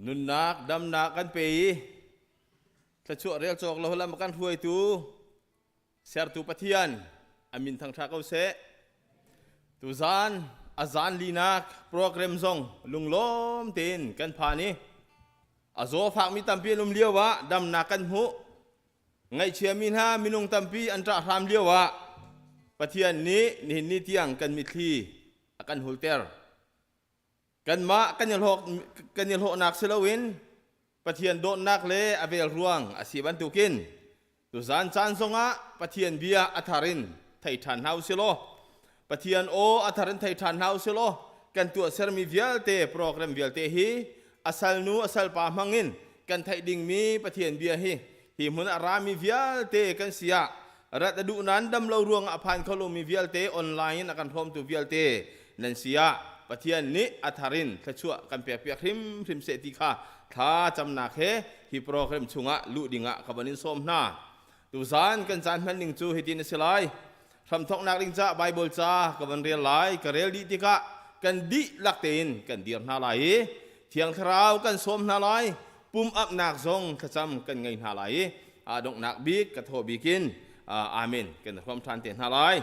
Nunnak damnak kan pe i thluachuah rel cawk lo lam kan hruaitu sertu Pathian a min thangṭha ko seh. Tuzan a zan linak program zong lunglawm tein kan phan i a zaw fakmi tampi an um lio ah damnak kan hmuh. Ngaihchiami hna minung tampi an ṭah hram lio ah Pathian nih nihin ni tiang kan mitthli a kan hulter. Kanmah kan i hlawk kan i hlawhnak si loin Pathian dawtnak le a vel ruang a si bantukin tuzan caan zongah Pathian bia a thar in thei ṭhan hna usih law Pathian aw a thar in thei ṭhan hna usih law kan tuahsermi vialte program vialte hi a salnu a salpa hmangin kan theih dingmi Pathian bia hi hi hmun a rami vialte kan si ah rat a duh nain dam lo ruangah a phan kho lomi vialte online in a kan hrawmtu vialte nan si ah Pathian nih a thar in thluachuah kan pekpiak hrimhrim seh ti kha thla camnak he hi program chungah luh dingah ka van in sawm hna. Tuzan kan caan hman ning cu hitin a si lai. Hramthawknak ding ca Bible ca ka van rel lai. Ka rel dih tikah kan dihlak tein kan dir hna lai i Thiang Thlarau kan sawm hna lai. Pum apnak zong thlacam kan ngei hna lai i a donghnak bik ka thaw bik in amen kan hrawm ṭhan te hna lai.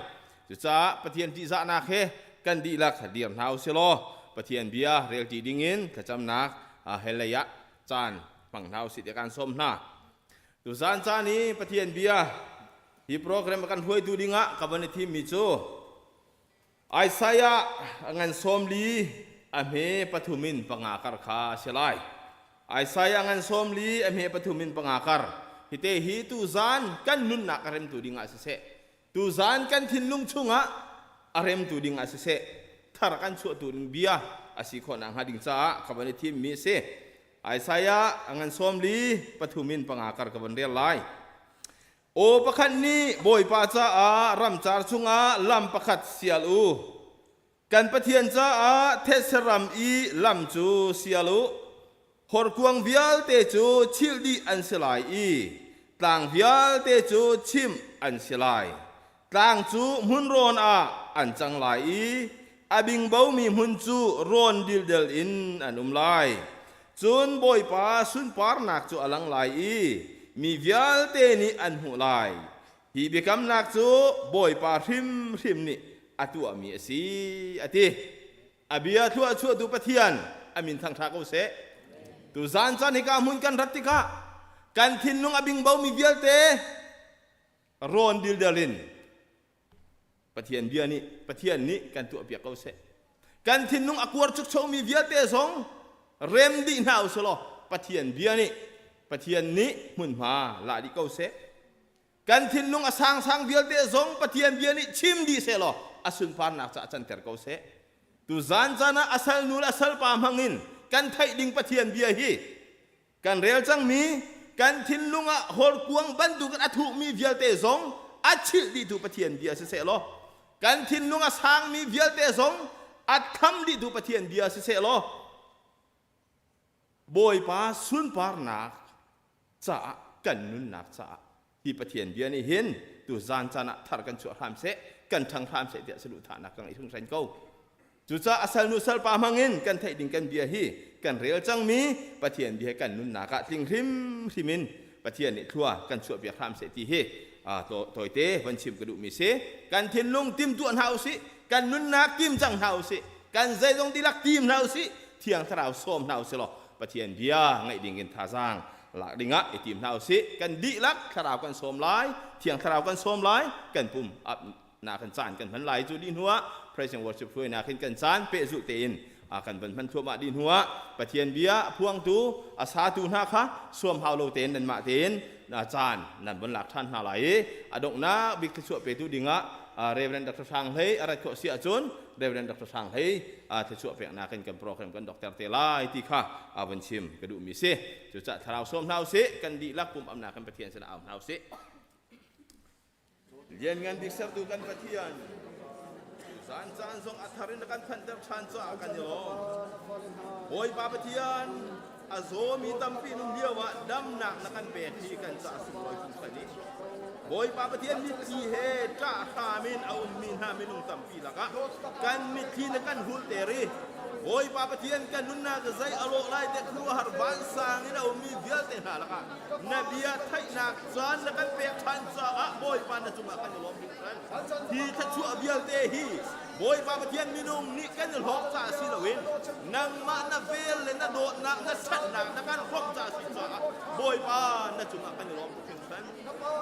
Cucaah Pathian ṭihzahnak he kan dihlak dir hna u sih law Pathian bia relṭi dingin thlacamnak hellei ah caan hmang hna u sih tiah kan sawm hna. Tuzaan caan i Pathian bia hi program a kan hruaitu dingah ka van i thimmi cu Isaiah ngan 40 a hme pathum in panga kar kha a si lai. Isaiah ngan 40 a hme pathum in panga kar. Hite hi tuzaan kan nunnak a remtu dingah siseh, tuzaan kan thinlung chungah a remtu dingah siseh, thar kan chuahtu ding bia a si khawh nakhnga ding caah ka van i thimmi a si. Isaiah ngan 40 pathum in panga kar ka van rel lai. Aw pakhat nih Bawipa caah ramcar chungah lam pakhat sial u. Kan Pathian caah thetse ram i lam cu sial u. Horkuang vialte cu chilh dih an si lai i tlang vialte cu chimh an si lai. Tlang cu hmunrawn ah an cang lai i a bingbomi hmun cu rawn dildel in an um lai. Cun Bawipa sunparnak cu a lang lai i mi vialte nih an hmuh lai. Hi biakamnak cu Bawipa hrimhrim nih a tuahmi a si, a ti. A bia thlua chuahtu Pathian a min thangṭha ko seh. Tuzaan caan hika hmun kan rat tikah kan thinlung a bingbomi vialte rawn dildel in Pathian bia nih Pathian nih kan tuahpiak ko seh. Kan thinlung a kuar chukchomi vialte zong rem dih hna usih law Pathian bia nih Pathian nih hmunhma la dih ko seh. Kan thinlung a sangsang vialte zong Pathian bia nih chim dih seh law a sunparnak caah canter ko seh. Tu zan caan ah a salnu le a salpa hmangin kan theih ding Pathian bia hi Kan rel cangmi kan thinlung ah horkuang bantukin a thuhmi vialte zong a chilh dihtu Pathian bia siseh law kan thinlung a sangmi vialte zong a tham dihtu Pathian bia siseh law Bawipa sunparnak caah kan nunnak caah hi Pathian bia nih hin tu zan caan ah thar kan chuah hram seh kan ṭhang hram seh tiah saduhthahnak ka ngeih hringhran ko. Cucaah a salnu salpa hmangin kan theih ding kan bia hi kan rel cangmi Pathian bia kan nunnak ah tling hrimhrim in Pathian nih thlua kan chuahpiak hram seh ti hi tawite van chim ka duhmi si. Kan thinlung timtuah hna usih, kan nunnak tim cang hna usih, kan zeizong dihlak tim hna usih, Thiang Thlarau sawm hna usih law Pathian bia ngaih ding in thazaang lak dingah i tim hna usih. Kan dihlak Thlarau kan sawm lai, Thiang Thlarau kan sawm lai, kan pum na kan caan kan hman lai cu dih hnuah praise and worship hruainak hin kan caan pehzulh tein kan van hman thluahmah dih hnuah Pathian bia a phuangtu a satu hna kha suam hau lo tein nanmah tein caan nan von lak ṭhan hna lai i a donghnak bik thluachuah petu dingah Reverend Dr. Hrang Hlei a rat khawh si ahcun Reverend Dr. Hrang Hlei thluachuah peknak in kan program kan dokter te lai ti kha van chim ka duhmi si cucaah thlarau sawm hna usih kan dihlak pum amnak kan Pathian sinah au hna usih Lianngan bik sertu kan Pathian, zan caan zong a thar in na kan phanhter ṭhan caah kan i lawm. Bawipa Pathian, a zawmi tampi nung lio ah damnak na kan pek hi kan caah sunglawi hringhran i Bawipa Pathian mitthli he ṭah hram in a ummi hna minung tampi lakah kan mitthli na kan hulter i. Bawipa Pathian kan nunnak zei a lawh lai te khuaruahhar vansang in a ummi vialte hna lakah na bia theihnak caan na kan pek ṭhan caah Bawipa na cungah kan i lawm hringhran. Hi thluachuah vialte hi Bawipa Pathian minung nih kan i hlawk caah si loin nangmah na vel le na dawtnak na ṭhatnak na kan hrawmh caah si caah Bawipa na cungah kan i lawm tuk hringhran.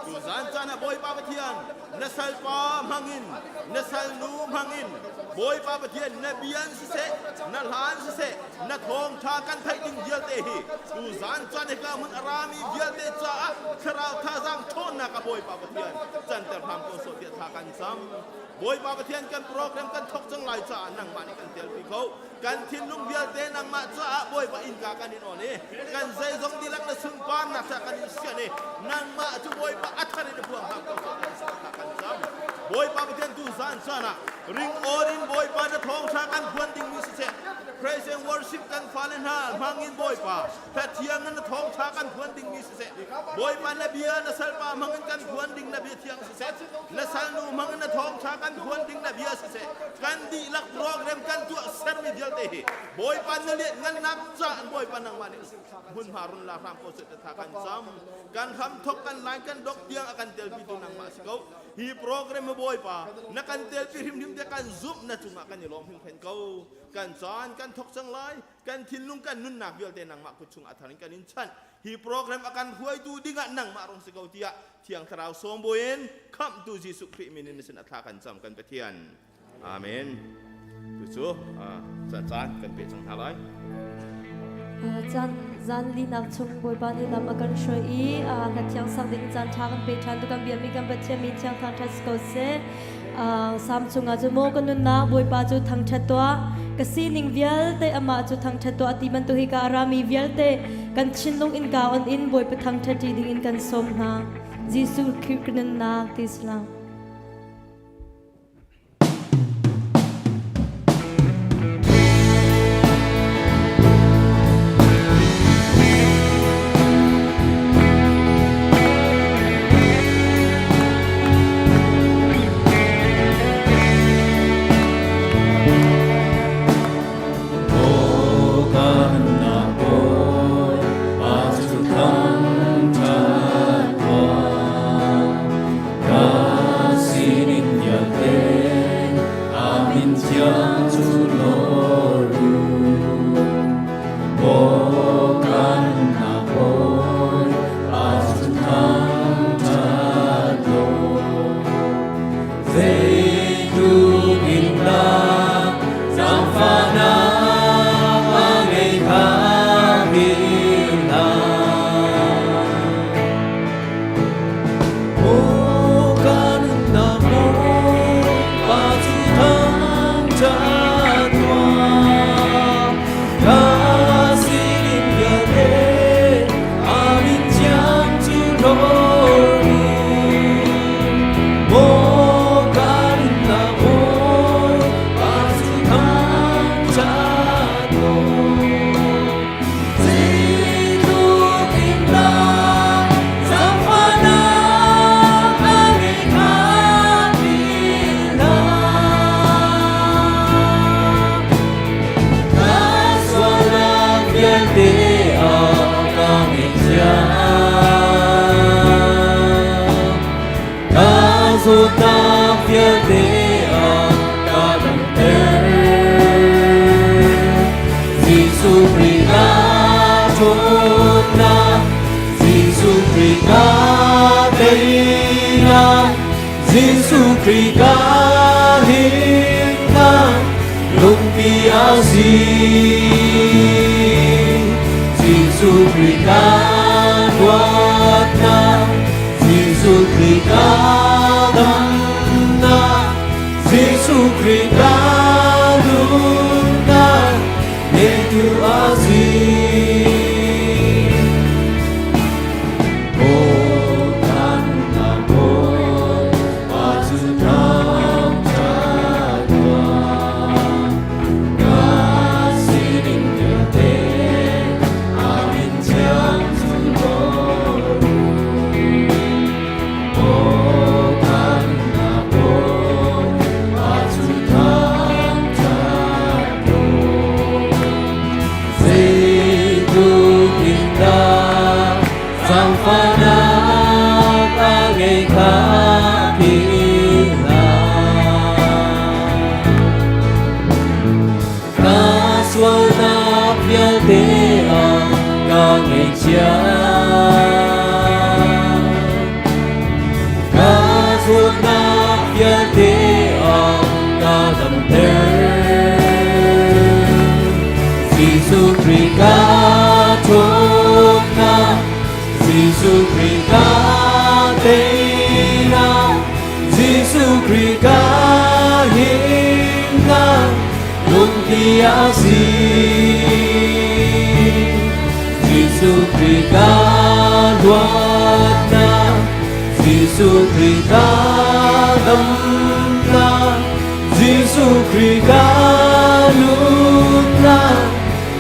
Tuzan caan ah Bawipa Pathian na salpa hmangin na salnu hmangin Bawipa Pathian na bia in siseh na hla in siseh na thawngṭha kan theih ding vialte hi tuzan caan hika hmun a rami vialte caah thlarau thazaang ṭhawnnak ah Bawipa Pathian canter hram ko sawh tiah thla kan cam. Bawipa Pathian kan program kan thawk cang lai caah nangmah nih kan telpi ko. Kan thinlung vialte nangmah caah Bawipa innka kan in on i kan zeizong dihlak na sunparnak caah kan in sian i nangmah cu Bawipa a thar in a phuang hram ko seh tiah kan cam. Bawipa Pathian tu zan caan ah ringawn in Bawipa na thawngṭha kan phuan dingmi siseh praise and worship kan fale hna hmangin Bawipa Pathian na thawngṭha kan phuan dingmi siseh Bawipa na bia na salpa hmangin kan phuan ding na bia thiang siseh na salnu hmangin na thawngṭha kan phuan ding na bia siseh kan dihlak program kan tuah sermi vialte hi Bawipa na lian ngannak ca Bawipa nangmah nih hmunhma run la hram ko seh tha kan cam kan hram thok kan line kan dok tiang a kan telpi tu nangmah si ko hi program Bawipa na kan telpi hrimhrim te kan zumh na cungah kan i lawm hringhren ko kan caan kan thok cang lai kan thinlung kan nunnak vialte nangmah kut chung a thar in kan in chanh hi program a kan hruaitu dingah nangmah rong si ko tiah Thiang Thlarau sawm buin khamhtu Jesuh Khrih min in na sin a thla kan cam kan Pathian. Amen. Tu cu caan kan pe cang hna lai. Caan zan linak chung Bawipa nih lam a kan hruai i hla thiang sak ding caan ṭha kan pe ṭhan tu kan biakmi kan Pathian min thiang thangṭhat si ko seh. Salm chungah cu maw ka nunnak Bawipa cu thangṭhat tuah ka sining vialte amah cu thangṭhat tuah ti bantuk hi ka a rami vialte kan thinlung innka on in Bawipa thangṭhat ṭi ding in kan sawm hna. Jesuh Khrih ka nunnak ti salam. chia. Ka zawtnak vialte a ka damter. Jesuh Khrih ka ṭhawnnak, Jesuh Khrih ka teinak, Jesuh Khrih ka himnak, lungpi a si. Jesuh Khrih ka luatnak, Jesuh Khrih ka damnak, Jesuh Khrih ka nunnak,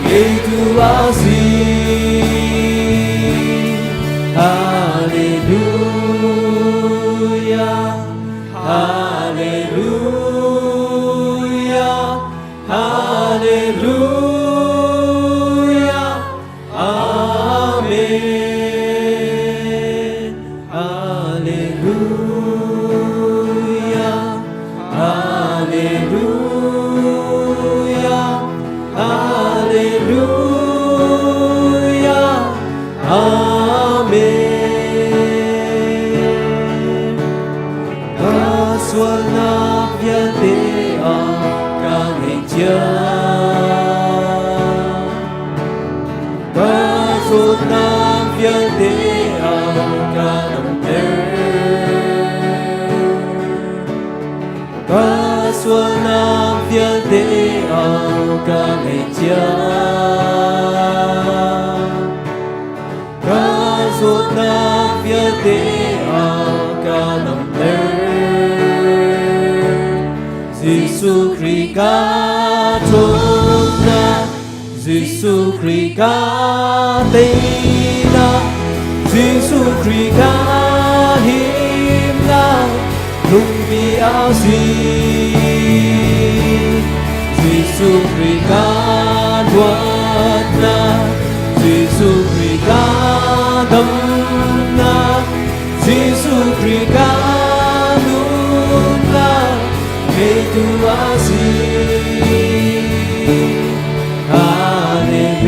ngeitu a si. Hallelujah, Hallelujah, Hallelujah, Amen. Hallelujah, Hallelujah, Hallelujah, Amen. Ka sualnak vialte a ka ngaihchia. Ka zawtnak vialte a ka damter. Ka sualnak vialte a ka ngaihchia. Ka zawtnak vialte a ka damter. Jesuh Khrih ka ṭhawnnak, Jesuh Khrih ka teinak, Jesuh Khrih ka himnak, lungpi a si. Jesuh Khrih ka luatnak, Jesuh Khrih ka damnak, Jesuh Khrih ka nunnak, ngeitu a si. Hallelujah,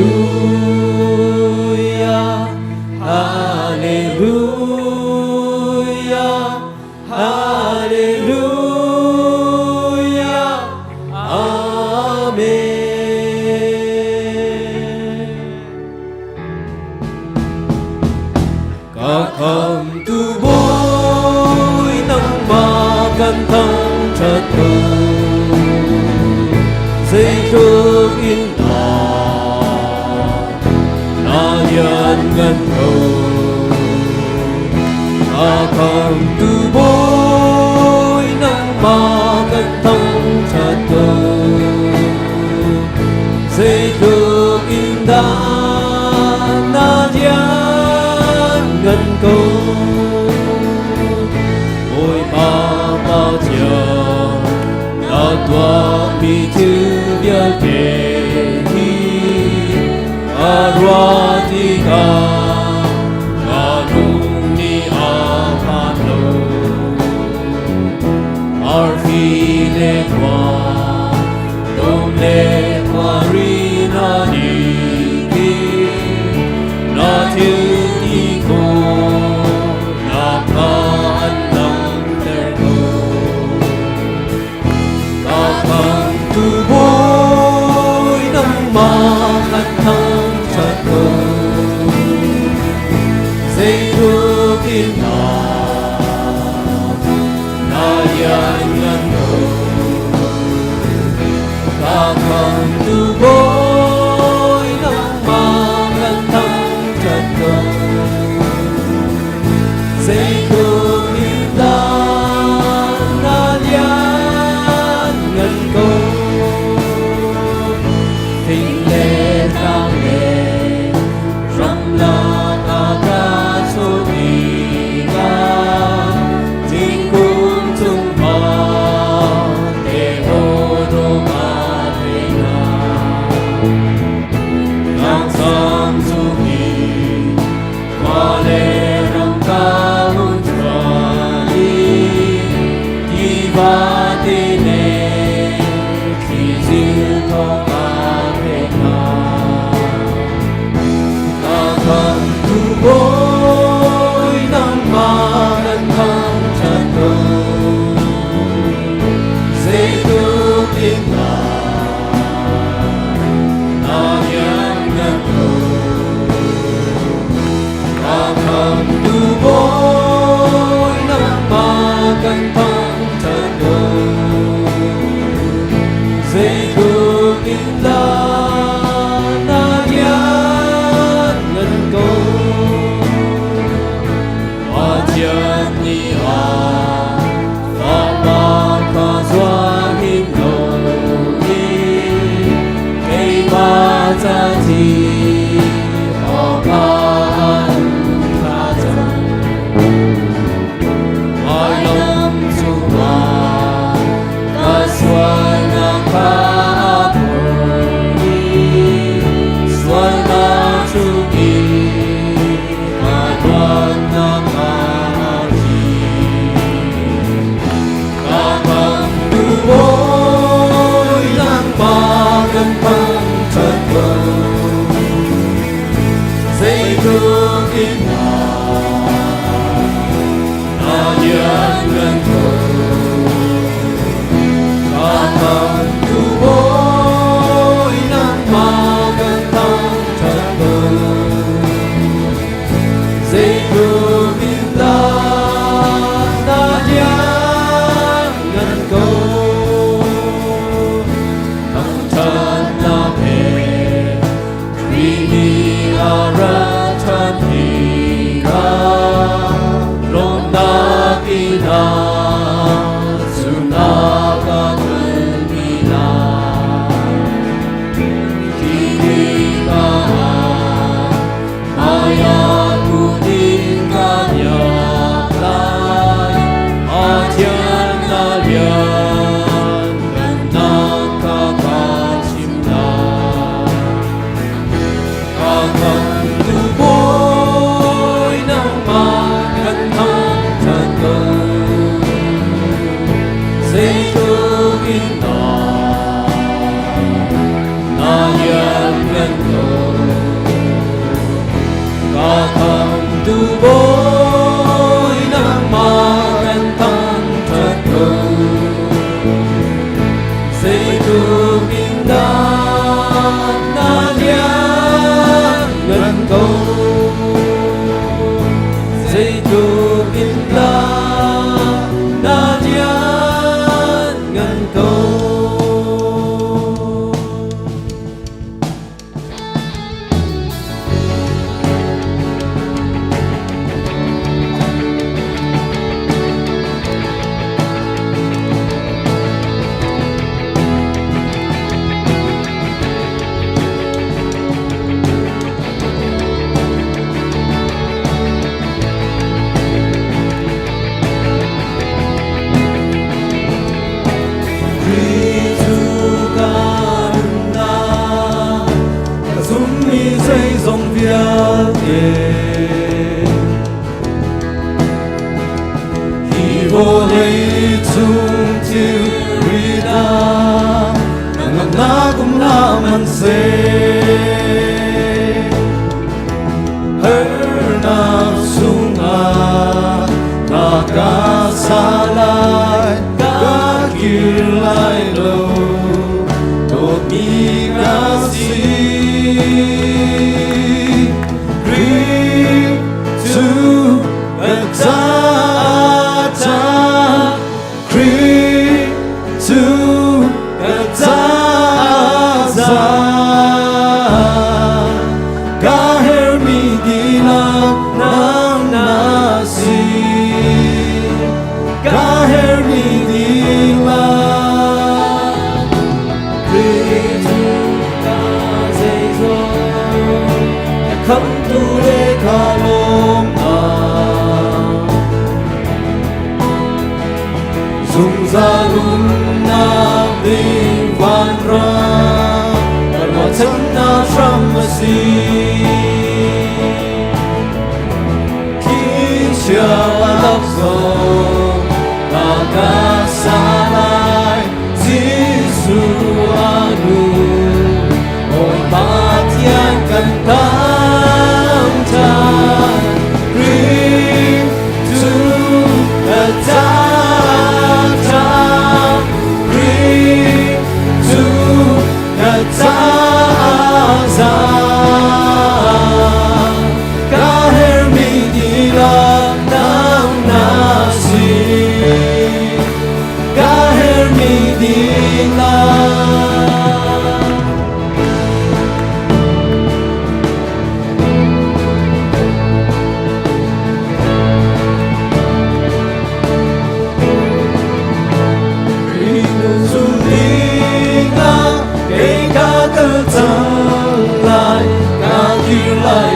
Hallelujah, Hallelujah, Amen. Ka khamtu Bawi nangmah kan thangṭhat ko. Zeitluk in dah na lianngan ko. Ka khamtu Bawi nangmah kan thangṭhat ko. Zeitluk in dah na lianngan ko. Bawipa Pathian, na tuahmi thil vialte hi ka ruah tikah ka lung nih a phan lo. Arfi le khua, dum le khuari na nih na thil ti khawhnak kha an langhter ko. Ka khamtu Bawi nangmah kan thangṭhat ko. Zeitluk in dah na lianngan ko. Ka khamtu Bawi nangmah kan thangṭhat ko. Zeitluk in dah na lianngan ko. Thing le tlang le ramlak a ka chuah tikah thingkung cung te aw dawh ka thei hna. Tlangsang cung i khua le ram ka hun chuah i tiva te le thlizil thawng ka theih hna. Ka khamtu Pathian ni ah Fapa kha zuang in lo i keimah ca thi awkah thla cam. Vailam cungah ka sualnak kha a phorh i sualnak chungin ka luatnak a thi. Ka khamhtu Bawi nangmah kan thangṭhat ko. Zeitluk in dah na lianngan ko. Ka khamhtu Bawi nangmah kan thangṭhat ko. Zeitluk in dah na lianngan ko. Thangṭhatnak he Khrih nih a rat ṭhan tikah lawmhnak in ah zumhnak a kalpi lai. Khi tikah hmaiah kun in ka biak lai. Pathian na lianngannak kha ka chim lai. Ka khamhtu Bawi nangmah kan thangṭhat ko. Zeitluk in dah na lianngan ko. Ka khamhtu Bawi nangmah kan thangṭhat ko. Zeitluk in dah na lianngan ko. Zeitluk in dah na lianngan ko. Khrih cu ka nunnak, ka zummi zeizong vialte. Hi vawlei cung thilri hna, ngamnak um hlah hmanhseh. Harnak chungah na ka sa lai, ka kir lai lo, dawtmi ka si. Khrih cu ka caah ca, Khrih cu ka caah za. Ka hermi dihlak nang na si. Ka hermi dihlak. Khrih cu ka zeizong, ka khamhtu le ka lawmnak. Zungzal umnak ding vanram, ka ruahchannak hram a si. Khi chia laksawng na ka sa lai, Jesuh a nung, Bawipa Pathian kan thangṭhat. Khrih cu ka caah ṭha, Khrih cu ka caah za.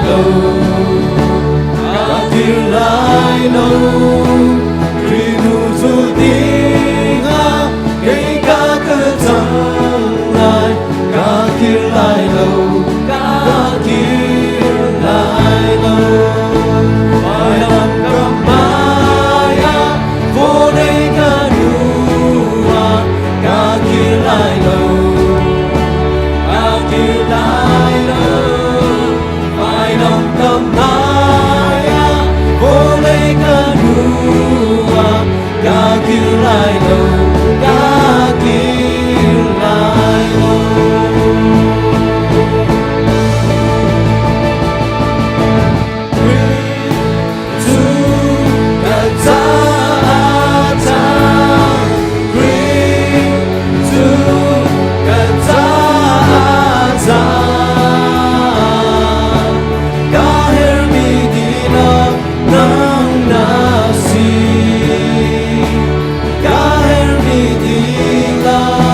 lo, ka kir lai lo. Khrih hnu zul dingah kei ka kal cang lai, ka kir lai lo, ka kir lai lo. Vailam ka hmaiah vawlei ka hnuah ka kir lai lo, ka kir lai lo. Vailam ka hmaiah vawlei ka hnuah ka kir lai lo, ka kir lai lo. Cu ka caah cang, Khrih cu ka caah cang. Ka herhmi dihlak nang na si. Ka herhmi dihlak.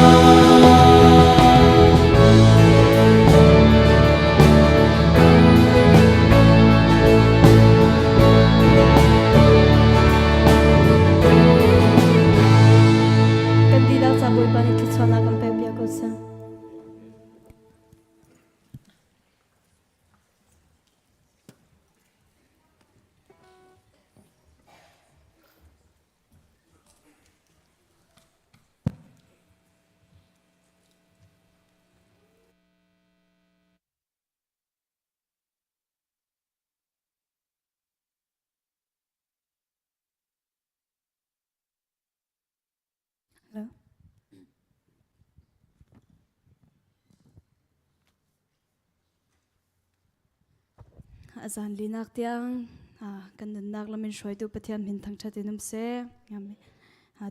Kan dihlak ca Bawipa nih thluachuahnak kan pek piak ko seh. Hello. A zan linak tiang kan nunnak lam in hruaitu Pathian min thangṭhat in um seh.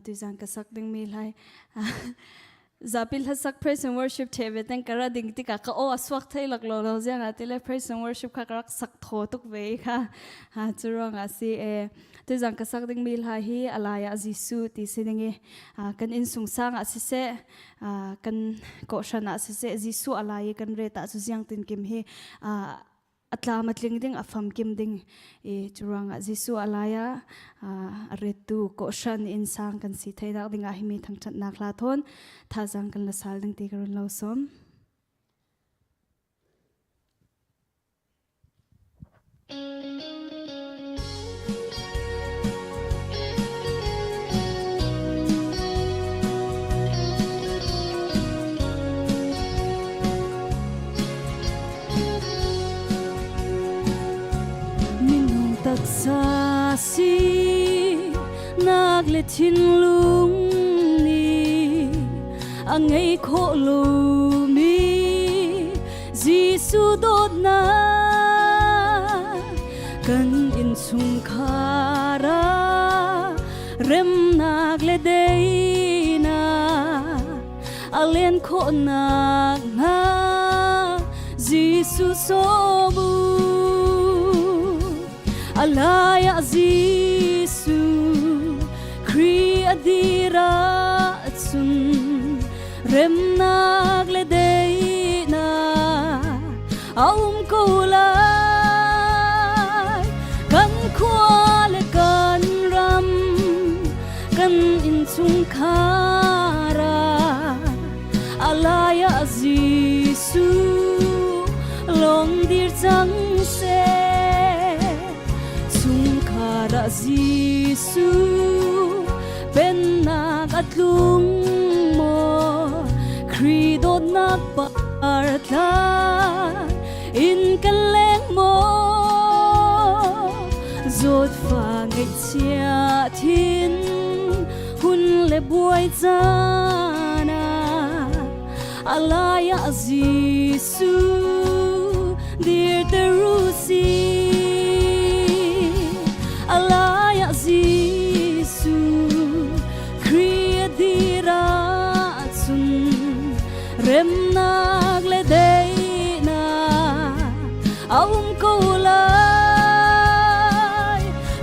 Tu zan ka sak dingmi lai zapi hlasak praise and worship the ve teng kara ding tikah ka aw a suak thei lak lo lo ziang ah tile praise and worship kha ka rak sak thaw tuk ve kha ha cu ruang ah si e tu zan ka sak ding mi hla hi alaya Jesu ti sining i kan inn sung sang ah siseh kan kawhhran ah siseh Jesuh alai i kan ret ah cu ziang tin kim hi a tlam a tling ding a famkim ding i curuangah Jesuh a lai ah a rettu kawhhran innsang kan si theinak dingah himi thangṭhatnak hla thawn thazaang kan la sal ding ti ka run lo sawm. Minung taksa si nak le thinlung nih a ngei khawh lomi Jesuh dawtnak kan innchungkhar ah remnak le daihnak a len khawhnak hnga Jesuh sawm u. A lai ah Jesuh Khrih a dir ahcun remnak le daihnak a um ko lai. Kan khua le kan ram, kan innchungkhar ah a lai ah Jesuh lawng dir cang seh. Chungkhar ah Jesuh pennak a tlung maw? Khrih dawtnak par tla in kan leng maw? Zawtfa ngaihchia thin hun le buai caan ah a lai ah Jesuh dirter u sih. A lai ah Jesuh Khrih a dir ahcun remnak le daihnak a um ko lai.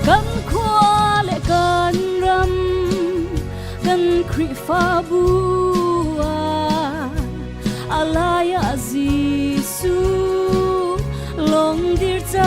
Kan khua le kan ram, kan Khrihfabu ah a lai ah Jesuh lawng dir cang.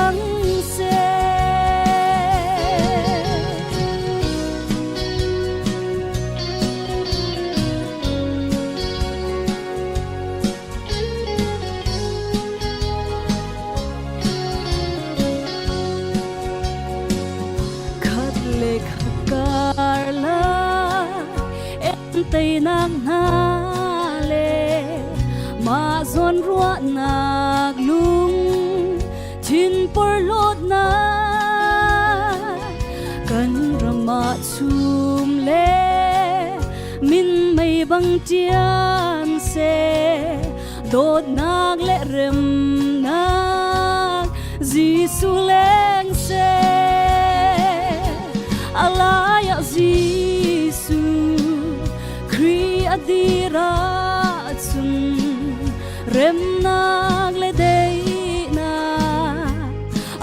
teinak hna le mah zawn ruahnak lung thin porhlawtnak kan ram ah chum le min mei bang ṭian seh dawtnak le remnak Jesuh leng seh alai ah Jesuh Khrih a dir ahcun remnak le daihnak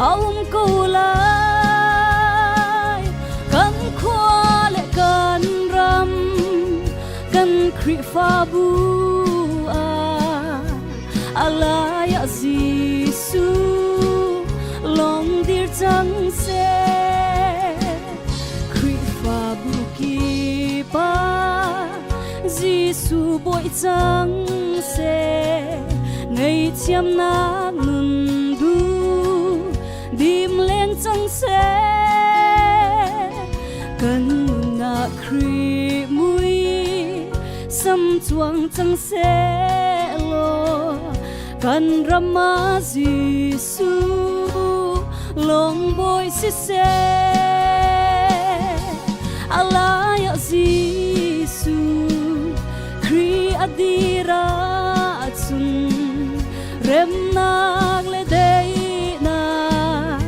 a um ko lai kan khua le kan ram kan Khrihfabu ah alai ah Jesuh lawng dir cang seh Khrihfabu kip ah Jesuh bawi cang seh ngaihthiamnak nun du dim leng cang seh kan nunnak Khrih mui sam cuang cang seh law kan ram ah Jesuh lawng bawi siseh alai ah Jesuh Khrih a dir ahcun remnak le daihnak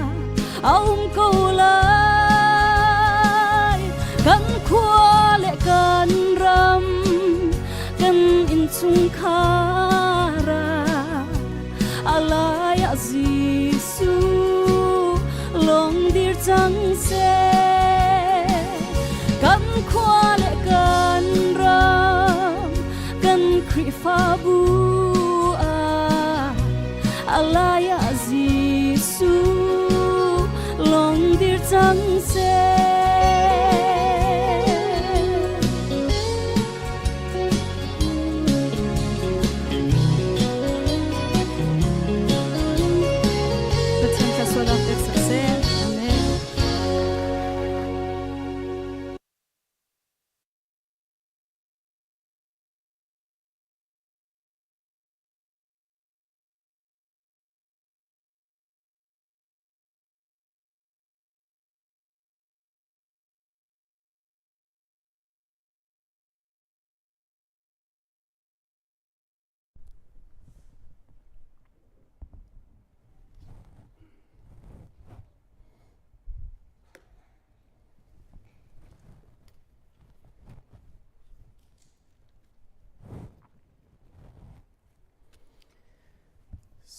a um ko lai kan khua le kan ram kan innchungkhar ah alai ah Jesuh lawng dir cang seh kan khua le kan ram kan Khrihfabu ah alai ah Jesuh lawng dir cang seh. Pathian thluachuah pek seh. Amen.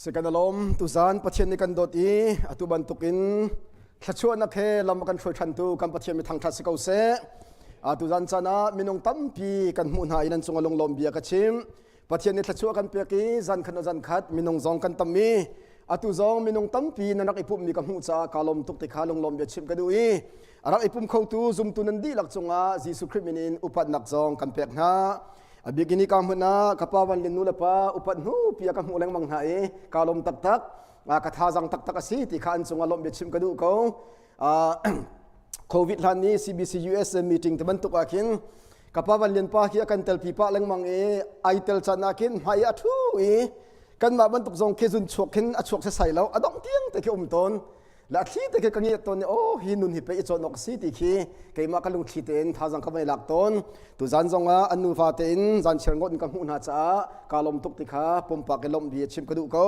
Second alom tuzan Pathian nih kan dawt i atu bantukin thluachuahnak he lam a kan hruai ṭhantu kan Pathian mi thangṭhat si ko seh. Tuzan caan ah minung tampi kan hmuh hna i nan cung a lunglawm bia ka chim. Pathian nih thluachuah kan pek i zan khat zan khat minung zong kan tam i atu zong minung tampi nan rak i pumhmi ka hmuh caah kaa lawm tuk ti kha lunglawm bia chimh ka duh i a rak i pum khotu zumtu nan dihlak cungah Jesuh Khrih min in upatnak zong kan pek hna. A bikin hi ka hmun ah ka pa van le nu le pa upat hnu pia ka hmuh lengmang hna i kaa lawm taktak. Ka thazang taktak a si ti kha an cungah lawmh bia chimh ka duh ko. COVID hlan ni CBC USA meeting te bantuk ah khin ka pa Van Lian pa khi a kan telpi pah lengmang i ai tel caan ah khin hmai a thu i kanmah bantuk zong khi zun chuak khin a chuak sesai lo a dongh tiang te khi um tawn le a thli te khi ka ngiat tawn i oh hi nun hi pe i cawn awk si ti khi keimah ka lungthli tein thazang ka vai lak tawn tuzan zong ah an nuva tein zan chiar ngot in ka hmuh hna caah ka lawm tuk ti kha pumpak i lawmh bia chim ka duh ko.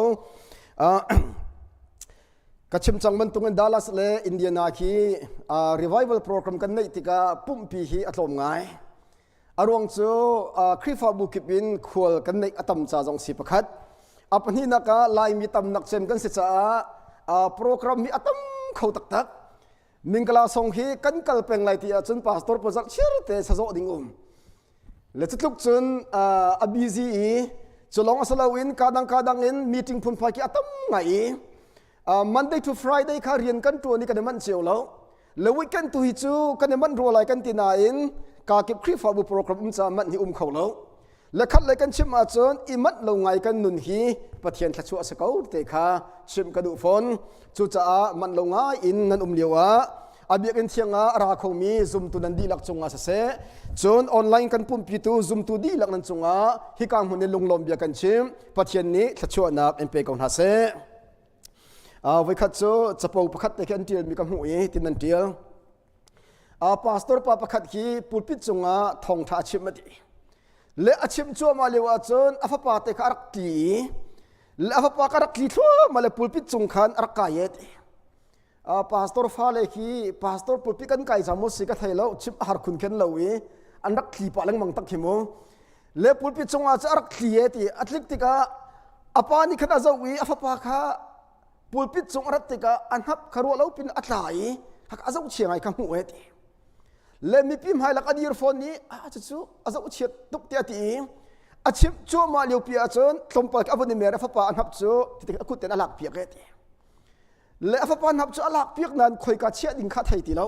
Ka chim cang bantukin Dallas le Indiana khi revival program kan neih tikah pumhpi hi a tlawm ngai. A ruang cu Khrihfabu kip in khual kan neih a tam ca zong si pakhat. A pahnihnak ah Laimi tamnak cem kan si caah program hi a tam kho taktak. Mingkala song hi kan kal peng lai ti ahcun pastor pawl zarh chiar te sazawh ding um. Le cutluk cun a busy i cu lawng a si loin kadang kadang in meeting phunphai khi a tam ngai i Monday to Friday kha rian kan ṭuan i kan i manh cio lo. Le weekend tu hi cu kan i manh rua lai kan ti nain kakip Khrihfabu program um caah manh hi um kho lo. Le khat le kan chim ahcun i manh lo ngai kan nun hi Pathian thluachuah a si ko te kha chimh ka duh fawn. Cucaah manh lo ngai in nan um lio ah A biakinn thiang ah a ra khomi zumtu nan dihlak cungah siseh, cun online kan pumpitu zumtu dihlak nan cungah hika hmun in lunglawm bia kan chim. Pathian nih thluachuahnak in pe ko hna seh. Voikhat cu capo pakhat te khi an ṭialmi ka hmuh i tin an ṭial. Pastor pa pakhat khi pulpit cungah thawngṭha a chim a ti. Le a chim cuahmah lio ahcun a fapa te kha a rak tli i le a fapa ka rak tli thluahmah le pulpit cung khan a rak kai e ti. Pastor fale khi pastor pulpit kan kai cang maw si ka thei lo chim a har khun khen lo i an rak tli pah lengmang tak khi mu. Le pulpit cungah cu a rak tli e ti a tlik tikah a pa nih khan a zoh i a fapa kha pulpit cung a rat tikah a hnap kha ruah lo pin a tla i a zoh chia ngai kha hmuh e ti le mipi hmailak a dir fawn i a cucu a zoh chiat tuk tiah ti i a chimh cuahmah lio pi ahcun tlawmpal a vun i mer a fapa a hnap cu a kut in a lak piak e ti le a fapa hnap cu a lak piak nain khoika chiah ding kha thei ti lo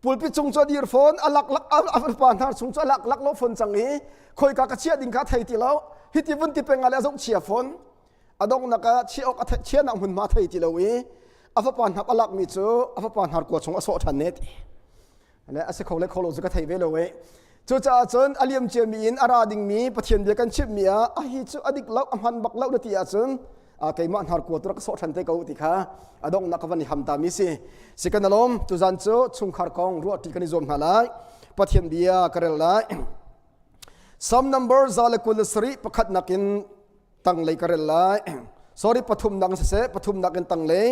Pulpit cung cu a dir fawn, a lak lak a fapa hnar chung cu a lak lak lo fawn cang i khoika ka chiah ding kha thei ti lo. Hiti vun ti peng ah le a zoh chia fawn. A donghnak ah chiah awk a chiahnak hmunhma thei ti lo i a fapa hnap a lakmi cu a fapa hnar kua chung a sawh ṭhan ne ti. Le a si kho le kho lo cu ka thei ve lo i Cucaah cun a liam ciami in a ra dingmi Pathian bia kan chimhmi ah a hi cu a dik lo a hman bak lo na ti ahcun keimah hnarkua tu rak sawh ṭhan te ko ti kha a donghnak ka van i ham ta mi si. Si kan alawm tuzan cu chungkhar kong ruahṭi kan i zuam hna lai. Pathian bia ka rel lai. Psalm number 127 pakhatnak in tanglei ka rel lai sorry pathumnak in siseh pathumnak in tanglei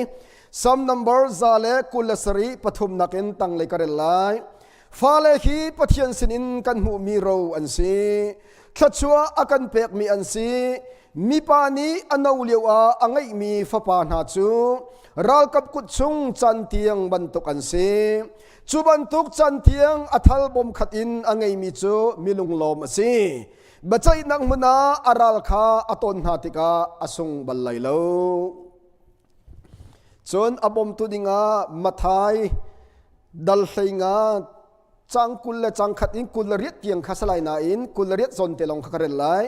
Psalm number 127 pathumnak in tanglei ka rel lai fale hi Pathian sinin kan hmuhmi ro an si thluachuah a kan pekmi an si mipa nih a no lio ah a ngeihmi fapa hna cu ralkap kut chung cantiang bantuk an si cu bantuk cantiang a thal bawm khat in a ngeimi cu milunglawm a si Biaceihnak hmun ah a ral kha a tawn hna tikah a sung bal lai lo. Cun a bawmtu dingah Mathai dal hlei nga cang 20 le cang khat in 28 tiang kha salai nain 28 zawn te lawng kha ka rel lai.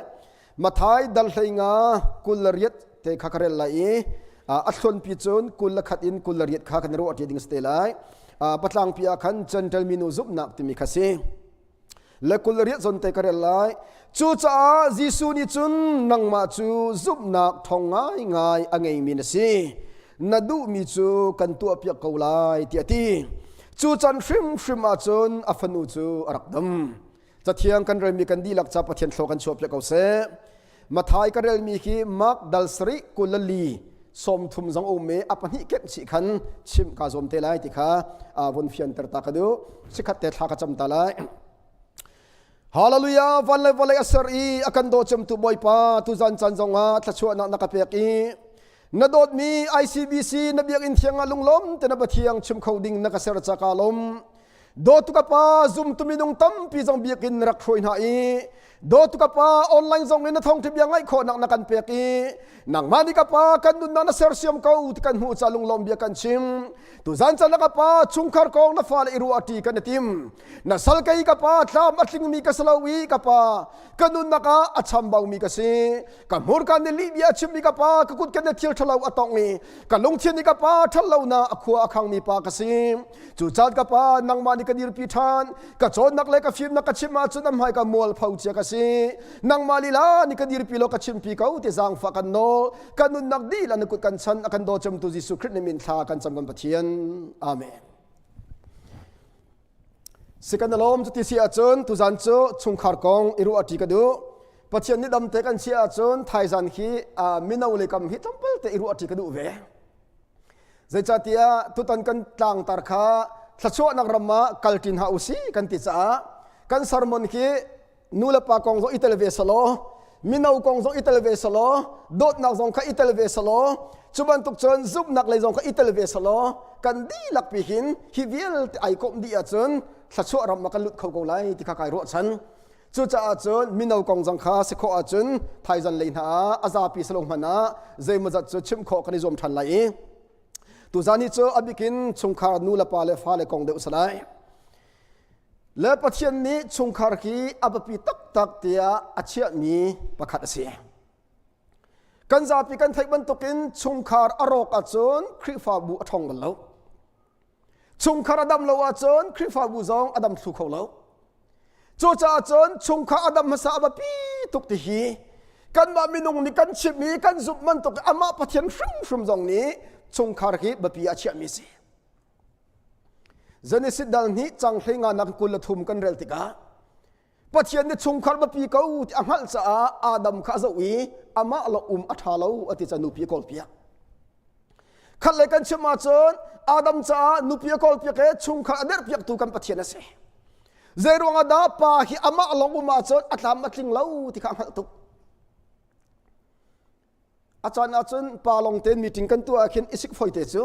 Mathai dal hlei nga 28 te kha ka rel lai i a thluanpi cun 21 in 28 kha kan ruah ṭi ding si te lai. Patlangpi ah khan Gentle minu zumhnak timi kha si. Le 28 zon te ka rel lai. Cucaah Jesuh nih cun nangmah cu zumhnak thong ngaingai a ngeimi na si. Na duhmi cu kan tuahpiak ko lai tiah a ti. Cu can hrimhrim ah cun a fanu cu a rak dam. Cathiang kan relmi kan dihlak ca Pathian thlaw kan chuahpiak ko seh. Mathai ka relmi khi Mark dal sarih 24 30 zong um i a pahnih kemh chih khan chimh kaa zuam te lai ti kha vun fianter ta ka duh. Sikhat te thla ka cam ta lai. Hallelujah van le vawlei a ser i a kan daw cemtu Bawipa tuzan caan zongah thluachuahnak na ka pek i na dawtmi ICBC na biakinn thiang ah lunglawm te na Pathiang chim kho ding na ka ser ca ka lawm. Dawtu ka pa zumtu minung tampi zong biakinn na rak hruai hna i dawtu ka pa online zong in na thawngṭha bia ngaih khawhnak na kan pek i nangmah nih ka pa kan nunnak na sersiam ko ti kan hmuh ca lunglawm bia kan chim tuzan caan ka pa chungkhar kong na fale i ruah ṭi kan i tim na sal kei ka pa tlam a tlingmi ka si lo i ka pa ka nunnak ah a chambaumi ka si ka hmurka nih lih bia a chimmi ka pa ka kut kan thil ṭhalo a tong i ka lungthin nih ka pa ṭhatlonak a khua a khangmi pa ka si Cu caan ka pa nangmah nih ka dirpi ṭhan ka cawnnak le ka fimnak ka chimh ahcun an hmai ka mual pho cia ka si nangmah lila nih ka dirpi law ka chimpi ko ti zaangfah kan nawl kan nunnak dihlah na kut kan chan a kan daw cemtu Jesuh Khrih nih min thla kan cam kan Pathian amen Si kan alawm cuti si ahcun tuzan cu chungkhar kong i ruah ṭi ka duh Pathian nih damte kan chiah ahcun thaizan khi mino le kam hi tlawmpal te i ruah ṭi ka duh ve Zeicahtiah tutan kan tlangtar kha thluachuahnak ram ah kalṭi hna usih kan ti caah kan sermon khi nu le pa kong zong i tel ve selaw mino kong zong i tel ve selaw dawtnak zong kha i tel ve selaw cu bantuk cun zumhnak lei zong kha i tel ve selaw kan dihlak pi hin hi vialte ai komh dih ahcun thluachuah ram ah kan lut kho ko lai ti kha kai ruahchan. Cucaah cun mino kong zong kha si khawh ahcun thaizan lei hna ah a zapi salong hmanh ah zeimawzat cu chimh khawh kan i zuam ṭhan lai i tuzan hi cu a bikin chungkhar nu le pa le fale kong deuh si lai. Le Pathian nih chungkhar hi a biapi taktak tiah a chiahmi pakhat a si. Kan zapi kan theih bantukin chungkhar a rawk ahcun Khrihfabu a ṭhawng bal lo. Chungkhar a dam lo ahcun Khrihfabu zong a dam thlu kho lo. Cucaah cun chungkhar a dam hmasa a biapi tuk ti hi kanmah minung nih kan chimh i kan zumh bantuk amah Pathian hrimhrim zong nih chungkhar hi biapi ah a chiahmi a si. Genesis dal hnih cang hlei nga nak 23 kan rel tikah Pathian nih chungkhar biapi ko ti a hngalh caah Adam kha a zoh i amah lo um a ṭha lo a ti ca nupi a kawlpiak. Khat lei kan chim ahcun Adam caah nupi a kawlpiak i chungkhar a derhpiaktu kan Pathian a si. Zei ruangah dah pa hi amah lawng um ahcun a tlam a tling lo ti kha a hngalh tuk. A caan ahcun pa lawng tein meeting kan tuah ah khin i sik foi te cu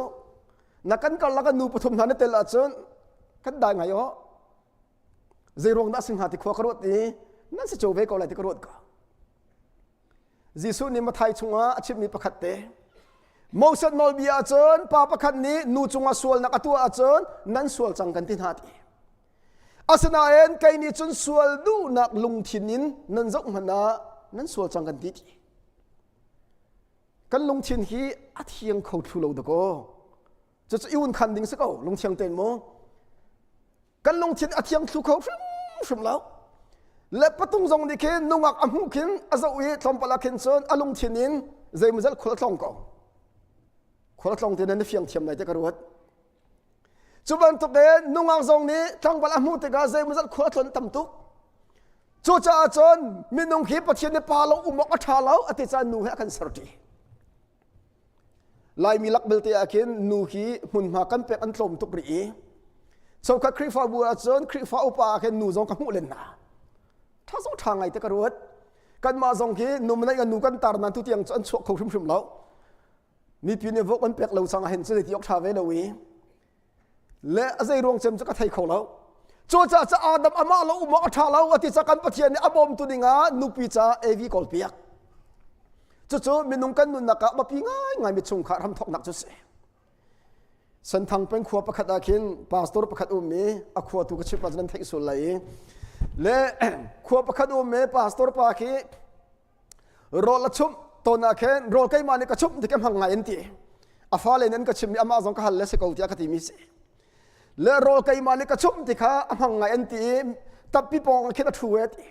na kan karlak ah nu pathum hna na tel ahcun kan dai ngai aw. Zei ruang dah si hnga ti khua ka ruat i nan si cho ve ko lai ti ka ruat ko. Jesuh nih Mathai chungah a chimmi pakhat te Moses nawlbia ahcun pa pakhat nih nu cungah sualnak a tuah ahcun nan sual cang kan ti hna ti. Asinain kei nih cun sual duhnak lungthin in nan zoh hmanh ah nan sual cang kan ti ti. Kan lungthin hi a thiang kho thlu lo dakaw. Cucu i un khan ding si ko lungthiang tein mu. Kan lungthin a thiang thlu kho hrimhrim lo. Le patung zong nih khin nungak a hmuh khin a zoh i tlawmpal ah khin cun a lungthin in zeimawzat khual a tlong ko. Khual a tlong ti nan i fiang thiam lai te ka ruat. Cu bantuk in nungak zong nih tlangval a hmuh tikah zeimawzat khua a tlon tam tuk. Cucaah cun minung hi Pathian nih pa lo um awk a ṭha lo a ti caah nu he a kan serṭi. Laimi lak belte ah khin nu hi hmunhma kan pek an tlawm tuk rih i chokhat Khrihfabu ah cun Khrihfa upa ah khin nu zong ka hmuh len hna. Ṭha zong ṭha ngai te ka ruat. Kanmah zong hi nu manaih nu kan tar nain tutiang cu an chuak kho hrimhrim lo. Mipi nih vote an pek lo cang ahhin cu zeiti awk ṭha ve lo i le a zei ruang cem cu ka thei kho lo. Cucaah ca Adam amah lo um awk a ṭha lo a ti ca kan Pathian nih a bawmtu dingah nupi ca Evi kawlpiak. Cucu minung kan nunnak ah biapi ngaingai mi chungkhar hramthawknak cu si. Senthang peng khua pakhat ah khin pastor pakhat um i a khua tu ka chimh ah nan theih sual lai i le khua pakhat um i pastor pa khi rawl a chumh tawn ah khin rawl keimah nih ka chumh ti ka hmang ngai an ti a fale nih an ka chimh i amah zong ka hal le si ko tiah ka timi si le rawl keimah nih ka chumh ti kha a hmang ngai an ti i tappi pawng ah khin a ṭhu e ti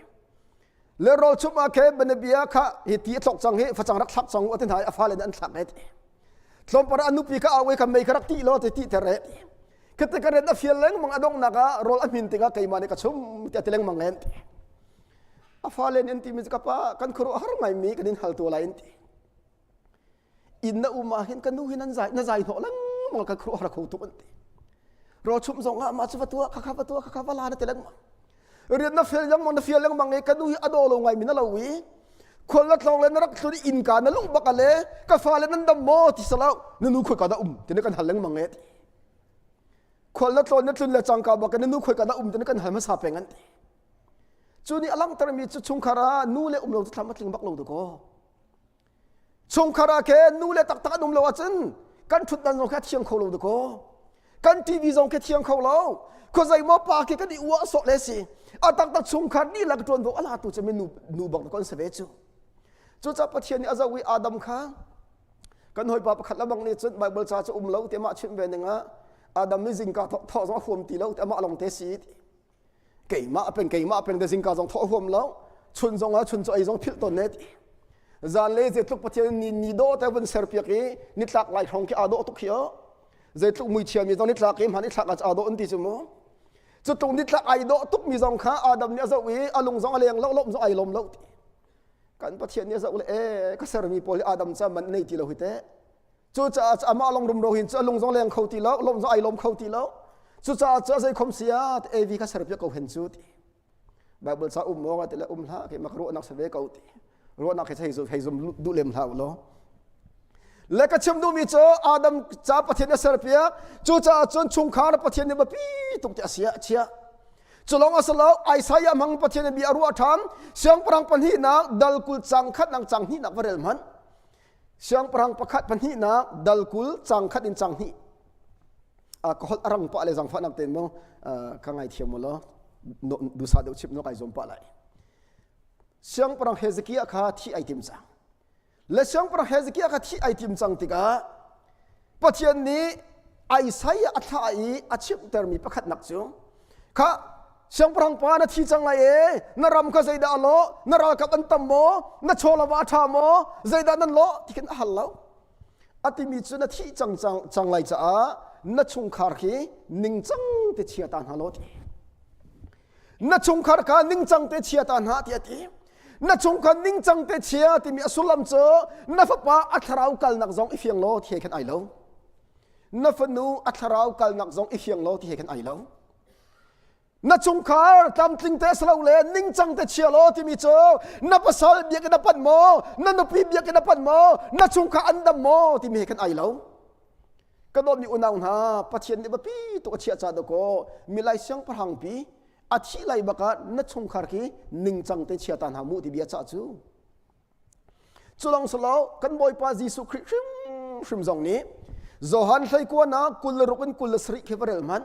le rawl chumh ah khin banabia kha hi ti a tlok cang hi facang rak thlak cang u ti hna i a fale nih an thlak e ti tlawmpar a nupi kha au i kha mei kha rak ti law ti ti ter e ti khate ka rian a fial lengmang a donghnak ah rawl a hmin tikah keimah nih ka chum tiah ti lengmang en ti A fale nih an timi cu ka pa kan khuaruah har ngaimi kan in hal tu lai an ti. Inn na um ah hin ka nu hi nan zai na zai hnawh lengmang kan khuaruah har kho tuk an ti. Rawl chumh zong ah mah cu va tuah khakha va tuah khakha va la na ti lengmang. Rian na fel lengmang na fial lengmang i ka nu hi a daw lo ngaimi na lo i khual na tlawng le na rak tlun i innka na luh bak ale ka fale nan dam maw ti salo na nu khoi ka dah um ti na kan hal lengmang e ti. Khual na tlawn na tlun le cangka bak na nu khoi ka dah um ti na kan hal hmasa peng an ti. Cu nih a langhtermi cu chungkhar ah nu le um lo cu thlam a tling bak lo dakaw. Chungkhar ah khin nu le taktak an um lo ahcun kan ṭhutdan zong khi a thiang kho lo dakaw. Kan TV zong khi thiang kho lo. Khuazei maw pa khi kan i uah sawh le si. A taktak chungkhar dihlak ṭuanvo a latu cu mi nu, nu bak kan si ve cu. Cucaah Pathian nih a zoh i Adam kha kan hawipa pakhat lebang nih cun Bible ca cu um lo ti amah chimh ve ning ah Adam nih zingka thawh thawh zong a huam ti lo ti amah lawng te si ti. Keimah peng keimah peng te zingka zong thawh huam lo chun zong ah chun cu ei zong philh tawn ne ti zan le zeitluk pathian ni ni dawh te vun ser piak i nitlak lai hrawng khi aa dawh tuk hi o zeitluk muichia mi zong nitlak i hman i thlak aa dawh an ti cu mu cu tluk nitlak ai dawh tuk mi zong kha Adam nih a zoh i a lung zong a leng lo lom zong ai lom lo ti kan pathian nih a zoh le e ka sermi pawl hi Adam ca man nei ti lo hi te Cucaah amah lawng rumro hin cu a lung zong leng kho ti lo, lawm zong ai lawm kho ti lo. Cucaah cu a zei khom sia AV kha ser piak ko hen cu ti. Bible ca um maw ti le um hlah ke mak ruahnak sa ve ko ti. Ruahnak he hei hei zum duh lem hlah u law. Le ka chim duhmi cu Adam ca Pathian a ser piak cucaah cun chungkhar Pathian nih biapi tuk ti a sia chia. Cu lawng a si lo Isaiah hmang Pathian bia a ruah ṭhan siangpahrang pahnihnak dal 20 cang khat nang cang hnihnak va rel hmanh. Siangpahrang pakhat pahnihnak dal 20 cang khat in cang hnih ka holh a rang pah le zangfahnak tein mu ka ngaithiam mu law dusa deuh chim no kai zuam pah lai. Siangpahrang Hezekiah kha thi ai tim cang. Le siangpahrang Hezekiah kha thi ai tim cang tikah Pathian nih Isaiah a thlah i a chimhtermi pakhatnak cu kha siangpahrang pa na thi cang lai e na ram kha zeidah a lawh na ralkap an tam maw na chawlava a ṭha maw zeidah nan lawh ti khin a hal lo a timi cu na thih cang cang lai caah na chungkhar khi ningcang te chia ta hna law ti na chungkhar kha ningcang te chia ta hna ti a ti na chungkhar ningcang te chia timi a sullam cu na fapa a thlarau kalnak zong i fiang law ti he khan ai lo na fanu a thlarau kalnak zong i fiang law ti he khan ai lo na chungkhar tlamtling te salo le ningcang te chia law timi cu na pasal biakinn a panh maw na nupi biakinn a panh maw na chungkhar an dam maw timi he khan ai lo ka dawtmi unau hna Pathian nih biapi tuk a chiah ca dakaw milai siangpahrang pi a thih lai bakah na chungkhar khi ningcang te chia ta hna mu ti bia cah cu Culong silo kan Bawipa Jesuh Khrih hrimhrim zong nih Johan hleikuanak 26 in 27 khi va rel hmanh.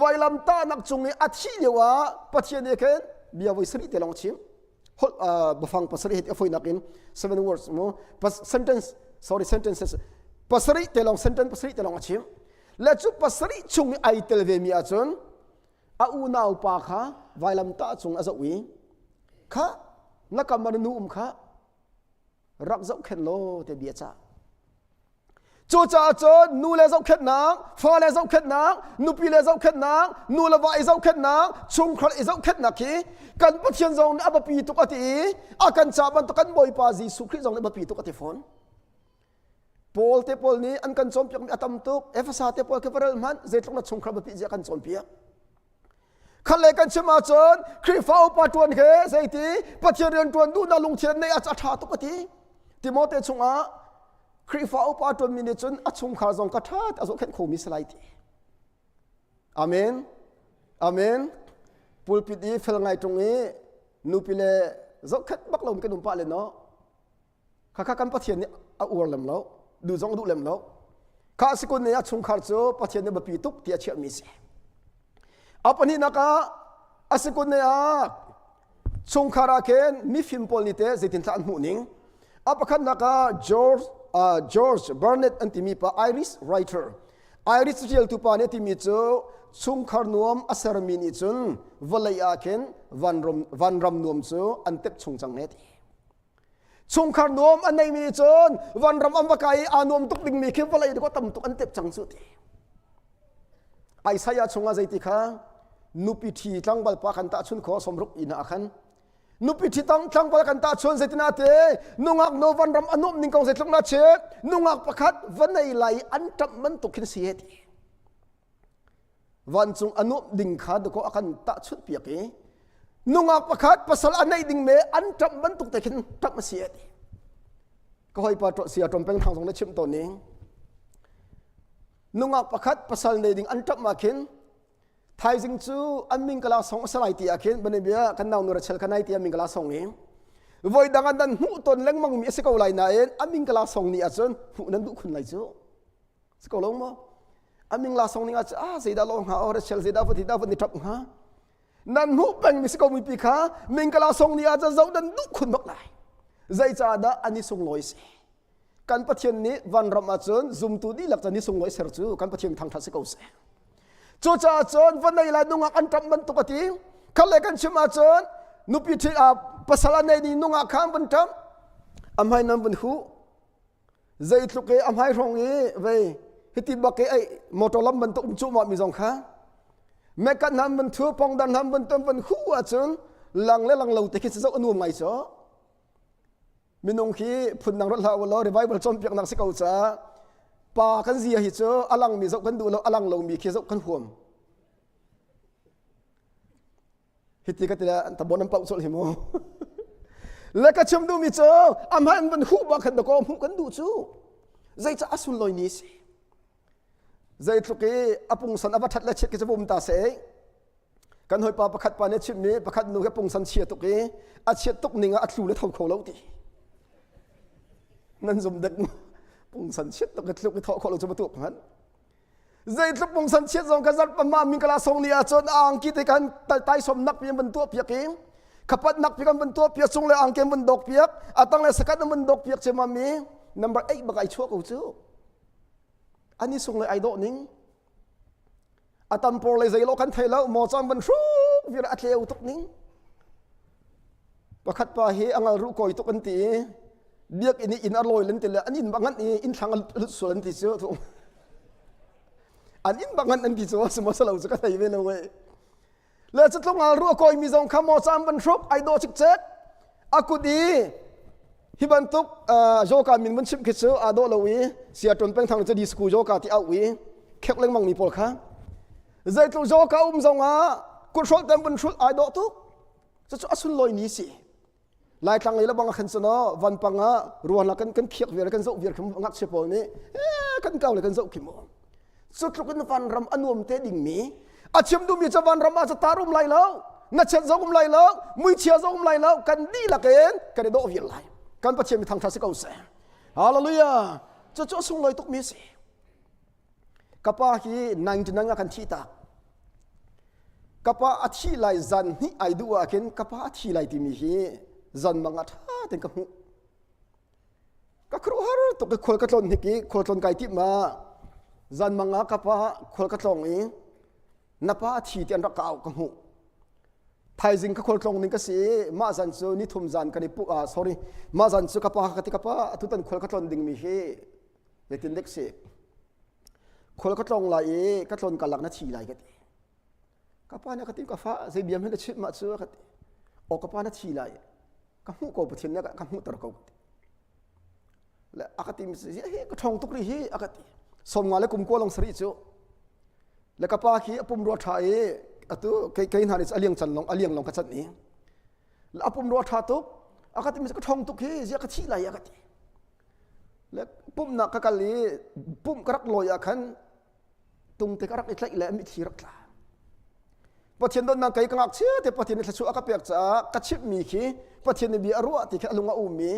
Vailam tahnak cung i a thih lio ah Pathian nih khin bia voi sarih te lawng a chim. Holh biafang pasarih he a foinak in seven words mu sentence sorry sentences pasarih te lawng sentence pasarih te lawng a chim. Le cu pasarih chung i ai tel ve mi ahcun a unau pa kha vailamtah cung a zoh i kha na kam ah na nu um kha rak zohkhenh law te bia cah cucaah cun nu le zohkhenhnak fa le zohkhenhnak nupi le zohkhenhnak nu le va i zohkhenhnak chungkhar i zohkhenhnak hi kan Pathian zong nih a biapi tuk a ti i a kan ca bantuk kan Bawipa Jesuh Khrih zong nih a biapi tuk a ti fawn Paul te pawl nih an kan cawnpiakmi a tam tuk. Efesa te pawl khi va rel hmanh zeitluk na chungkhar biapi zia kan cawnpiak. Khat le kan chim ahcun Khrihfa upa ṭuan he zeiti Pathian rian ṭuan duhnak lungthin neih ah a ṭha tuk a ti. Timote chungah Khrihfa upa ṭuanmi nih cun a chungkhar zong ka ṭha a zohkhenh khomi si lai ti. Amen. Amen. Pulpit i fel ngai ṭung i nupi le zohkhenh bak lo kan um pah le no. Khakha kan Pathian nih a uar lem lo, duh zong duh lem lo. Kha si kun nih a chungkhar cu Pathian nih biapi tuk ti a chiahmi si. A pahnihnak ah a si kun nih ah chungkhar ah khin mifim pawl nih teh zeitindah an hmuh ning. A pakhatnak ah George George Burnett an timi pa Irish writer Irish ṭialtu pa nih a timi cu chungkhar nuam a sermi nih cun vawlei ah khin vanram, vanram nuam cu an tep chung cang ne ti. Chungkhar nuam a neimi cun vanram an va kai i aa nuam tuk dingmi khi vawlei dawh tam tuk an tep cang cu ti. Isaiah chungah zeiti kha nupi ṭhi tlangval pa kan tahchun kho somruk ina ah khan nupi ṭhi tang tlangval kan tahchun zeitina te nungak no vanram a nuam ning kong zeitluk na che nungak pakhat va nei lai an ṭamh bantuk khin si he ti. Vancung a nuamh ding kha dakaw a kan tahchunh piak i nungak pakhat pasal a neih ding me an ṭamh bantuk te khin ṭamh a si a ti. Ka hawipa sia ṭom peng thang zong na chimh tawn ning. Nungak pakhat pasal nei ding an ṭamh ah khin thaizing cu an mingkala song a si lai ti ah khin banabia kan nau nu Rachel kha nai ti a mingkala song i voi dang an nan hmuh ton lengmang mi a si ko lai nain a mingkala song ni ahcun hmuh nan duh khun lai cu. Si ko lo maw? A ming la song ning ah ah zeidah lo hnga or chel zeidah va ti dah va ni ṭap hnga. Nan hmuh peng mi si ko mi pi kha ming kala song ni ah cun zoh dan duh khun bak lai. Zeicahdah an i sunglawi si? Kan Pathian nih vanram ahcun zumtu dihlak cun ni sunglawi ser cu kan Pathian thangṭhat si ko seh. Cucaah cun va nei lai nungak an ṭamh bantuk a ti. Khat le kan chim ahcun nupi ṭhi pasal a nei ni nungak kha an van ṭamh. A hmai nan van huh. Zeitluk i a hmai hrawng i vei hiti bak i ei motor lam bantuk um cuahmah mi zong kha mekat hna van thu pongdan hna van ton van hu ahcun lang le lang lo te khi zoh a nuam ngai cu minung khi phundang rat hlah ulaw revival cawnpiaknak si ko caah pa kan zia hi cu a lang mi zoh kan duh lo a lang lomi khi zoh kan huam Hiti ka ti le tabon an pauh colh hi mu. Le ka chim duhmi cu a hman van huh ba khan dakaw hmuh kan duh cu zeicah a sunlawi ni si. Zeitluk i a pungsan a va that le chiat ki cu bum ta se. Kan hawipa pakhat pa nih chimmi pakhat nu he pungsan chia tuk i a chiat tuk ning ah a thlu le tho kho lo ti. Nan zum dek pungsan chiat tuk i tluk i thawh khawh lo cu ba tuak hmanh. Zeitluk pungsan chiat zong ka zarh pama mingkala song ni ahcun a angki te kan taisom nak pi an van tuah piak i khapat nak pi kan van tuah piak cung le angki an van dok piak a tang le sakat an van dok piak cemam i number 8 bak ai chuah ko cu ani sung le ai dawh ning. A tam por le zei lo kan thei lo maw cang van hruk vir a tleu tuk ning. Pakhat pa hi a ngal ruh koi tuk an ti i biakinn i inn a lawi lan ti le an inn bang an i inn thlang a lut sual an ti cu an inn bang an an ti cu simo salo cu ka thei ve lo wei le cu tlung ngal ruh a koi mi zong kha maw cang van hruk ai dawh cikcek a kut i hi bantuk joka min vun chim khi cu aa dawh lo i sia ṭun peng thang cu di sku joka ti au i khek lengmang mi pawl kha zeitluk joka um zong ah kut hrolh tem vun hrulh ai dawh tuk cucu a sunlawi mi si Laitlang lei lebang khan cu no vanpang ah ruan la kan kan phiak viar kan zoh viar khim ngakchia pawl nih eh kan kau le kan zoh khim mu cu tluk in vanram a nuam te ding mi a chim duhmi cu vanram ah cu tar um lai lo na chiat zong um lai lo muichia zong um lai lo kan dihlak in kan i dawh viar lai kan Pathian mi thangtha si ko seh hallelujah cu cu a sunglawi tuk mi si ka pa hi 99 ah kan thi tak Ka pa a thih lai zan hnih ai duh ah khin ka pa a thi lai timi hi zan mang ah ṭha tein ka hmuh. Ka khuaruahhar tuk i khual ka tlawn hnik i khual tlawn kai tim ah zan mang ah ka pa khual ka tlawng i na pa a thi ti an rak ka auh ka hmuh. Thaizing ka khual tlawng ning ka si i mah zan cu nithum zan kan i pu ah sorry mah zan cu ka pa ka ti ka pa atutan khual ka tlawn dingmi hi zeitin dek si khual ka tlawng lai i ka tlawn karlak na thi lai ka ti ka pa nih ka ti ka fa zei bia hmanh na chimh mah cu ka ti aw ka pa na thi lai ka hmuh ko pathian nih ka hmuhter ko ka ti le a ka ti mi hi ka ṭhawng tuk rih hi a ka ti 50 le kum kua long sarih cu le ka pa khi a pum rua ṭha i atu kei kei hna nih a liang can long a liang long ka canh i le a pum rua ṭha tuk a ka ti mi ka ṭhawng tuk hi zia ka thi lai a ka ti Le pumhnak ka kal i pumh ka rak lawi ah khan tungte ka rak i tlaih le mitthli rak tla. Pathian donnak kei ka ngakchia te Pathian nih thluachuah a ka pek caah ka chimhmi khi Pathian nih bia a ruah ti khi a lung a um i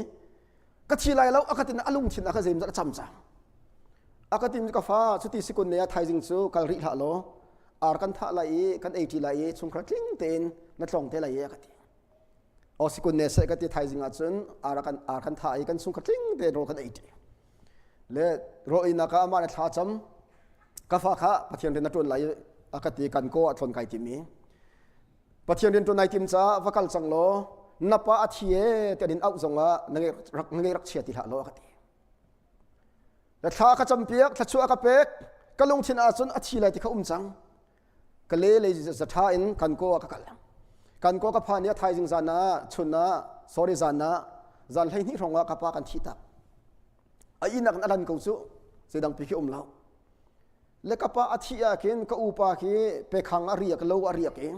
ka thi lai lo a ka tin a lungthin a ka zeimzat a cam cang. A ka tin ka fa cuti sikun ne ah thaizing cu kal rih hlah law ar kan thah lai i kan ei ṭi lai i chungkhar tling tein na tlawng te lai i a ka ti. Aw sikun ne seh ka ti thaizing ahcun ar kan ar kan thah i kan chungkhar tling tein rawl kan ei ṭi. Le rawl einak ah amah le thla cam ka fa kha Pathian rian na ṭuan lai a ka ti kan ko ah tlawn kai tim i Pathian rian ṭuan ai tim caah va kal cang law na pa a thi e tiah in auh zong ah na rak na rak chia ti hlah law a ka ti. Le thla ka campiak thluachuah ka pek ka lungthin ahcun a thi lai ti kha um cang. Ka le lei zatha in kan ko ah ka kal. Kan ko ka phan i a thaizing zan ah chun ah sorry zan ah zan 12 hrawng ah ka pa kan thi tak. A ihnak in a lan ko cu zeidang pi khi um lo. Le ka pa a thih ah khin ka upa khi pekhang a riak lo a riak i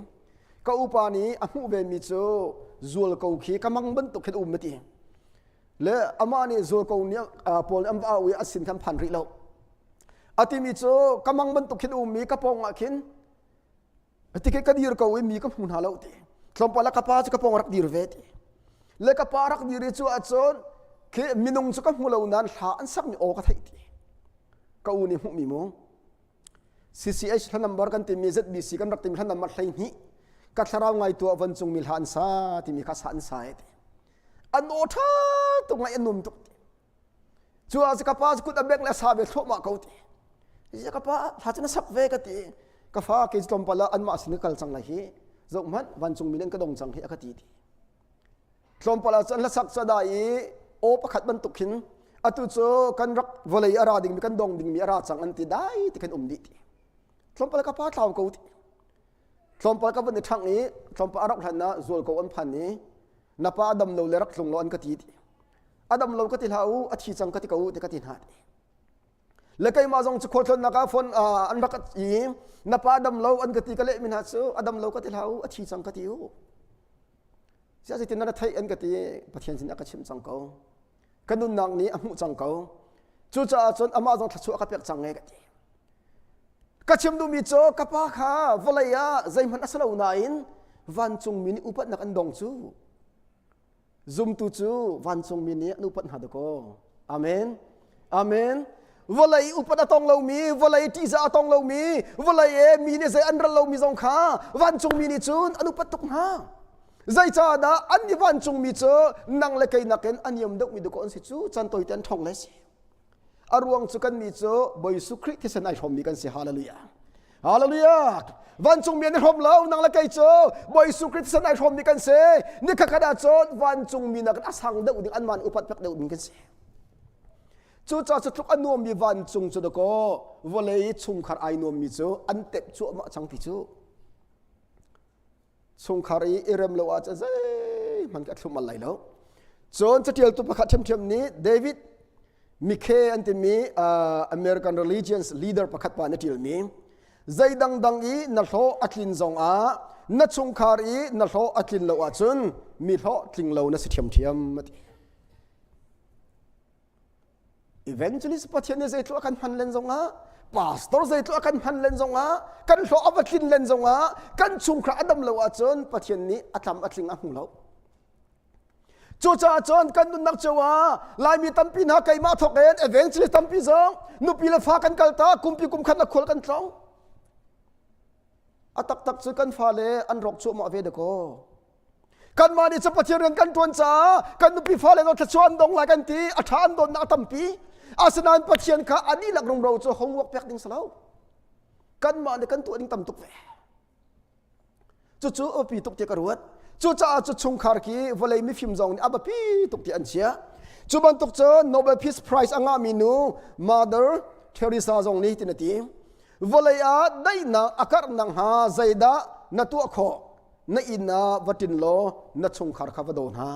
ka upa nih a hmuh ve mi cu zual ko khi ka mang bantuk khin um ti. Le amah nih zual ko nih pawl nih an va au i a sin khan phan rih lo. A timi cu ka mang bantuk khin um i ka pawng ah khin ti ka dir ko i mi ka hmu hna lo ti. Tlawmpal ah ka pa cu ka pawng rak dir ve ti. Le ka pa rak dir i cu ahcun khi minung cu ka hmu lo nain hla an sakmi aw ka theih ti. Ka u nih hmuhmi mu. CCH hla number kan timi ZBC kan rak timi hla number 12 ka thlarau ngai tuah van cung mi hla an sa timi kha sa an sa e ti. An aw ṭha tuk ngaih an num tuk ti. Cu ah ka pa kut a bek le a sa ve thluahmah ko ti. Zia ka pa hla cu na sak ve ka ti. Ka fa kei tlawmpal ah anmah sin ka kal cang lai hi. Zoh hmanh vancung mi nih an ka dong cang hi a ka ti ti. Tlawmpal ah cun hlasak cu a dai i aw pakhat bantuk khin atu cu kan rak vawlei a ra dingmi kan dong dingmi a ra cang an ti dai ti khin um dih ti. Tlawmpal ka pa thlau ko ti. Tlawmpal ka van i ṭhangh i tlawmpal a rak hlan ah zual ko an phan i na pa a dam lo le rak tlung lo an ka ti ti. A dam lo ka ti hlah u, a thi cang ka ti ko u ti ka ti hna ti. Le keimah zong cu khualtlawnnak ah phone an rak i na pa dam lo an ka ti ka leh mi hna cu a dam lo ka ti hlah u, a thi cang ka ti u. Ziah zeitin na theih an ka ti Pathian sin a ka chimh cang ko. Ka nunnak nih a hmuh cang ko. Cucaah cun amah zong thluachuah ka pek cang e ka ti. Ka chim duhmi cu ka pa kha vawlei ah zeihmanh a si lo nain vancungmi nih upatnak an dong cu. Zumtu cu vancungmi nih an upat hna dakaw. Amen. Amen. Vawlei upat a tong lomi, vawlei ṭihzah a tong lomi, vawlei e mi nih zei an ral lomi zong kha vancungmi nih cun an upat tuk hna. Zeicahdah an i vancungmi cu nang le kei nakin a niam deuhmi dakaw an si cu chan tawite an ṭhawng le si. A ruang cu kannih cu Bawi Jesuh Khrih thisen ai hrawmmi kan si. Hallelujah. Hallelujah! Vancungmi an i hrawm lo, nang le kei cu Bawi Jesuh Khrist thisen ai hrawmmi kan si. Nikhat ah cun vancungmi nakin a sang deuh ding anmah nih upat pek deuh ding kan si. Cucaah cu tluk a nuammi vancung cu dakaw vawlei chungkhar ai nuammi cu an tep cuahmah cang ti cu. Chungkhar i i rem lo ahcun zeihmanh ka thlum al lai lo. Cun catialtu pakhat ṭhiamṭhiam nih David McKay an timi American religions leader pakhat pa nih a ṭialmi zei dangdang i na hlawh a tlin zongah na chungkhar i na hlawh a tlin lo ahcun mi hlawh tling lo na si ṭhiamṭhiam a ti. Evangelist Pathian nih zeitluk a kan hman len zongah pastor zeitluk a kan hman len zongah kan hlawh a va tlin len zongah kan chungkhar a dam lo ahcun Pathian nih a tlam a tling a hmu lo. Cucaah cun kan nunnak cio ah Laimi tampi hna keimah thawk in evangelist tampi zong nupi le fa kan kal ta kumpi kum khat na khual kan tlong. A taktak cu kan fale an rawk cuahmah ve dakaw. Kanmah nih cu Pathian rian kan ṭuan caah kan nupi fale zong thluachuah an dong lai kan ti a ṭha an donnak a tampi asinain Pathian kha a dihlak rumro cu homework pek ding si lo kanmah nih kan tuah ding tam tuk ve cucu a biapi tuk tiah ka ruat cucaah cu chungkhar khi vawlei mifim zong nih a biapi tuk tiah an chiah cu bantuk cun Nobel Peace Prize a ngahmi nu Mother Teresa zong nih tin a ti vawlei ah daihnak a karh nakhnga zeidah na tuah khawh na inn ah va ṭin law na chungkhar kha va daw hna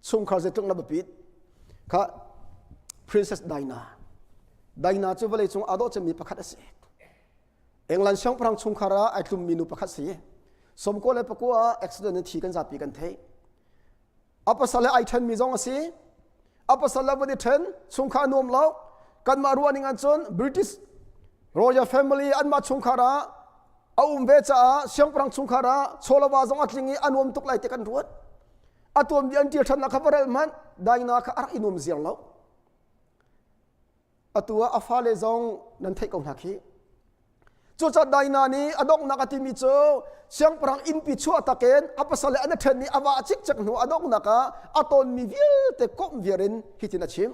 chungkhar zeitluk na biapit kha Princess Diana Diana cu vawlei cung aa dawh cemmi pakhat a si England siangpahrang chungkhar ah ai tlummi nu pakhat si sawmkua le pakua ah accident in thi kan zapi kan theih a pasal he ai ṭhenmi zong a si a pasal le van i ṭhen chungkhar nuam lo kanmah ruah ning ahcun British royal family anmah chungkhar ah a um ve caah siangpahrang chungkhar ah chawlava zong a tling i a nuam tuk lai ti kan ruat a tuanbia an ṭial ṭhannak kha va rel hmanh Diana kha a rak i nuam ziar lo atu ah a fale zong nan theih ko hna khi cucaah Dinah nih a donghnak a timi cu siangpahrang innpi chuah takin a pasal le an i ṭhen i a va cikcek hnu a donghnak ah a tonmi vialte komh viar in hitin a chim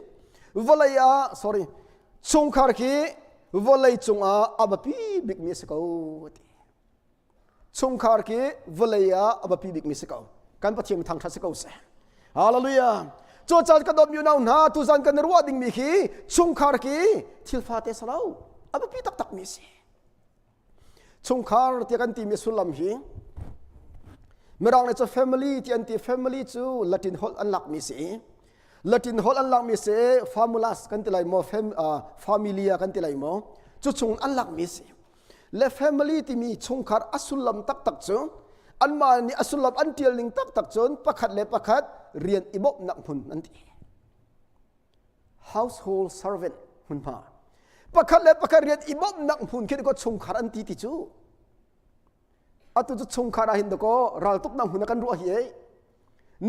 vawlei ah sorry chungkhar khi vawlei cungah a biapi bikmi a si ko ti Chungkhar khi vawlei ah a biapi bikmi si ko. Kan Pathian thangṭhat si ko seh. Hallelujah. Cucaah ka dawtmi unau hna tuzan kan ruah dingmi khi chungkhar khi thil fate si lo. A biapi taktakmi si. Chungkhar tiah kan timi sullam hi Mirang nih cu family ti an ti family cu Latin holh an lakmi si. Latin holh an lakmi si famulas kan ti lai maw fam, uh, familia kan ti lai maw cu chung an lakmi si. Le family timi chungkhar a sullam taktak cu anmah nih a sullam an ṭial ning taktak cun pakhat le pakhat rian i bawmhnak hmun an ti. Household servant hmunhma. Pakhat le pakhat rian i bawmhnak hmun khi ko chungkhar an ti ti cu. Atu cu chungkhar ah hin dakaw raltuknak hmun ah kan ruah hi ei.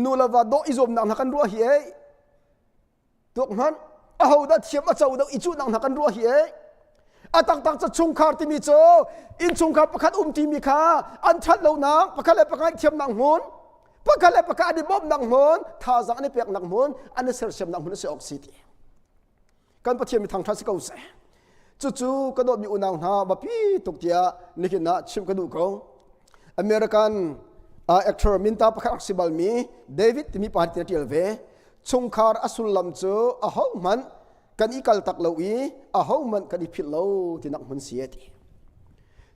Nu le va dawh i zuamnak hna kan ruah hi ei. Tuak hmanh ahodah thiam a co deuh i cuhnak hna kan ruah hi ee a taktak cu chungkhar timi cu innchungkhar pakhat um timi kha an ṭhat lonak pakhat le pakhat thiamnak hmun pakhat le pakhat an i bawmhnak hmun thazaang an i peknak hmun an i sersiamnak hmun a si awk si ti kan Pathian mi thangṭhat si ko seh cucu ka dawtmi unau hna biapi tuk tiah nihin ah chimh ka duh ko American uh, actor minta pakhat rak si balmi David timi pa nih a ṭial ve Chungkhar a sullam cu ahohmanh kan i kaltak lo i ahohmanh kan i philh lo tinak hmun si a ti.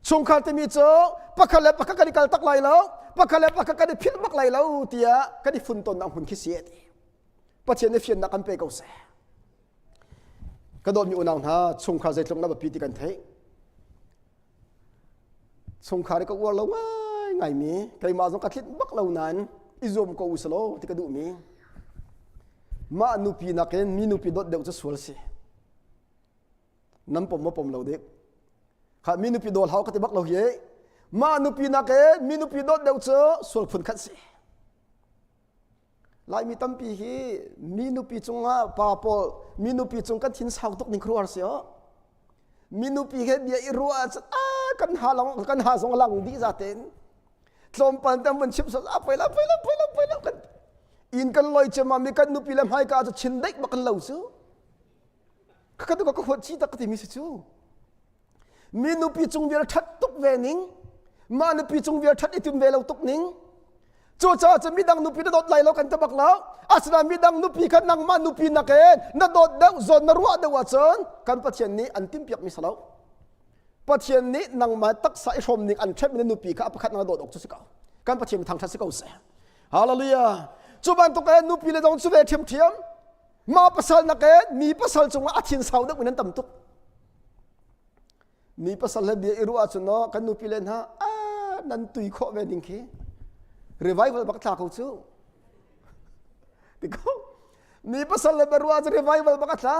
Chungkhar timi cu pakhat le pakhat kan i kaltak lai lo, pakhat le pakhat kan i philh bak lai lo tiah kan i funtonnak hmun khi si a ti. Pathian nih fiannak kan pe ko seh. Ka dawtmi unau hna, chungkhar zeitluk na biapi ti kan theih. Chungkhar i ka uar lo ngaingaimi, keimah zong ka tlinh bak lo nain i zuam ko u law ti ka duhmi. Mah nupi nakin mi nupi dawt deuh cu sual si. Nan pom maw pom lo dik. Kha mi nupi daw hlau ka ti bak lo hi. Mah nupi nakin mi nupi dawt deuh cu sual phun khat si. Laimi tampi hi mi nupi cungah pa pawl mi nupi cung kan thin sau tuk ning khuaruahhar si aw. Mi nupi he bia i ruah ahcun a kan ha long kan ha zong lang dih zaten. Tlawmpal te mun chim sal a poi la poi la poi la poi la kan in kan loi cema mi kan nupi le hmaika cu chin deik bak kan lo cu. Ka ka tu ka huat chi tak ka ti mi si cu. Mi nupi cung vial ṭhat tuk ve ning, mah nupi cung vial ṭhat i tim ve lo tuk ning. Cucaah cun midang nupi na dawt lai lo kan ti bak lo. Asinain midang nupi kha nangmah nupi nakin na dawt deuh, zawn na ruah deuh ahcun kan Pathian nih an timhpiakmi si lo. Pathian nih nangmah taksa i hrawm ning an ṭhenmi na nupi kha a pakhat na dawt awk cu si ko. Kan Pathian mi thangṭhat si ko seh. Hallelujah. Cu bantuk in nupi le zong cu ve ṭhiamṭhiam. Mah pasal nakin mi pasal cungah a thin sau deuh in an tam tuk. Mi pasal he bia i ruah ahcun no kan nupi le hna nan tui khawh ve ding khi revival bak tla ko cu. Ti ko. Mi pasal le ruah cu revival bak a tla.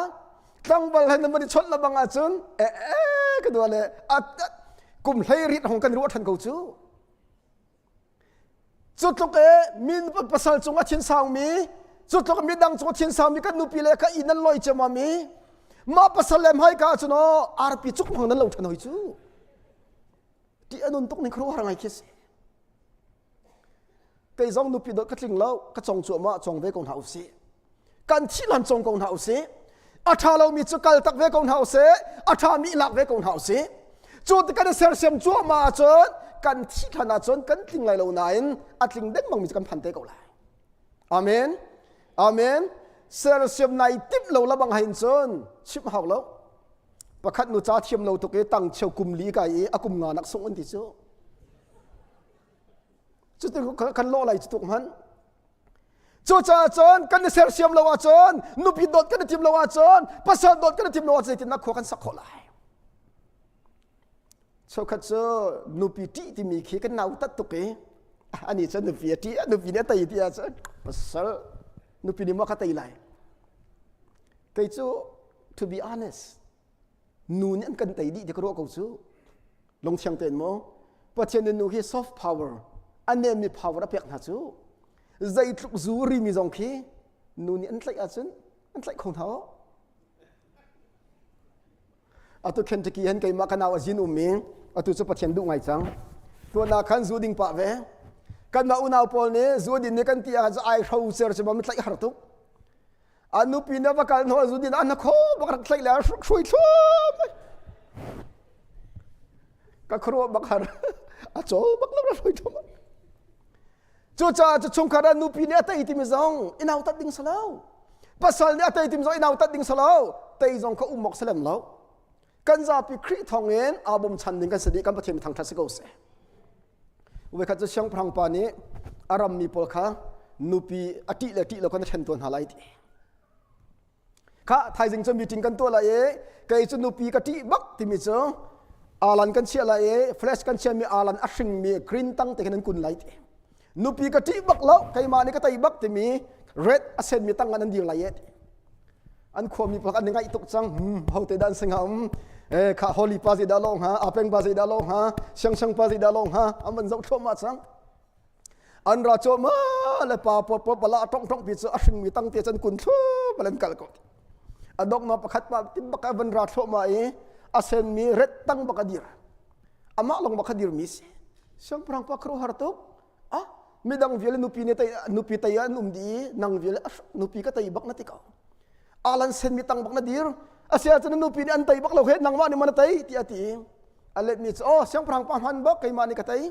Tlangval he nan van i chawnh la bang ahcun e e ka dua le kum hlei rit hong kan ruah ṭhan ko cu. Cu tluk e mi pasal cung a thin saumi, cu tluk midang cung a thin saumi kan nupi le ka inn nan loi ciammam i mah pasal le hmaika ahcun aw arpi cuk hmang nan lo ṭhan hoi cu. Ti anun tuk ning khuaruahhar ngai khi si. Kei zong nupi dawt ka tling lo, ka cong cuahmah cong ve ko hna usih. Kan thih hlan cong ko hna usih. A ṭha lomi cu kal tak ve ko hna usih. A ṭhami i lak ve ko hna usih. Cu ti kan i sersiam cuahmah ahcun kan thih hlan ahcun kan tling lai lo nain a tling dengmangmi cu kan phan te ko lai. Amen. Amen. Sersiam nai timh lo la bang hein cun chimh hau lo. Pakhat nu ca thiam lo tuk i tang cheu kum li kai i a kum nga nak sung an ti cu. Cuti kan lawh lai cu tuk hmanh. Cucaah cun kan i sersiam lo ahcun nupi dawt kan i tim lo ahcun pasal dawt kan i tim lo ahcun zeitindah khua kan sak khawh lai? Cheukhat cu nupi ṭih timi khi kan nautat tuk i ani cu nupi a ṭih nupi nih a tei ti ahcun pasal nupi nih maw ka tei lai? Kei cu to be honest nu nih an kan tei dih ti ka ruah ko cu lungthiang tein maw Pathian nih nu hi soft power a nemmi power a pek hna cu zeitluk zu rimi zong khi nu nih an tlaih ahcun an tlaih kho hna atu Kentucky han keimah ka nau a zin um i atu cu Pathian duh ngai cang tuan ah khan zu ding pah ve kanmah unau pawl nih zu din nih kan ti ah ai hro cer cu ma tlaih har tuk A nupi na va kal hnu zu din ah na kho bak rak tlaih le hruai thlum. Ka khuaruah bak har. A caw bak lo ra hruai thlum. Cucaah cu chungkhar ah nupi nih a tei timi zong i nautat ding si lo. Pasal nih a tei timi zong i nautat ding si lo. Tei zong kha um awk si lem lo. Kan zapi Khrih thawng in aa bawmchan ding kan si dih kan Pathian thangṭhat si ko seh. Voikhat cu siangpahrang pa nih a rammi pawl kha nupi a ṭih le ṭih lo kan a ṭhen tawn hna lai ti. Kha thaizing cu meeting kan tuah lai i kei cu nupi ka ṭih bak timi cu alan kan chiah lai i flash kan chiahmi alan a hringmi green tang te khin an kun lai ti. Nupi ka ṭih bak lo keimah nih ka tei bak timi red a senmi tang an dir lai e ti. An khuami pakhat an i ngaih tuk cang. Ho te dah an si hnga um? Eh, kha Holy pa zei dah lawng hnga? Apeng pa zei dah lawng hnga? Siangsiang pa zei dah lawng hnga? An van zoh thluahmah cang. An ra cuahmah le pa pawt pawt pala tong tong pi cu a hringmi tang te cun kun thlu bal an kal ko. A dok ma pakhat pa tim bak a van ra thluahmah i a senmi red tang bak a dir. Amah long bak a dir mi si. Siangpahrang pa khuaruahhar tuk. Ah, midang vial nupi ne tei nupi tei an um di i nang vial nupi ka tei bak na ti ko alan sen mi tang bak na dir asia cun nupi nih an tei bak lo he nangmah nih mana tei ti a ti a let mi cu oh siangpahrang pa hman bak keimah nih ka tei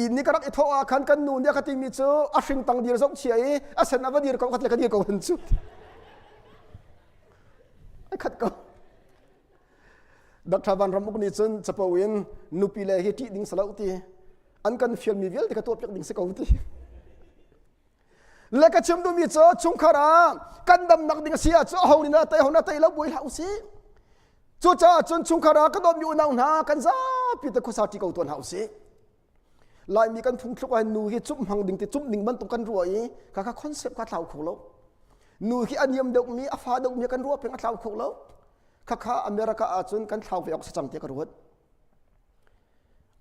inn ni ka rak i thawh ah khan kan nu nih a ka timi cu a hring tang dir zong chia i a sen a va dir ko khat le ka dir ko han cu ai khat ko Dr. Van Ram Uk nih cun capo in nupi le hi ṭih ding si lo ti an kan fialmi vialte ka tuahpiak ding si ko ti le ka chim duhmi cu chungkhar ah kan damnak ding a si ah cu aho nih na tei ho na tei lo buai hlah usih cucaah cun chungkhar ah ka dawtmi unau hna kan zapi te khuasa ṭi ko tuan hna usih Laimi kan phungthluk ah nu hi cumh hmang ding ti cumh ding bantuk kan ruah i kha kha concept kha thlau kho lo nu hi a niam deuhmi a fa deuhmi kan ruah peng a thlau kho lo khakha America ahcun kan thlau ve awk si cang ti ka ruat.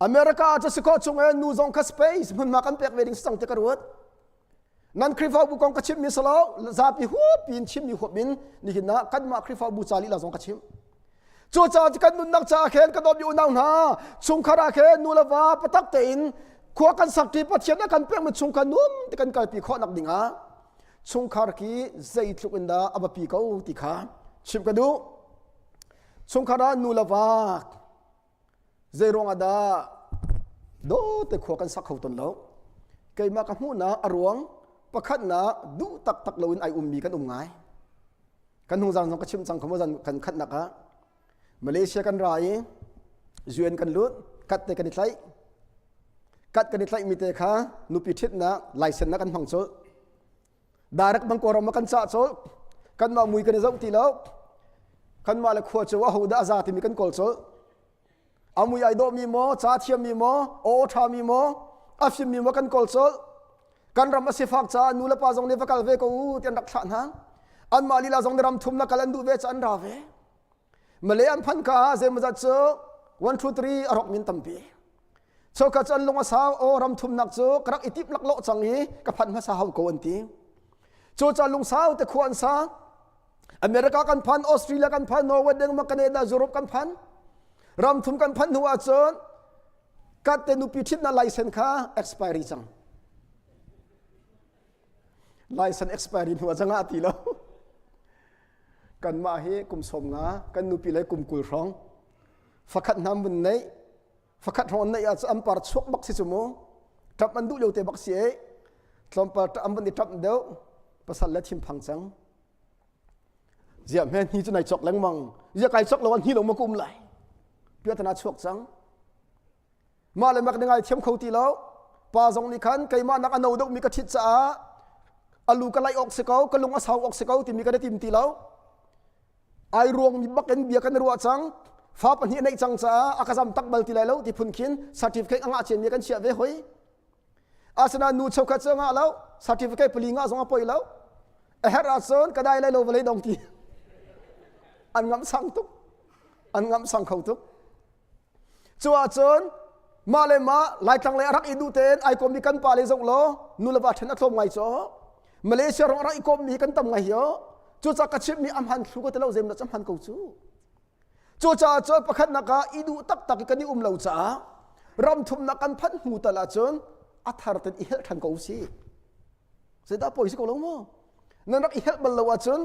America ah cu si khawh chung e nu zong kha space hmunhma kan pek ve ding si cang ti ka ruat. Nan Khrihfabu kong ka chimmi si lo, zapi huap in chimmi huap in nihin ah kanmah Khrihfabu ca lila zong ka chim. Cucaah kan nunnak caah khin ka dawtmi unau hna, chungkhar ah khin nu le va patak tein khua kan sak ṭi Pathian a kan pekmi chungkhar nuam ti kan kalpi khawhnak dingah chungkhar khi zeitluk in dah a biapi ko ti kha chimh ka duh. Chungkhar ah nu le va. Zei ruangah dah dawte khua kan sak kho ton lo? Keimah ka hmuhnak a ruang pakhatnak duh taktak loin ai ummi kan um ngai. Kan hnung zan zong ka chim cang kho zan kan khatnak ah Malaysia kan ra i UN kan lut kat te kan i tlaih kat kan i tlaih mi te kha nupi ṭhitnak license na kan hmang colh Direct bang kawlram ah kan cah colh. Kanmah mui kan i zoh ti lo. Kanmah le khua cu aho dah a za timi kan kawl colh. A mui ai dawhmi maw, ca thiammi maw, aw ṭhami maw, a fimmi maw kan kawl colh. Kan ram a sifak caah nu le pa zong nih va kal ve ko u ti an rak thlah hna. Anmah lila zong nih ram thum na kal an duh ve ca an ra ve. Malay an phanh ka ah zeimawzat cu 1 2 3 a rawk min tampi. Chokha cu an lung a sau, aw ram thumnak cu ka rak i tip laklawh cang i ka phanh hmasa hau ko an ti. Cucaah lungsau te khua an sa. America kan phan, Australia kan phan, Norway, Denmark, Canada, Europe kan phan. Ram thum kan phanh hnu ahcun kat te nupi ṭhitnak license kha expiry cang. License expiry hnu ah cang ah ti lo. Kanmah hi kum 50 kan nupi le kum 20 hrawng fakhat hna mun neih Fakhat hrawng an neih ahcun an par chuak bak si cu mu. Ṭap an duh lio te bak si e. Tlawmpal an van i ṭap deuh. Pasal le thinphang cang. Ziah hme hni cu nai cawk lengmang. Ziah kai cawk lo an hni lo ma ka um lai. Piatana chuak cang. Mah le mak ni ngai thiam kho ti lo. Pa zong nih khan keimah nak a no deuh mi ka ṭhit caah alu ka laih awk si ko, ka lung a sau awk si ko timi kan i tim ti lo. Ai ruangmi bak in bia kan i ruah cang. Fa pahnih neih cang caah a ka zam tak bal ti lai lo ti phun khin certificate a ngah ciami kan chiah ve hoi. Asinain nu cheukhat cu a ngah lo, certificate pali ngah zong a poi lo. A herh ahcun ka dai lai lo vawlei dong ti. An ngamh sang tuk. An ngamh sang kho tuk. Cu ahcun mah le mah Laitlang lei a rak i duh tein ai kommi kan pa le zoh law nu le va ṭhen a tlawm ngai caw. Malaysia rong a rak i kommi kan tam ngai hi Cucaah ka chimhmi a hman thlu ka ti lo zeimah cu hman ko cu. Cucaah cun pakhatnak ah i duh taktak i kan i um lo caah ram thumnak kan phanh hnu tal ahcun a thar ten i helh ṭhan ko usih. Zeidah poi si ko lo maw? Nan rak i helh bal lo ahcun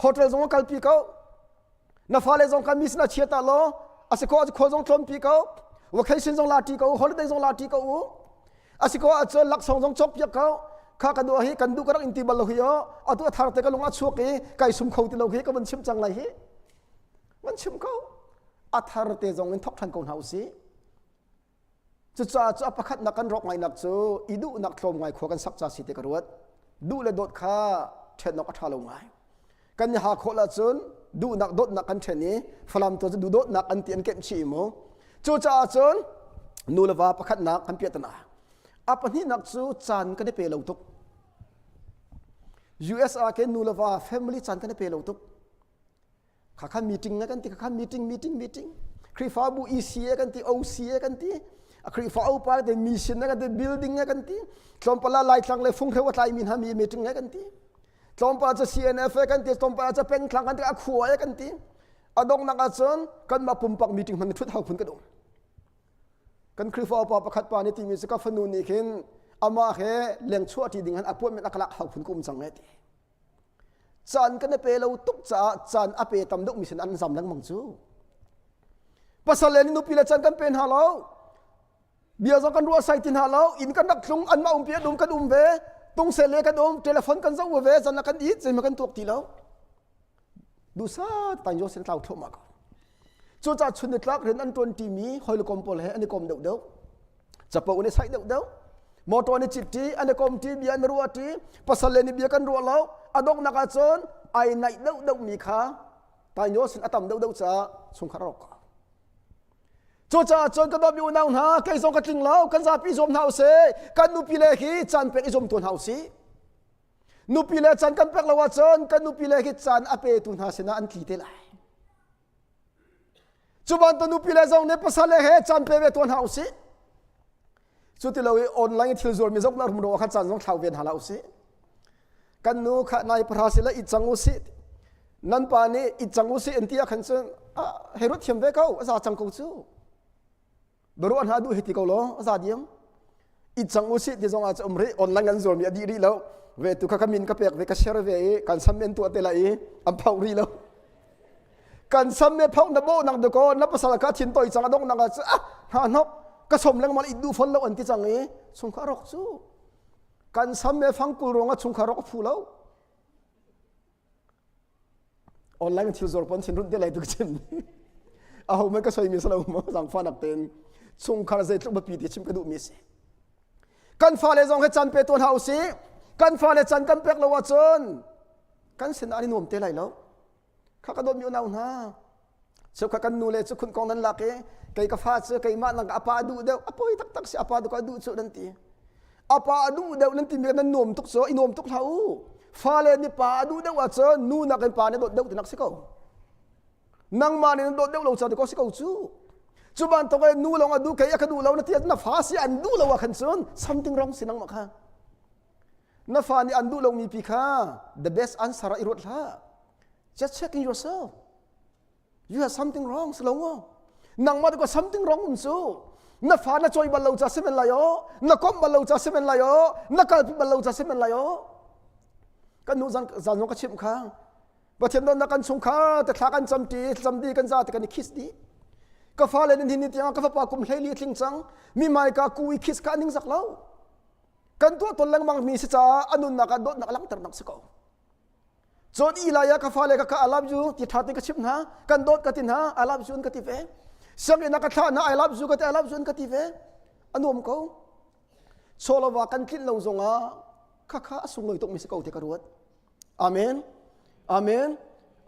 Hotel zong kalpi ko. Na fale zong kan mi sinah chia ta law a si ko khua zong tlawmpi ko. Vacation zong la ṭi ko, holiday zong la ṭi ko u. A si ko ahcun laksawng zong cawk piak ko. Kha ka duh hi kan duh ka rak in ti bal lo hi o. Atu a thar te ka lung a chuak i kai sum kho ti lo hi ka van chim cang lai hi. Van chim ko. A thar te zong in thok ṭhan ko hna usih. Cucaah cu a pakhatnak kan rawk ngainak cu i duhnak tlawm ngai khua kan sak ca si ti ka ruat. Duh le dawt kha ṭhen awk a ṭha lo ngai. Kan i ha khawh ahcun duhnak dawtnak kan ṭhen i Falam tu cu duhdawtnak an ti an kemh chih i mu. Cucaah cun nu le va pakhatnak kan piahtana. A pahnihnak cu caan kan i pe lo tuk. US ah khin nu le va family caan kan i pe lo tuk. Khakha meeting na kan ti khakha meeting meeting meeting Khrihfabu ECA kan ti OCA kan ti a Khrihfa upa kan ti mission na kan ti building na kan ti tlawmpal ah Laitlang le Funghreu a tlaimi hna mi meeting na kan ti tlawmpal cu CNF kan ti tlawmpal cu pengthlang kan ti a khua kan ti a donghnak ahcun kanmah pumpak meeting hman thut hau phun kan um kan Khrihfa upa pakhat pa nih timi cu ka fanu nih khin amah he leng chuah ṭi ding han appointment a ka lak hau phun ka um cang e ti Caan kan i pe lo tuk caah caan a pe tam deuhmi sin an zam lengmang cu. Pasal le nupi le caan kan pe hna lo. Bia zong kan ruah sai ti hna lo. Inn kan rak tlung, anmah umpi an um kan um ve. Tungsel le kan um, telephone kan zoh ve, zan kan it, zeihmanh kan tuak ti lo. Dusa tan yo sin tlau thluahmah ko. Cucaah chun nitlak rian an ṭuan ṭimi hawikom pawl he an i kom deuhdeuh. Capo an i saih deuhdeuh. Motor an i cit ṭi, an i kom ṭi, bia an i ruah ṭi. Pasal le nih bia kan ruah lo. A donghnak ahcun ai naih deuhdeuhmi kha tainyo sin a tam deuhdeuh caah chungkhar a rawk ko. Cucaah cun ka dawtmi unau hna, kei zong ka tling lo, kan zapi zuam hna usih. Kan nupi le hi caan pek i zuam tuan hna usih. Nupi le caan kan pek lo ahcun kan nupi le hi caan a petu hna sinah an tli te lai. Cu bantuk nupi le zong nih pasal le he caan pe ve tuah hna usih. Cu ti lo i online thil zuarmi zong na rumro kha caan zong thlau ve hna hlah usih. Kan nu kha nai pahra sila i cang usih. Nan pa nih i cang usih an ti ah khan cun ah hei ruat thiam ve ko a za cang ko cu. Biaruah hna duh hei ti ko law a za diam. I cang usih ti zong ah cu um rih online kan zuarmi a dih rih lo. Ve tu kha ka min ka pek ve ka share ve i kan sam men tuah te lai i an phauh rih lo. Kan sam me phok na bo nak de ko na pasal ka thin toi chang adong nak ah ah hna hnok ka som lengmang i du fon lo an ti chang i chungkhar rok cu kan sam me fangkul ruang ah chungkhar rok a phu lo. Online thil zor pon thin run te lai tu chim. A ho man ka soi mi salo mo zang fa nak ten chungkhar zeitluk biapi ti chim ka duh mi si. Kan fale zong he chan pe tuan hau si. Kan fale chan kan pek lo ahcun kan sin ah an i nuam te lai lo. Kha ka dawtmi unau hna. Cheukhat kan nu le cu khun kong nan lak i kei ka fa cu keimah nang ka apa a duh deuh a poi taktak si apa duh ka duh cu nan ti. Apa a duh deuh nan timi nan nuam tuk cu i nuam tuk hlah u. Fale nih pa a duh deuh ahcun nu nakin pa nih dawt deuh tinak si ko. Nangmah nih nan dawt deuh lo ca ti ko si ko cu. Cu bantuk in nu lawng a duh kei a ka duh lo na ti na fa si an duh lo ah khan cun something wrong si nangmah kha. Na fa nih an duh lomi pi kha the best answer ah i ruat hlah. Just checking yourself. You have something wrong si lo ngo. Nangmah tu something wrong um cu. Na fa na choi bal lo ca si men lai o. Na komh bal lo ca si men lai o. Na kalpi bal lo ca si men lai o. Kan nu zan zan zong ka chimh kha. Pathian don na kan chungkhar te thla kan cam ti cam di kan za te kan i kiss di. Ka fa le nin ni tiang ka fapa kum hlei li tling cang. Mi mai ka ku i kiss ka ning zak lo. Kan tuah ton lengmang mi si caah a nunnak ah dawtnak langhternak si ko. Cun Eli ah ka fale ka ka I love you ti ṭha tein ka chimh hna. Kan dawt ka ti hna I love you an ka ti ve. Sianginn ah ka thlah hna I love you ka ti I love you an ka ti ve. A nuam ko. Chawlava kan tlinh lo zongah khakha a sunglawi tukmi si ko ti ka ruat. Amen. Amen.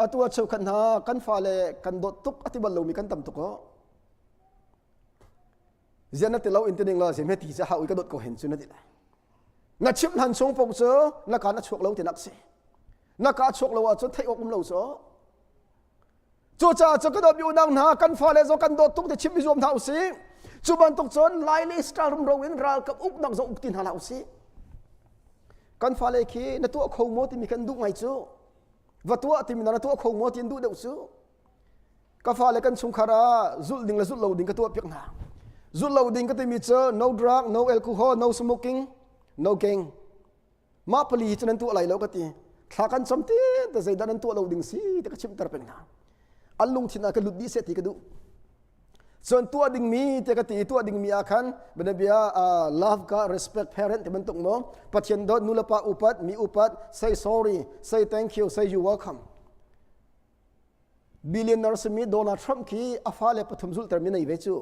Atu ah cheukhat hna kan fale kan dawt tuk a ti bal lomi kan tam tuk aw. Zian na ti lo in ti ning la si me ti ca ha ui ka dawt ko hen cu na ti lai. Na chimh hlan chung paoh cu na ka na chuak lo tinak si. Na ka chuak lo ahcun theih awk um lo cu. Cucaah cu ka dawt mi unau hna kan fale zong kan dawt tuk ti chimh i zuam hna usih. Cu bantuk cun Lai le Israel rumro in ralkap uknak zong uk ti hna hlah usih. Kan fale khi na tuah kho maw timi kan duh ngai cu. Va tuah timi na tuah kho maw ti an duh deuh cu. Ka fale kan chungkhar ah zulh ding le zulh lo ding ka tuah piak hna. Zulh lo ding ka timi cu no drug, no alcohol, no smoking, no gang. Mah pali hi cu nan tuah lai lo ka ti. Thla kan cam te te zeidah nan tuah lo ding si ti ka chimter peng hna. An lungthin ah ka lut dih seh ti ka duh. Cun tuah dingmi te ka ti tuah dingmi ah khan bianabia uh, love ka respect parent ti bantuk mo Pathian dawt nulepa upat mi upat say sorry say thank you say you welcome Billionaire simi Donald Trump khi a fale pathum zulhter mi nei ve cu.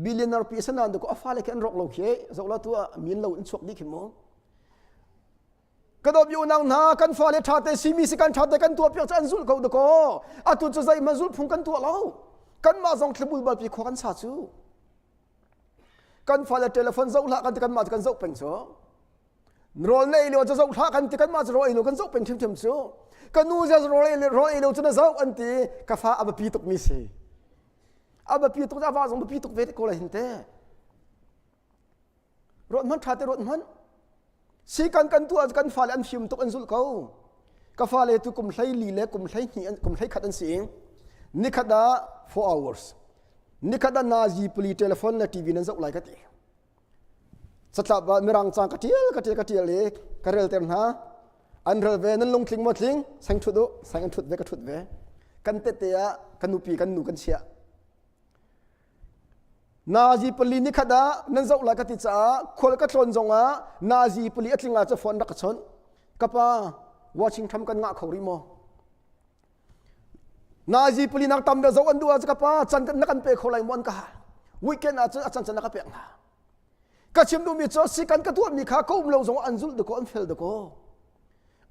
Billionaire pi sanan ko a fale khi an rok lo khi zoh la tu ah min lo in chuak dih khi mu. Ka dawt mi unau hna kan fale ṭha te simi si kan ṭha te kan tuah piak cu an zulh ko dakaw. Atu cu zeihmanh zulh phung kan tuah lo. Kanmah zong thlibul balpi khua kan sa cu. Kan fale telephone zoh hlah kan ti kanmah cu kan zoh peng cu. Rawl na ei lio cu zoh hlah kan ti kanmah cu rawl ei lo kan zoh peng ṭhiamṭhiam cu. Ka nu zia rawl ei rawl ei lo cu na zoh an ti ka fa a biapi tuk mi si. A biapi tuk a va zong biapi tuk ve te ko lai hin te. Ruat hmanh ṭha te ruat hmanh. Si kan kan tuah kan fale an fim tuk an zulh ko. Ka fale tu kum hlei li le kum hlei hnih kum hlei khat an si. Nikhat ah 4 hours. Nikhat ah nazi pali telephone le TV nan zoh lai ka ti. Catlap ah mirang cang ka ṭial ka ṭial ka ṭial i ka relter hna. An rel ve nan lungtling maw tling sang ṭhut u sang an ṭhut ve ka ṭhut ve. Kan tete ah ka nupi kan nu kan chiah. Nazi pali ni khat ah nan zoh lai ka ti caah khual ka tlawn zong ah nazi pali a tling ah cu phone rak ka chawnh. Ka pa watching tham kan ngah kho rih maw? Nazi pali nak tam deuh zoh an duh ah ka pa can na kan pe kho lai maw an ka hal. Weekend ah cun a can can na ka pek hna. Ka chim duhmi cu si kan ka tuahmi kha ka um lo zong an zulh dakaw an fel dakaw.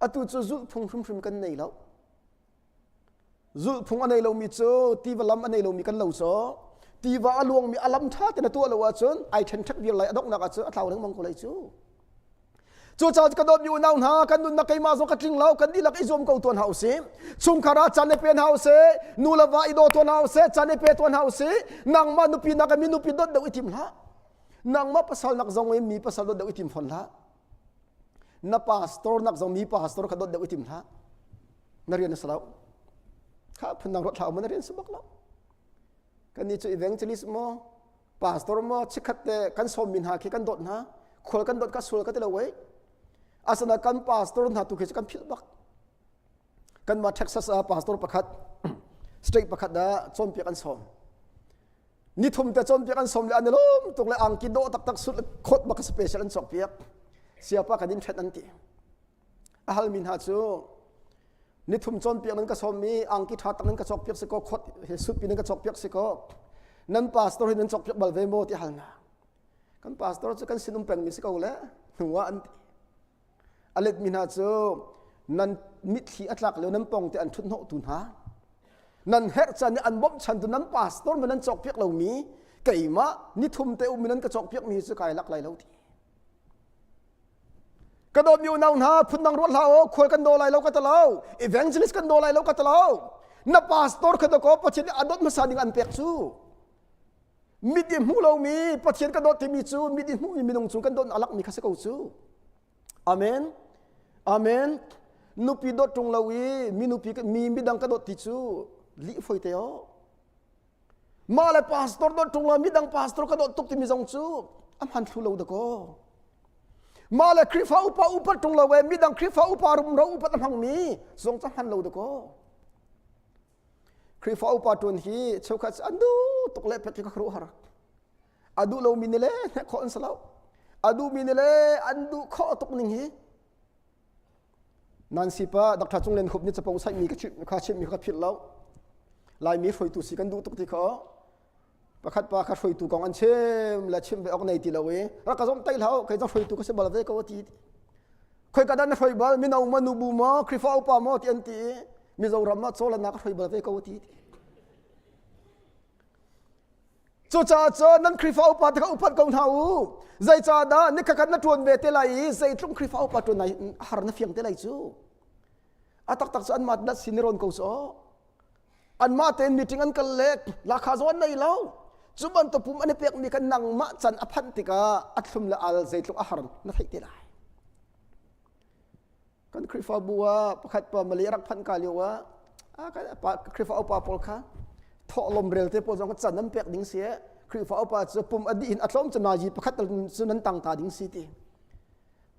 Atu cu zulh phung hrimhrim kan nei lo. Zulh phung a nei lomi cu tiva lam a nei lomi kan lo caw. Tiva a luangmi a lam ṭha tein a tuah lo ahcun ai ṭhenṭhek viar lai a donghnak ahcun a tlau lengmang ko lai cu. Cucaah ka dawtmi unau hna, kan nunnak keimah zong ka tling lo, kan dihlak i zuam ko tuan hna usih. Chungkhar ah caan i pe hna usih, nu le va i daw tuan hna usih, caan i pe tuan hna usih. Nangmah nupi nak mi nupi dawt deuh i tim hlah. Nangmah pasal nak zong in mi pasal dawt deuh i tim fawn hlah. Na pastor nak zong mi pastor kha dawt deuh i tim hlah. Na rian a si lo. Kha phundang ruat hlah u, na rian si bak lo. Kannih cu evangelist maw, pastor maw chikkhat te kan sawmmi hna khi kan dawt hna khual kan dawt ka sual ka ti lo wei asana kan pastor hna tu khi cu kan philh bak kanmah Texas ah pastor pakhat. State pakhat ah cawnpiak an sawm. Nithum te cawnpiak an sawm le an i lawm tuk le angki dawh taktak sut le khawt bak special an cawkpiak. Siapa kan in ṭhen an ti. A halmi hna cu nithum cawnpiak nan ka sawm i angki ṭha tak nan ka cawkpiak si kaw khawt he sutpi nan ka cawkpiak si kaw nan pastor hi nan cawkpiak bal ve maw ti hal hna. Kan pastor cu kan sinum pengmi si ko le hnu ah an ti. A letmi hna cu nan mitthli a tlak lio nan pong te an ṭhut hnawhtu hna nan herh caan i an bawmhchantu nan pastor mi nan cawkpiak lomi keimah nithum te um mi nan ka cawkpiak mi cu kai lak lai lo ti. Ka dawtmi unau hna phundang ruat hlah u khual kan daw lai lo ka ti lo evangelist kan daw lai lo ka ti lo na pastor kha dakaw Pathian nih a dawt hmasa ding an pek cu mit i hmu lomi Pathian ka dawt timi cu mit i hmuhmi minung cung kan dawt a lakmi kha si ko cu amen amen nupi dawt ṭung lo i mi nupi mi midang ka dawt ti cu lih foi te o mah le pastor dawt ṭung lo midang pastor ka dawt tuk timi zong cu a hman thlu lo dakaw mah le Khrihfa upa upat ṭung lo e midang Khrihfa upa rumro upat a hmangmi zong cu hman lo dakaw Khrihfa upa ṭuan hi cheukhat an duh tuk le pek hi ka khuaruah har. A duh lomi nih le hnek khawh an si lo. A duhmi nih le an duh khawh tuk ning hi. Nancy pa Dr. Cung Len Khup nih capo saihmi ka chimh kha chimhmi ka philh lo. Laimi hruaitu si kan duh tuk ti kha pakhat pa kha hruaitu kong an chim le chim ve awk nei ti lo i rak ka zomh tai hlah kei zong hruaitu ka si bal ve ko ti khoi ka dan na hruai bal mino ma nubu ma Khrihfa upa maw ti an ti i Mizoram ah chawlan ka hruai bal ve ko ti Cucaah cun nan Khrihfa upa te kha upat ko hna u. Zeicahdah nikhat na ṭuan ve te lai i zeitluk Khrihfa upa ṭuan nai har na fiang te lai cu. A taktak cu anmah dat sin i rawn ko sawh. Anmah tein meeting an kal le lakha zong an nei lo. Cu bantuk pum an i pekmi kha nangmah can a phanh tikah a thlum le al zeitluk a har na theih te lai. Kan Khrihfabu ah pakhat pa Malay rak phanh ka lio ah Khrihfa upa pawl kha thawhlawm rel te pawl zong kha can an pek ding si Khrihfa upa cu pum a dih in a tlawm cu nazi pakhat cu nan tang ta ding si ti.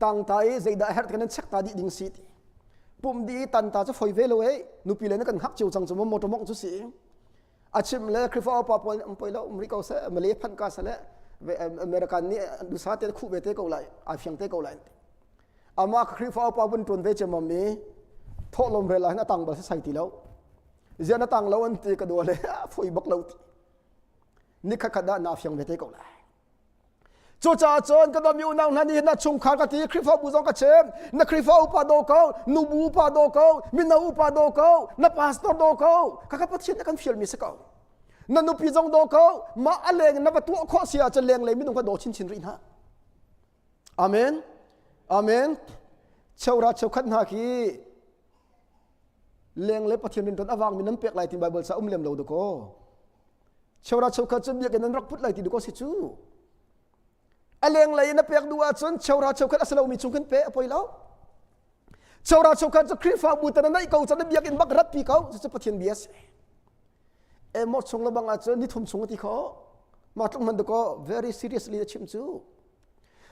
Tang ta i zeidah herh kan nan check ta dih ding si ti. Pum dih i tan ta cu foi ve lo ei nupi le na kan hngak cio cang cu motor mong cu si. A chim le Khrihfa upa pawl nih um poi lo um rih ko seh Malay phanh ka seh le American nih dusa te khuh ve te ko lai ai fiang te ko lai. Amah Khrihfa upa vun ṭuan ve ciammam i thawhlawm rel ah hin a tang bal sasai ti lo. Zian a tang lo an ti ka dua le foi bak lo ti. Ni khat khat ah naa fiang ve te ko lai. Cucaah cun ka dawmi unau hna nih na chungkhar ka ti Khrihfabu zong ka chim na Khrihfa upa daw ko nubu upa daw ko mino upa daw ko na pastor daw ko kha ka Pathian nih kan fialmi si ko na nupi zong daw ko mah a leng na va tuah khawh si ahcun lenglei minung kha daw chinchin rih hna Amen. Amen. Cheura cheukhat hna khi leng le Pathian rinton awang mi nan pek lai ti Bible sa um lem lo dakaw. Cheura cheukhat cu biakinn nan rak put lai ti dakaw si cu. A leng lei na pek duh ahcun cheura cheukhat a si lomi chung kan pe a poi lo. Cheura cheukhat cu Khrihfabu te na neih ko cun na biakinn bak rat pi ko cucu Pathian bia si. Emos chung le bang ahcun nithum chung a ti kho. Mah tluk hmanh dakaw very seriously a chim cu.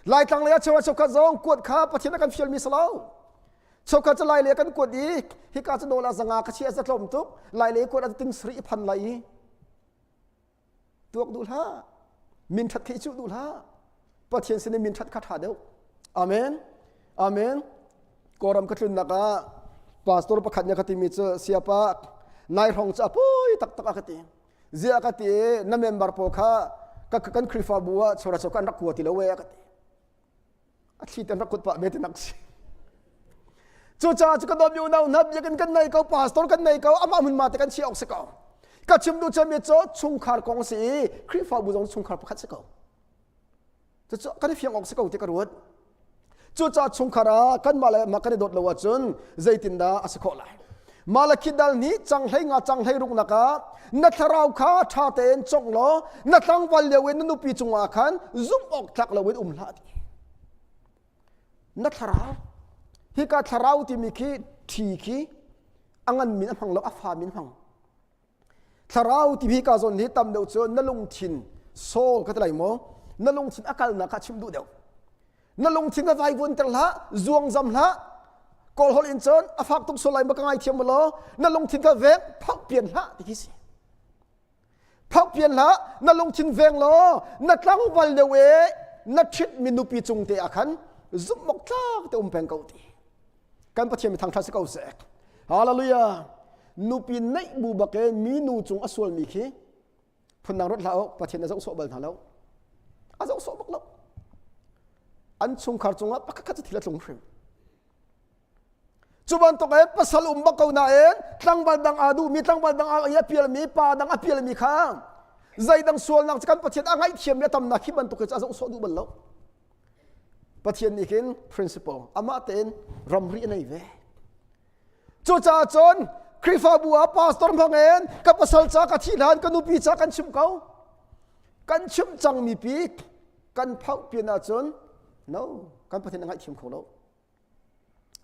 Laitlang lei ah cheukhat cheukhat zong kuat kha Pathian a kan fialmi si lo. Cheukhat cu lai lei kan kuat i hika cu dollar zanga ka chia zatlawm tuk lai lei kuat ah ting sari i phan lai i tuak duh hlah min ṭhat khi i cuh duh hlah Pathian sin i min ṭhat kha ṭha deuh. Amen. Amen. Kawlram ka tlunnak ah pastor pakhat nih a ka timi cu siapa nai hrawng cu a poi taktak a ka ti. Ziah ka ti i na member pawl kha ka kan Khrihfabu ah chora chok an rak kua ti lo e a ka ti. A thli ten rak kut pah ve ti nak si. Cucaah cu ka dawtmi unau hna biakinn kan nei ko pastor kan nei ko amah hmun ma te kan chiah awk si ko. Ka chim duh cemmi cu chungkhar kong si i Khrihfabu zong chungkhar pakhat si ko. Cucu kan i fiang awk si ko ti ka ruat. Cucaah chungkhar ah kanmah le mah kan i dawt lo ahcun zeitindah a si khawh lai? Malakhi dal nih canghlei nga canghlei ruknak ah na thlarau kha ṭha tein congh law na tlangval lio in na nupi cungah khan zumh awk tlak loin um hlah ti. Na thlarau hika thlarau timi khi ṭhi khi a ngan min a hmang lo a fa min hmang. Thlarau timi ka zawn hi tam deuh cu na lungthin soul ka ti lai maw? Na lungthin a kalnak kha chim duh deuh. Na lungthin na vaivuan ter hlah, zuangzam hlah. Kawl holh in cun a fak tuk sual lai ma ka ngaithiam law na lungthin kha veng phauh pian hlah ti khi si. Phauh pian hlah na lungthin veng law na tlangval deuh e na ṭhit mi nupi cung te ah khan zumh tlak te um peng ko ti. Kan Pathian mi thangṭhat si ko seh. Hallelujah. Nupi neih bu bak e mi nu cung a sual mi khi phundang ruat hlah u Pathian a zoh sawh bal hna lo. A zoh sawh bak lo. An chungkhar cungah pakhat khat cu thil a tlung hrim. Cu bantuk in pasal um bak ko nain tlangval dang aa duhmi tlangval dang a pialmi pa dang a pialmi kha zeidang sualnak cu kan Pathian a ngaihthiammi a tamnak hi bantuk hi cu a zoh sawh duh bal lo. Pathian nih khin principle amah tein ramri a nei ve. Cucaah cun Khrihfabu ah pastor hmang in ka pasal ca ka thih hlan ka nupi ca kan chimh ko. Kan chimh cangmi pi kan phauh pian ahcun no kan Pathian a ngaihthiam kho lo.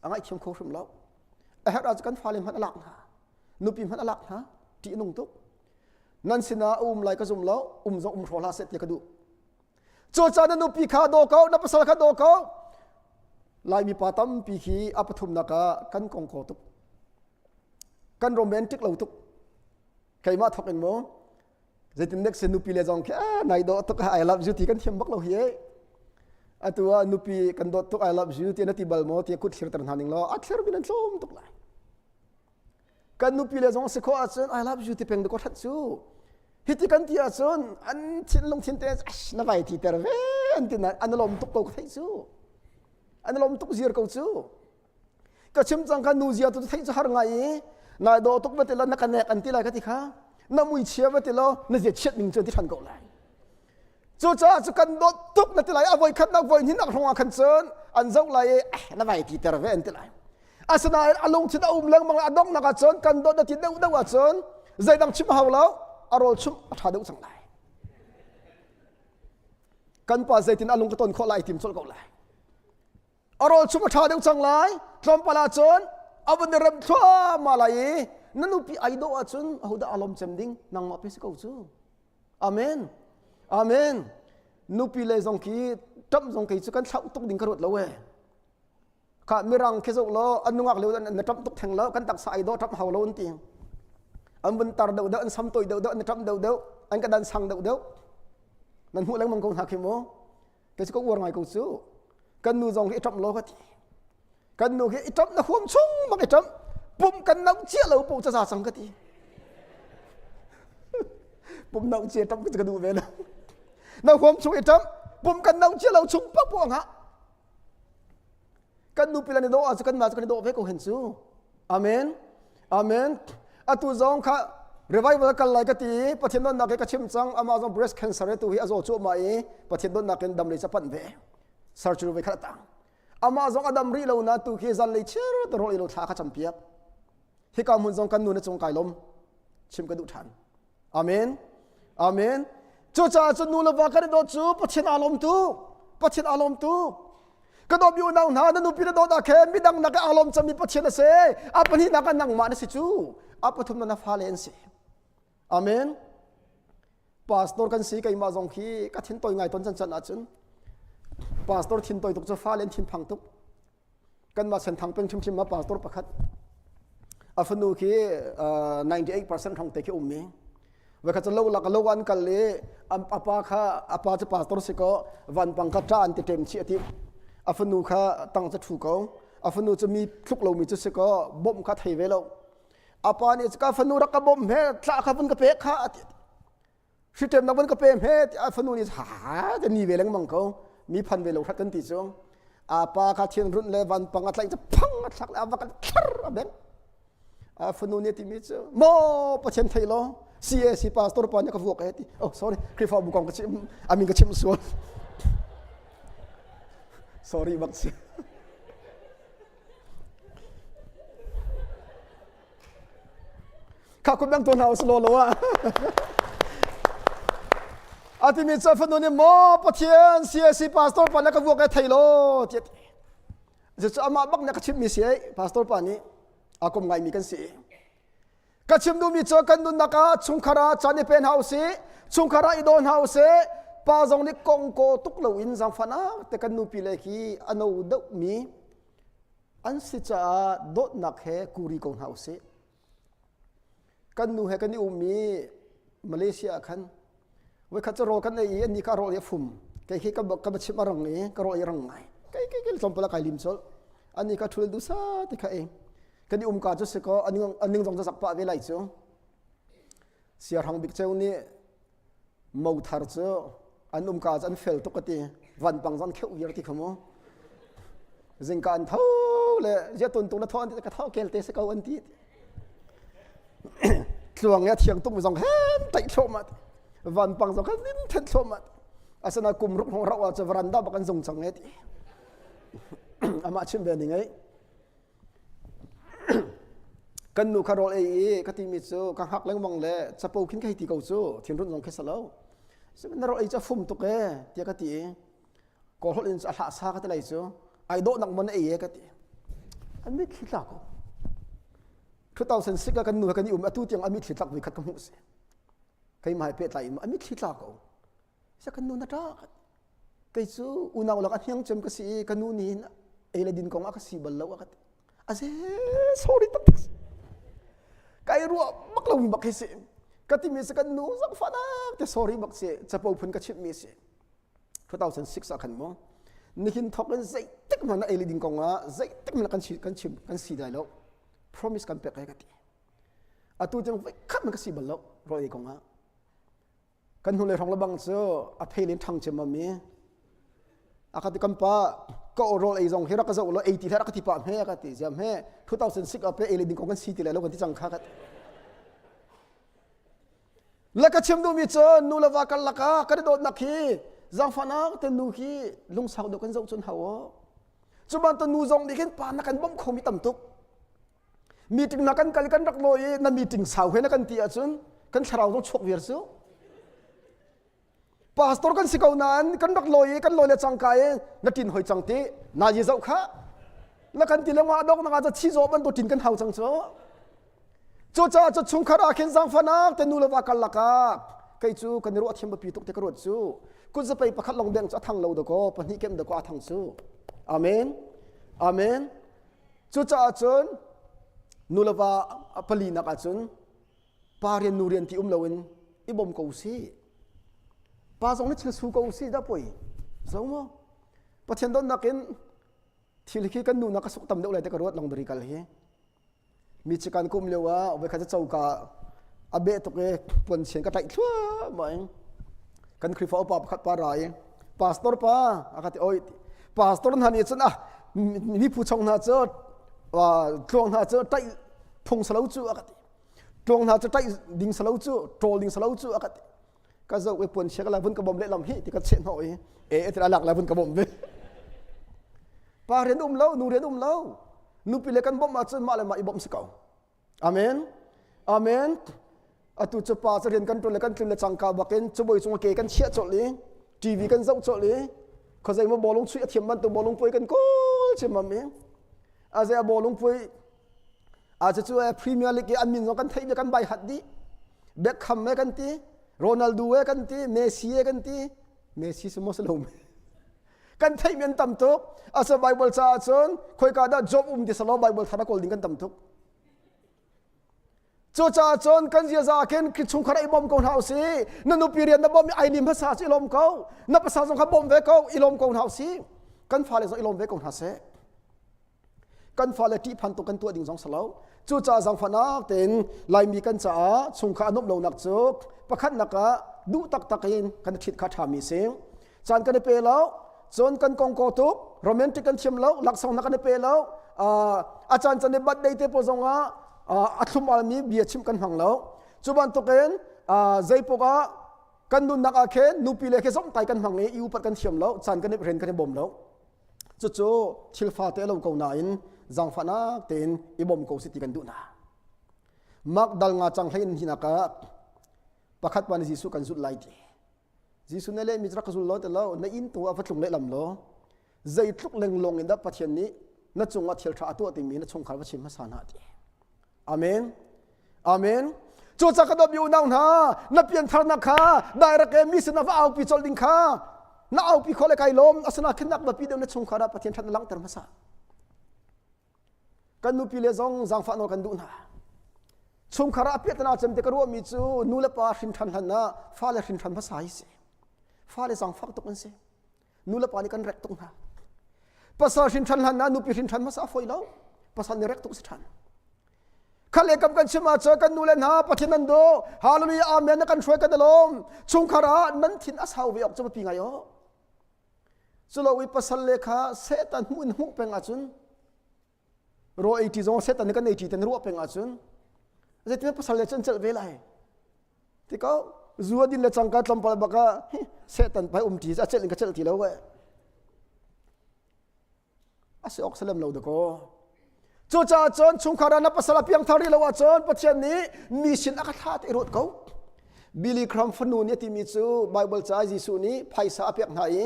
A ngaihthiam kho hrim lo. A herh ahcun kan fale hmanh a lak hna. Nupi hmanh a lak hna. Ṭih a nung tuk. Nan sinah a um lai ka zum lo, um zong um hraw hlah seh ti ka duh. Cucaah na nupi kha daw ko, na pasal kha daw ko. Laimi pa tampi khi a pathumnak ah kan kong ko tuk. Kan romantic lo tuk. Keimah thawk in maw zeitin nek se nupi le zong khi ah nai dawh tuk I love you ti kan thiam bak lo hi eh. Atu ah nupi kan dawt tuk I love you ti na ti bal maw ti kut thlir ter hna ning law a thlir min an tlawm tuk lai. Kan nupi le zong si khawh ahcun I love you ti peng ko that cu. Hiti kan ti ahcun an thinlung thin te na vai ti ter ve an ti an lawm tuk ko ka theih cu. An lawm tuk ziar ko cu. Ka chim cang kha nu zia tu theih cu har ngai i nai dawh tuk va ti lo na ka nek an ti lai ka ti kha na mui chia va ti lo na zia chiat ning cu an ti than ko lai. Cucaah cu kan dawt tuk na ti lai a voi khat nak voi hnih nak hrawng ah khan cun an zoh lai i eh, na vai ti ter ve an ti lai. Asinain a lungthin a um lengmang a donghnak ah cun kan dawt na ti deuh deuh ahcun zeidang chim hau lo a rawl chumh a ṭha deuh cang lai. Kan pa zeitin a lung ka ton khawh lai tim colh ko lai. A rawl chum a ṭha deuh cang lai. Tlawmpal ah cun a vun i rem thluahmah lai i na nupi ai dawh ahcun ahodah a lawm cem ding nangmah pe si ko cu. Amen. Amen. Nupi le zong khi ṭamh zong kei cu kan thlauh tuk ding ka ruat lo ee. Kha mirang khi zoh law an nungak lio na ṭamh tuk theng lo kan taksa ai dawh ṭamh hau lo an ti. An vun tar deuh deuh an sam toi deuh deuh an ṭamh deuh deuh an ka dan sang deuh deuh. Nan hmuh lengmang ko hna khi mu. Kei cu ka uar ngai ko cu. Kan nu zong hi i ṭamh law ka ti. Kan nu hi i ṭamh na huam chung bak i ṭamh. Pum kan no cia lo po ca cang ka ti. Pum no cia ṭamh ka duh ve lo. Na huam chung i ṭamh. Pum kan no cia lo chung pak po ngah. Kan nupi le ni dawh ahcun kan mah cu kan i dawh ve ko hen cu. Amen. Amen. Atu zong kha revival kal lai ka ti i Pathian dawtnak he ka chim cang amah zong breast cancer he tu hi a zaw cuahmah i Pathian dawtnak in dam lei ca panh ve. Surgery voi khat a tang. Amah zong a dam rih lo na tu khi zanlei chir te rawl ei lo thla kha campiak. Hika hmun zong kan nu na cung kai lom. Chim ka duh ṭhan. Amen. Amen. Cucaah cun nu le va kan i dawt cu Pathian aa lawm tuk. Pathian aa lawm tuk. Ka dawtmi unau hna na nupi na dawt ah khin midang nak aa lawm cangmi Pathian a si. A pahnihnak ah nangmah na si cu. A pathumnak na fale an si. Amen. Pastor kan si keimah zong khi ka thin toi ngai ton can can ahcun pastor thin toi tuk cu fale an thin phang tuk. Kanmah Senthang peng hrimhrim ah pastor pakhat a fanu khi 98% hrawng te khi ummi voikhat cu lo lak lo an kal i a pa kha a pa cu pastor si ko vanpang kha ṭa an ti ṭem chih a ti a fanu kha tang cu ṭhu ko a fanu cu mi tluk lomi cu si ko bawmh kha thei ve lo a pa nih ka fanu rak ka bawmh he thla kha vun ka pek kha a ti hriṭem nak van ka pe hme ti a fanu nih ha te ni ve lengmang ko mi phan ve lo hrat kan ti cu a pa kha thian runh le vanpang a tlaih cu phang a thlak le a va kan thlar a beng a fanu nih timi cu maw pathian thei law CAC pastor pa nih ka vuak e ti oh sorry Khrihfabu kong ka chim amin ka chim sual sorry bak si Kha kut bang tuan hna usih law lo ah. A timi cu fanu nih maw Pathian CAC pastor pa na ka vuak e thei law tiah ti. Cucu amah bak nih a ka chimhmi si ei pastor pa nih a kom ngaimi kan si. Ka chim duhmi cu kan nunnak ah chungkhar ah caan i pe hna usih, chungkhar ah i daw hna usih. Pa zong nih kongkaw tuk loin zaangfahnak te kan nupi le khi a no deuhmi. An si caah dawtnak he kuri ko hna usih. Kan nu he kan i um i Malaysia ah khan voikhat cu rawl kan ei i annih kha rawl i a fum. Kei khi ka ka chim a rang i ka rawl i a rang ngai. Kei kei kei tlawmpal ah kai lim colh. Annih kha ṭhul duhsa ti kha ei. Kan i um ka cu si kaw a ning zong cu zak pah ve lai cu. Siahrang bik ceu nih mothar cu an umka cu an fel tuk ka ti vanpang zong kheuh viar ti kha mu zingka an tho le zia tun tung na tho an ti ka tho kel te se ko an ti tluang ya thiang tuk zong hen taih thluahmah vanpang zong khan lim then thluahmah asana kum ruk hong rau ah cu veranda bak an zung cang e ti amah chim ve ning ei Kan nu kha rawl ei i ka timi cu ka hngak lengmang le capo khin ka hei ti ko cu thinrun zong khi salo. Na rawl ei cu a fum tuk ee tiah ka ti i kawl holh in cu a hlah sa ka ti lai cu ai dawh nak mon ei e ka ti. An mitthli tla ko. 2006 ah kan nu he kan i um atu tiang a mitthli tlak voi khat ka hmuh si. Keimah he pehtlai in a mitthli tla ko. Sa kan nu na ṭa kei cu unau lak a hniang cem ka si i ka nu nih hin ei le din kong a ka si bal lo a ka ti a ze sorry taktak kai ruah bak lo mi bak hi si ka timi si kan nu zang fanak te sorry bak si capo phun ka chimh mi si 2006 ah khan mu nihin thok in zeitik hmanh ei le ding kong ah zeitik hmanh kan kan chim kan si dai lo promise kan pek ai ka ti atu tiang voi khat man ka si bal lo rawl ei kong ah Kan hnulei hrawng lebang cu a phel in ṭhang ciammam i a ka ti kan pa ka rawl ei zong hi rak ka zoh law ei ti hlah rak ka ti pah hme a ka ti ziam he 2006 ah pe ei le ding kong kan si ti lai lo kan ti cang kha ka ti le ka chim duhmi cu nu le va karlak ah kan i dawtnak hi zaangfahnak te nu hi lungsau deuh kan zoh cun hau aw cu bantuk nu zong nih khin pa na kan bawmh khomi tam tuk Meeting na kan kal kan rak lawi i na meeting sau he na kan ti ahcun kan thlarau zong chuak viar cu. Pastor kan si ko nain kan rak lawi i kan lawi le cangka i na tin hoi cang ti na yi zoh kha na kan ti lengmang adok nak ah chi zaw bantuk tin kan hau cang cu. Cucaah cu chungkhar ah khin zaangfanak te nu le va karlak ah kei cu kan i ruah thiam biapi tuk te ka ruat cu kut zapei pakhat lawng deng cu a thang lo dakaw pahnih kem dakaw a thang cu. Amen. Amen. Cucaah cun nu le va palinak ahcun pa rian nu rian ti um loin i bawm ko usih. Pa zong nih thil su ko usih dah poi. Zo maw? Pathian donnak in thil khi kan nunak ka suk tam deuh lai te ka ruat long dari kal hi. Mi chikan kum lio ah voikhat coka a beh tuk i puan chian ka tlaih thluahmah in kan Khrihfa upa pakhat pa ra i pastor pa a ka ti oi pastor hna nih cun ah mi phu chong hna cu tluang hna cu ṭaih phung salo cu a ka ti tluang hna cu ṭaih ding salo cu ṭawl ding salo cu a ka ti ka zoh i puan chia ka la vun ka bawm lehlam hi ti ka cheh hnawh i e e ti lak la vun ka bawm ve pa rian um lo nu rian um lo nupi le kan bawmh ahcun mah le mah i bawmh si ko Amen. Amen. Atu cu pa cu rian kan ṭuan le kan tlun le cangka bakin cabuai cung ke kan chiah colh i TV kan zoh colh i khuazei maw bawlung chuih a thiam bantuk bawlung puai kan kawl ciammam i a zei a bawlung puai a cu cu Premier League i an min zong kan theih kan bai hat dih Beckham e kan ti Ronaldo e kan ti Messi e kan ti Messi si maw si lo kan theihmi an tam tuk asa Bible caah cun khoika dah job um ti salo Bible thar a kawl ding kan tam tuk cucaah cun kan ziaza khin chungkhar i bawm ko hna usih na nupi rian na bawm i ai lim hmasa cu i lawm ko na pasal zong kha bawm ve ko i lawm ko hna usih kan fale zong i lawm ve ko hna seh Kan fale ṭihphan tuk kan tuah ding zong si lo. Cucaah zaangfahnak tein Laimi kan caah chungkhar a nuamh lonak cu pakhatnak ah duh taktak in kan ṭhit kha ṭhami si. Caan kan i pe lo, cun kan kongkaw tuk, romantic kan thiam lo, laksawng hna kan i pe lo, a caan caan i birthday te pawl zongah a thlum almi bia chimh kan hmang lo. Cu bantukin zeipaoh ah kan nunnak ah khin nupi le khi zomhtai kan hmang i i upat kan thiam lo, caan kan i ren kan i bawm lo. Cucu thil fate a lo ko nain zaangfahnak tein i bawm ko si ti kan duh hna. Mark dal nga cang hlei in hinak ah pakhat pa nih Jesuh kan zulh lai ti. Jesuh nih le mi rak ka zul lo ti lo na inn tu ah va tlung lehlam law zeitluk lenglong in dah Pathian nih na cungah thil ṭha a tuah timi na chungkhar va chim hmasa hna ti. Amen. Amen. Cucaah ka dawtmi unau hna, na piantharnak kha direct e mi sinah va aupi colh ding kha na aupi khawh le kai lawm asina khin nak biapi deuh na chungkhar ah Pathian ṭhat na langhter hmasa. Kan nupi le zong zaangfah nawl kan duh hna. Chungkhar ah piahtana cem te ka ruahmi cu nu le pa hrin ṭhan hlan ah fale hrin ṭhan hmasa hi si. Fale zaangfak tuk an si. Nu le pa nih kan rek tuk hna. Pasal hrin ṭhan hlan ah nupi hrin ṭhan hmasa a fawi lo. Pasal nih rek tuk si ṭhan. Khat le kam kan chim ahcun kan nu le hna Pathian nan daw. Hallelujah amen na kan hruai kan i lawm. Chungkhar ah nan thin a sau ve awk cu biapi ngai aw. Culo i pasal le kha Satan hmuh in hmuh peng ahcun raw ei ṭi zong Satan nih kan ei ṭi ten ruah peng ahcun zeitin pasal le cu an celh ve lai ti ko zu a din le cangka tlawmpal bak ah Satan pai um ṭi a celh in ka celh ti lo we a si awk salem lo dakaw cucaah cun chungkhar ah na pasal a piangthar rih lo ahcun Pathian nih mi sin a ka thlah ti ruat ko Billy Graham fanu nih a timi cu Bible ca Jesuh nih phaisa a pek hna i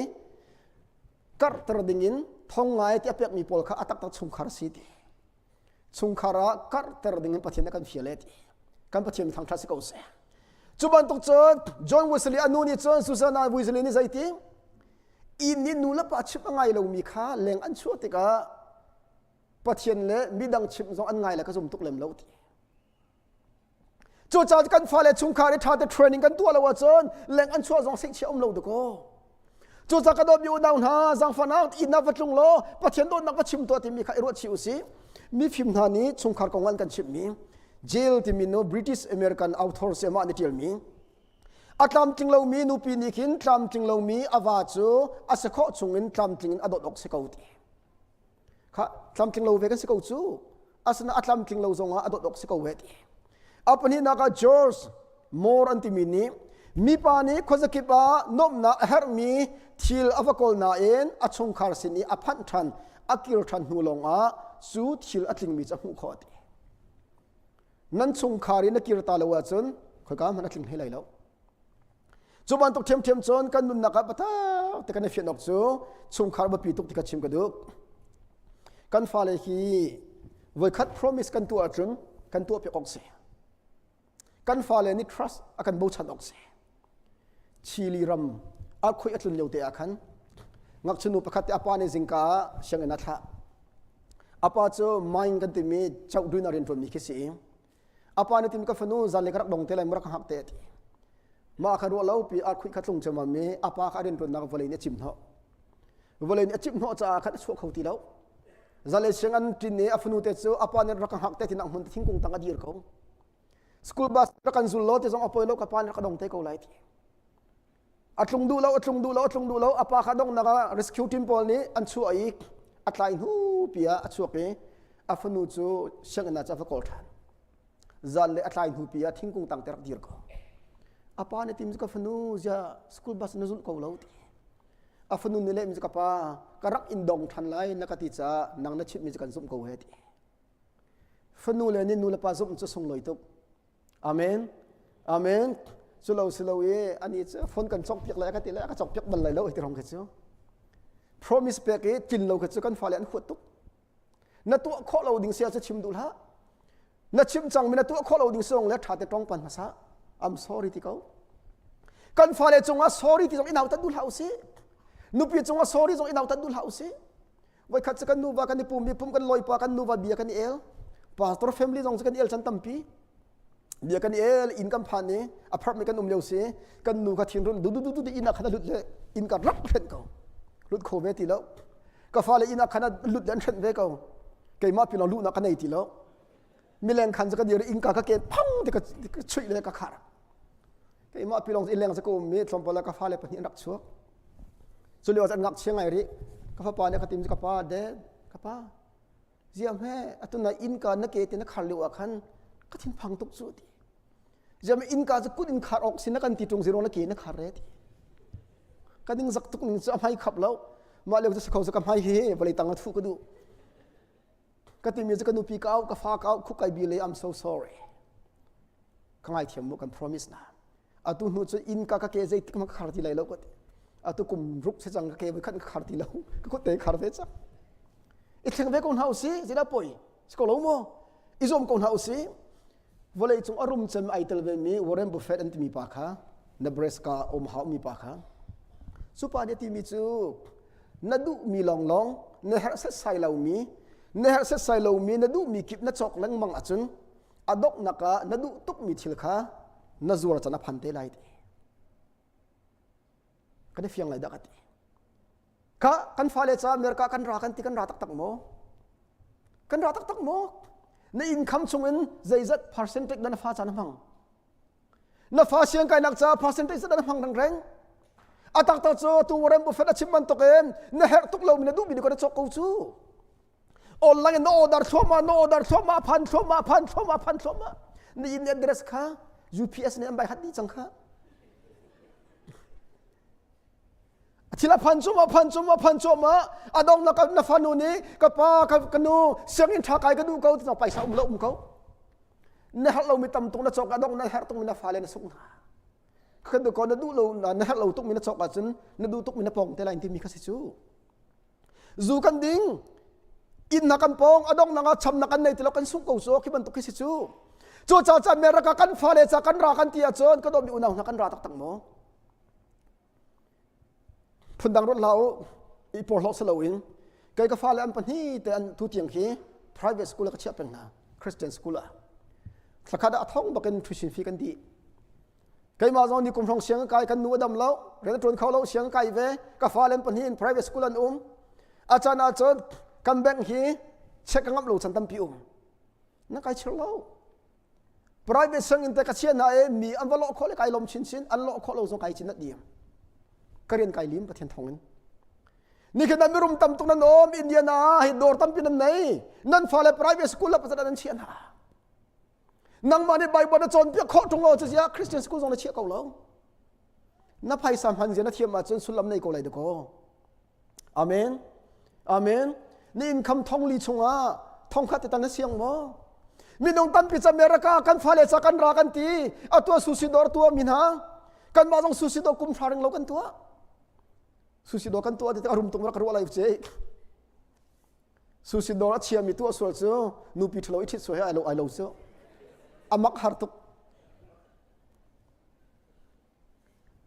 karhter dingin thong ngai ti a pekmi pawl kha a taktak chungkhar si ti chungkhar ah karhter dingin Pathian a kan fial e ti kan Pathian thangṭhat si ko seh cu bantuk cun John Wesley a nu nih cun Susanna Wesley nih zeiti inn nih nu le pa chimh a ngai lomi kha leng an chuah tikah Pathian le midang chimh zong an ngai le ka zum tuk lem lo ti Cucaah kan fale chungkhar i ṭha te training kan tuah lo ahcun leng an chuah zong seihchia um lo dakaw. Cucaah ka dawtmi unau hna zaangfahnak inn ah va tlung law Pathian dawtnak va chim tuah timi kha i ruah chih u sih. Mifim hna nih chungkhar kong an kan chimhmi Jail timi nu British American author si amah nih ṭialmi a tlamtling lomi nupi nih khin tlamtling lomi a va cu a si khawh chungin tlamtling in a dawt awk si ko ti. Kha tlamtling lo ve kan si ko cu. Asina a tlamtling lo zongah a dawt awk si ko ve ti. A pahnihnak ah George Moore an timi nih mipa nih khuazakip ah nuamhnak a herhmi thil a va kawl nain a chungkhar sin i a phanh ṭhan a kir ṭhan hnu lawngah cu thil a tlingmi cu a hmuh khawh ti. Nan chungkhar i na kir ta lo ahcun khoika hmanh a tling hlei lai lo. Cu bantuk ṭhiamṭhiam cun kan nunnak ah biatak te kan i fian awk cu chungkhar biapi tuk ti kha chim ka duh. Kan fale hi voikhat promise kan tuah ahcun kan tuah piak awk si. Kan fale nih trust a kan bochan awk si. Chile ram earthquake a tlun lio te ah khan ngakchia nu pakhat te a pa nih zingka ah sianginn a thlah. A pa cu mine kan timi choh dun a rian ṭuanmi khi si i A pa nih tin ka fanu zanlei ka rak dong te lai mu rak hngak te a ti. Mah kha ruah lo pi arkhuih kha tlung ciammam i a pa kha a rianṭuannak vawlei nih a cim hnawh. Vawlei nih a cimh hnawh caah khan a chuah kho ti lo. Zanlei siang an ṭin i a fanu te cu a pa nih rak ka hngak te tinak hmun thingkung tang a dir ko. School bus rak kan zul law ti zong a poi lo ka pa nih rak ka dong te ko lai ti. A tlung duh lo, a tlung duh lo, a tlung duh lo. A pa kha donghnak ah rescue team pawl nih an chuah i a tlai hnu pi ah a chuak i a fanu cu sianginn ah cu a va kawl ṭhan. Zan le a tlai hnu pi ah thingkung tang te rak dir ko. A pa nih tim cu ka fanu zia school bus na zulh ko lo ti. A fanu nih lehmi cu ka pa ka rak in dong ṭhan lai na ka ti caah nang na chimhmi cu kan zumh ko he ti. Fanu le nih nu le pa zumh cu sunglawi tuk. Amen. Amen. Cu lo si lo i ani cu phone kan cawk piak lai ka ti lai ka cawk piak bal lai lo ti rong khi cu. Promise pek i tlin lo khi cu kan fale an huat tuk. Na tuah khawh lo ding sia cu chim duh hlah. Na chim cang mi na tuah khawh lo ding song le ṭha te tong pan hmasa. I'm sorry ti ko. Kan fale cungah sorry ti zong i nautat duh hlah usih. Nupi cungah sorry zong i nautat duh hlah usih. Voikhat cu kan nuva kan i pum i pum kan lawipa kan nuva bia kan i el. Pastor family zong cu kan i el chan tampi. Bia kan i el inn kan phan i a pharh mi kan um lio si kan nu kha thinrun du du du du inn ah khan a lut le inn ka rak hrenh ko. Lut kho ve ti lo. Ka fale inn ah khan a lut le an hrenh ve ko. Keimah pi lawng luhnak ka nei ti lo. Mileng khan cu ka dir innka ka ken phang ti ka chuih le ka khar. Keimah pi lawng innleng cu ka um i tlawmpal ah ka fale pahnih an rak chuak. Cu lio ah an ngakchia ngai rih. Ka fapa nih a ka tim cu ka pa dad ka pa ziam he atu na innka na ke te na khar lio ah khan ka thinphang tuk cu ti. Ziam innka cu kut in khar awk si na kan ti ṭung zero na ke na khar re ti. Ka ning zak tuk ning cu a hmai khap lo. Mah lio cu si kho cu ka hmai hi vawlei tang ah thuh ka duh. Ka timi cu ka nupi ka auh ka fa ka auh khuk kai bi le I'm so sorry. Ka ngaithiam mu kan promise na. Atu hnu cu inn ka ka ke zeitik ma ka khar ti lai lo ka ti. Atu kum ruk se cang ka ke voi khat ka khar ti lo. Ka kut te khar ve cang. I thleng ve ko hna usih zeidah poi si ko lo maw? I zuam ko hna usih. Vawlei cung a rum cem ai tel ve mi Warren Buffett an timi pa kha Nebraska Omaha ummi pa kha cu pa nih a timi cu na duhmi lawnglawng na herh setsai lomi Na herh setsai lomi na duhmi kip na cawk lengmang ahcun a donghnak ah na duh tukmi thil kha na zuar can a phan te lai ti. Kan i fiang lai dah ka ti. Ka kan fale ca America kan ra kan ti kan ra taktak maw? Kan ra taktak maw? Na income chungin zeizat percentage na fa ca na hmang? Na fa siang kainak ca percentage zat na hmang rengreng? A taktak cu tu Warren Buffett a chim bantuk in na herh tuk lomi na duhmi ni ko na cawk ko cu. Online in na order thluahmah, na order thluahmah, phan thluahmah, phan thluahmah, phan thluahmah. Na inn address kha UPS nih an bai hat dih cang kha. Thil a phan cuahmah, phan cuahmah, phan cuahmah. A donghnak na fanu nih ka pa, ka nu, sianginn ṭha kai ka duh ko ti paisa um lo um ko. Na herh lomi tam tuk na cawk a dongh na herh tukmi na fale na sungh hna. Kan duh ko na duh lo na herh lo tukmi na cawk ahcun na duh tukmi na pong te lai timi kha si cu. Zu kan ding, inn na kan pong, a donghnak ah chamnak kan nei ti lo kan sungh ko cu khi bantuk khi si cu. Cu ca ca America kan fale ca kan ra kan ti ahcun ka dawtmi unau hna kan ra taktak maw? Phundang ruat hlah u, i porhlawh si loin kei ka fale an pahnih te an tu tiang khi private school ah ka chiah peng hna, Christian school ah. Thlakhat ah a thong bakin tuition fee kan dih. Keimah zong ni kum hrawng siang kai kan nu a dam lo, rian a ṭuan kho lo, siang kai ve, ka fale an pahnih in private school an um. A caan ah cun kan bank hi check ka ngamh lo chan tampi um. Na kai chir lo. Private sianginn te ka chia hna i mi an va lawh khawh le kai lawm chinchin, an lawh khawh lo zong kai chin diam. Ka rian kai lim Pathian thawng in. Nikhin ah mirum tam tuk nan um, Indiana hi dawr tampi nan nei. Nan fale private school la pasal nan chia hna. Nangmah nih Bible na cawnpiak khawh ṭung lo cuziah Christian school zong na chiah ko lo. Na phaisa hman zia na thiam ahcun sullam nei ko lai dakaw. Amen. Amen. Ni income thong li chungah thong khat te na siang maw? Minung tampi ca America kan fale ca kan ra kan ti atua sushi dawr tua mi hna kan mah zong sushi dawr kum hra ring lo kan tuah sushi dawr kan tuah ti a rum tung rak ruah lai ce sushi dawr a chiami tuah sual cu nupi ṭhalo i ṭhit sual he ai lo ai lo cu amak har tuk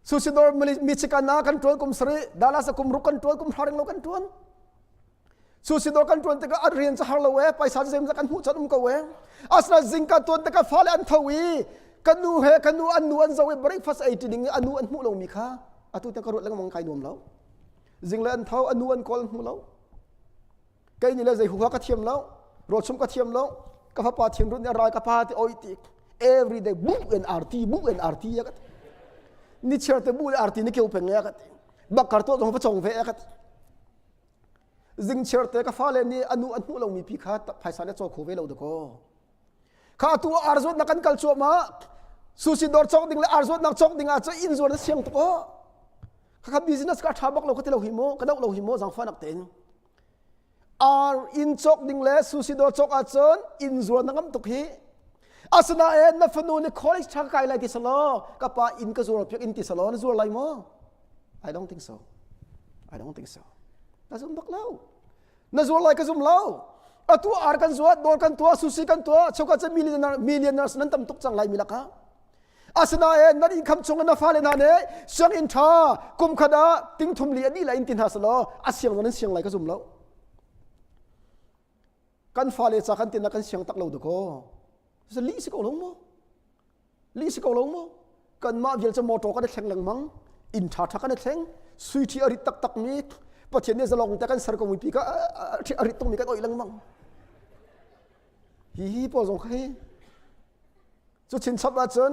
Susidor Michigan ah kan ṭuan kum sarih, Dallas ah kum ruk kan ṭuan, kum hra ring lo kan ṭuan. Susidor kan ṭuan tikah a rian cu har lo e, paisa cu zeimawzat kan hmuh chan um ko e. Asina zingka ṭuan tikah fale an tho i ka nu he ka nu an nu an zo i breakfast ei ṭi ding i a nu an hmuh lomi kha atu tiang ka ruat lengmang kai nuam lo. Zingle an tho, a nu an kawl an hmu lo. Kei nih le zei huha ka thiam lo, rawlchum ka thiam lo, ka fapa thinrun nih a rai ka pa ti oi ti every day bu en arti bu en arti ya ka ti. Ni chiar te bu le arti ni keu peng ya ka ti. Bakar to zong va chong ve ya ka ti. Zing chiar te ka fale nih anu an hmuh lomi pi kha phaisa le chaw kho ve lo dakaw. Kha tu arzuat na kan kal cuahmah sushi dawr cawk ding le arzuat nak cawk ding ah cu inn zuar na siang tuk aw. Kha business ka tha bak lo ka ti lo hi mu ka doh lo hi mu zangfa nak tein. Ar inn cawk ding le sushi dawr cawk ahcun inn zuar na ngam tuk hi. Asinain na fanu nih college ṭha ka kai lai ti selaw ka pa inn ka zuar piak in ti selaw na zuar lai maw? I don't think so. I don't think so. Na zum bak lo. Na zuar lai ka zum lo. Atu ar kan zuat, dawr kan tuah, sushi kan tuah, choka cu millionaire, millionaires nan tam tuk cang lai mi lakah. Asinain nan income chung na fale hna nih sianginn ṭha kum khat ah ting thum li a dih lai in ti hna selaw a siang zong nan siang lai ka zum lo. Kan fale ca kan tin ah kan siang tak lo dakaw. Lih si ko lo maw? Lih si ko lo maw? Kanmah vial cu motor kan i thleng lengmang, inn ṭha ṭha kan i thleng, sui ṭhi a rit taktak mi Pathian nih zalong te kan ser ko mi pi ka a rit tuk mi kan oih lengmang. Hi hi pawl zong kha hi Cu chinchap ahcun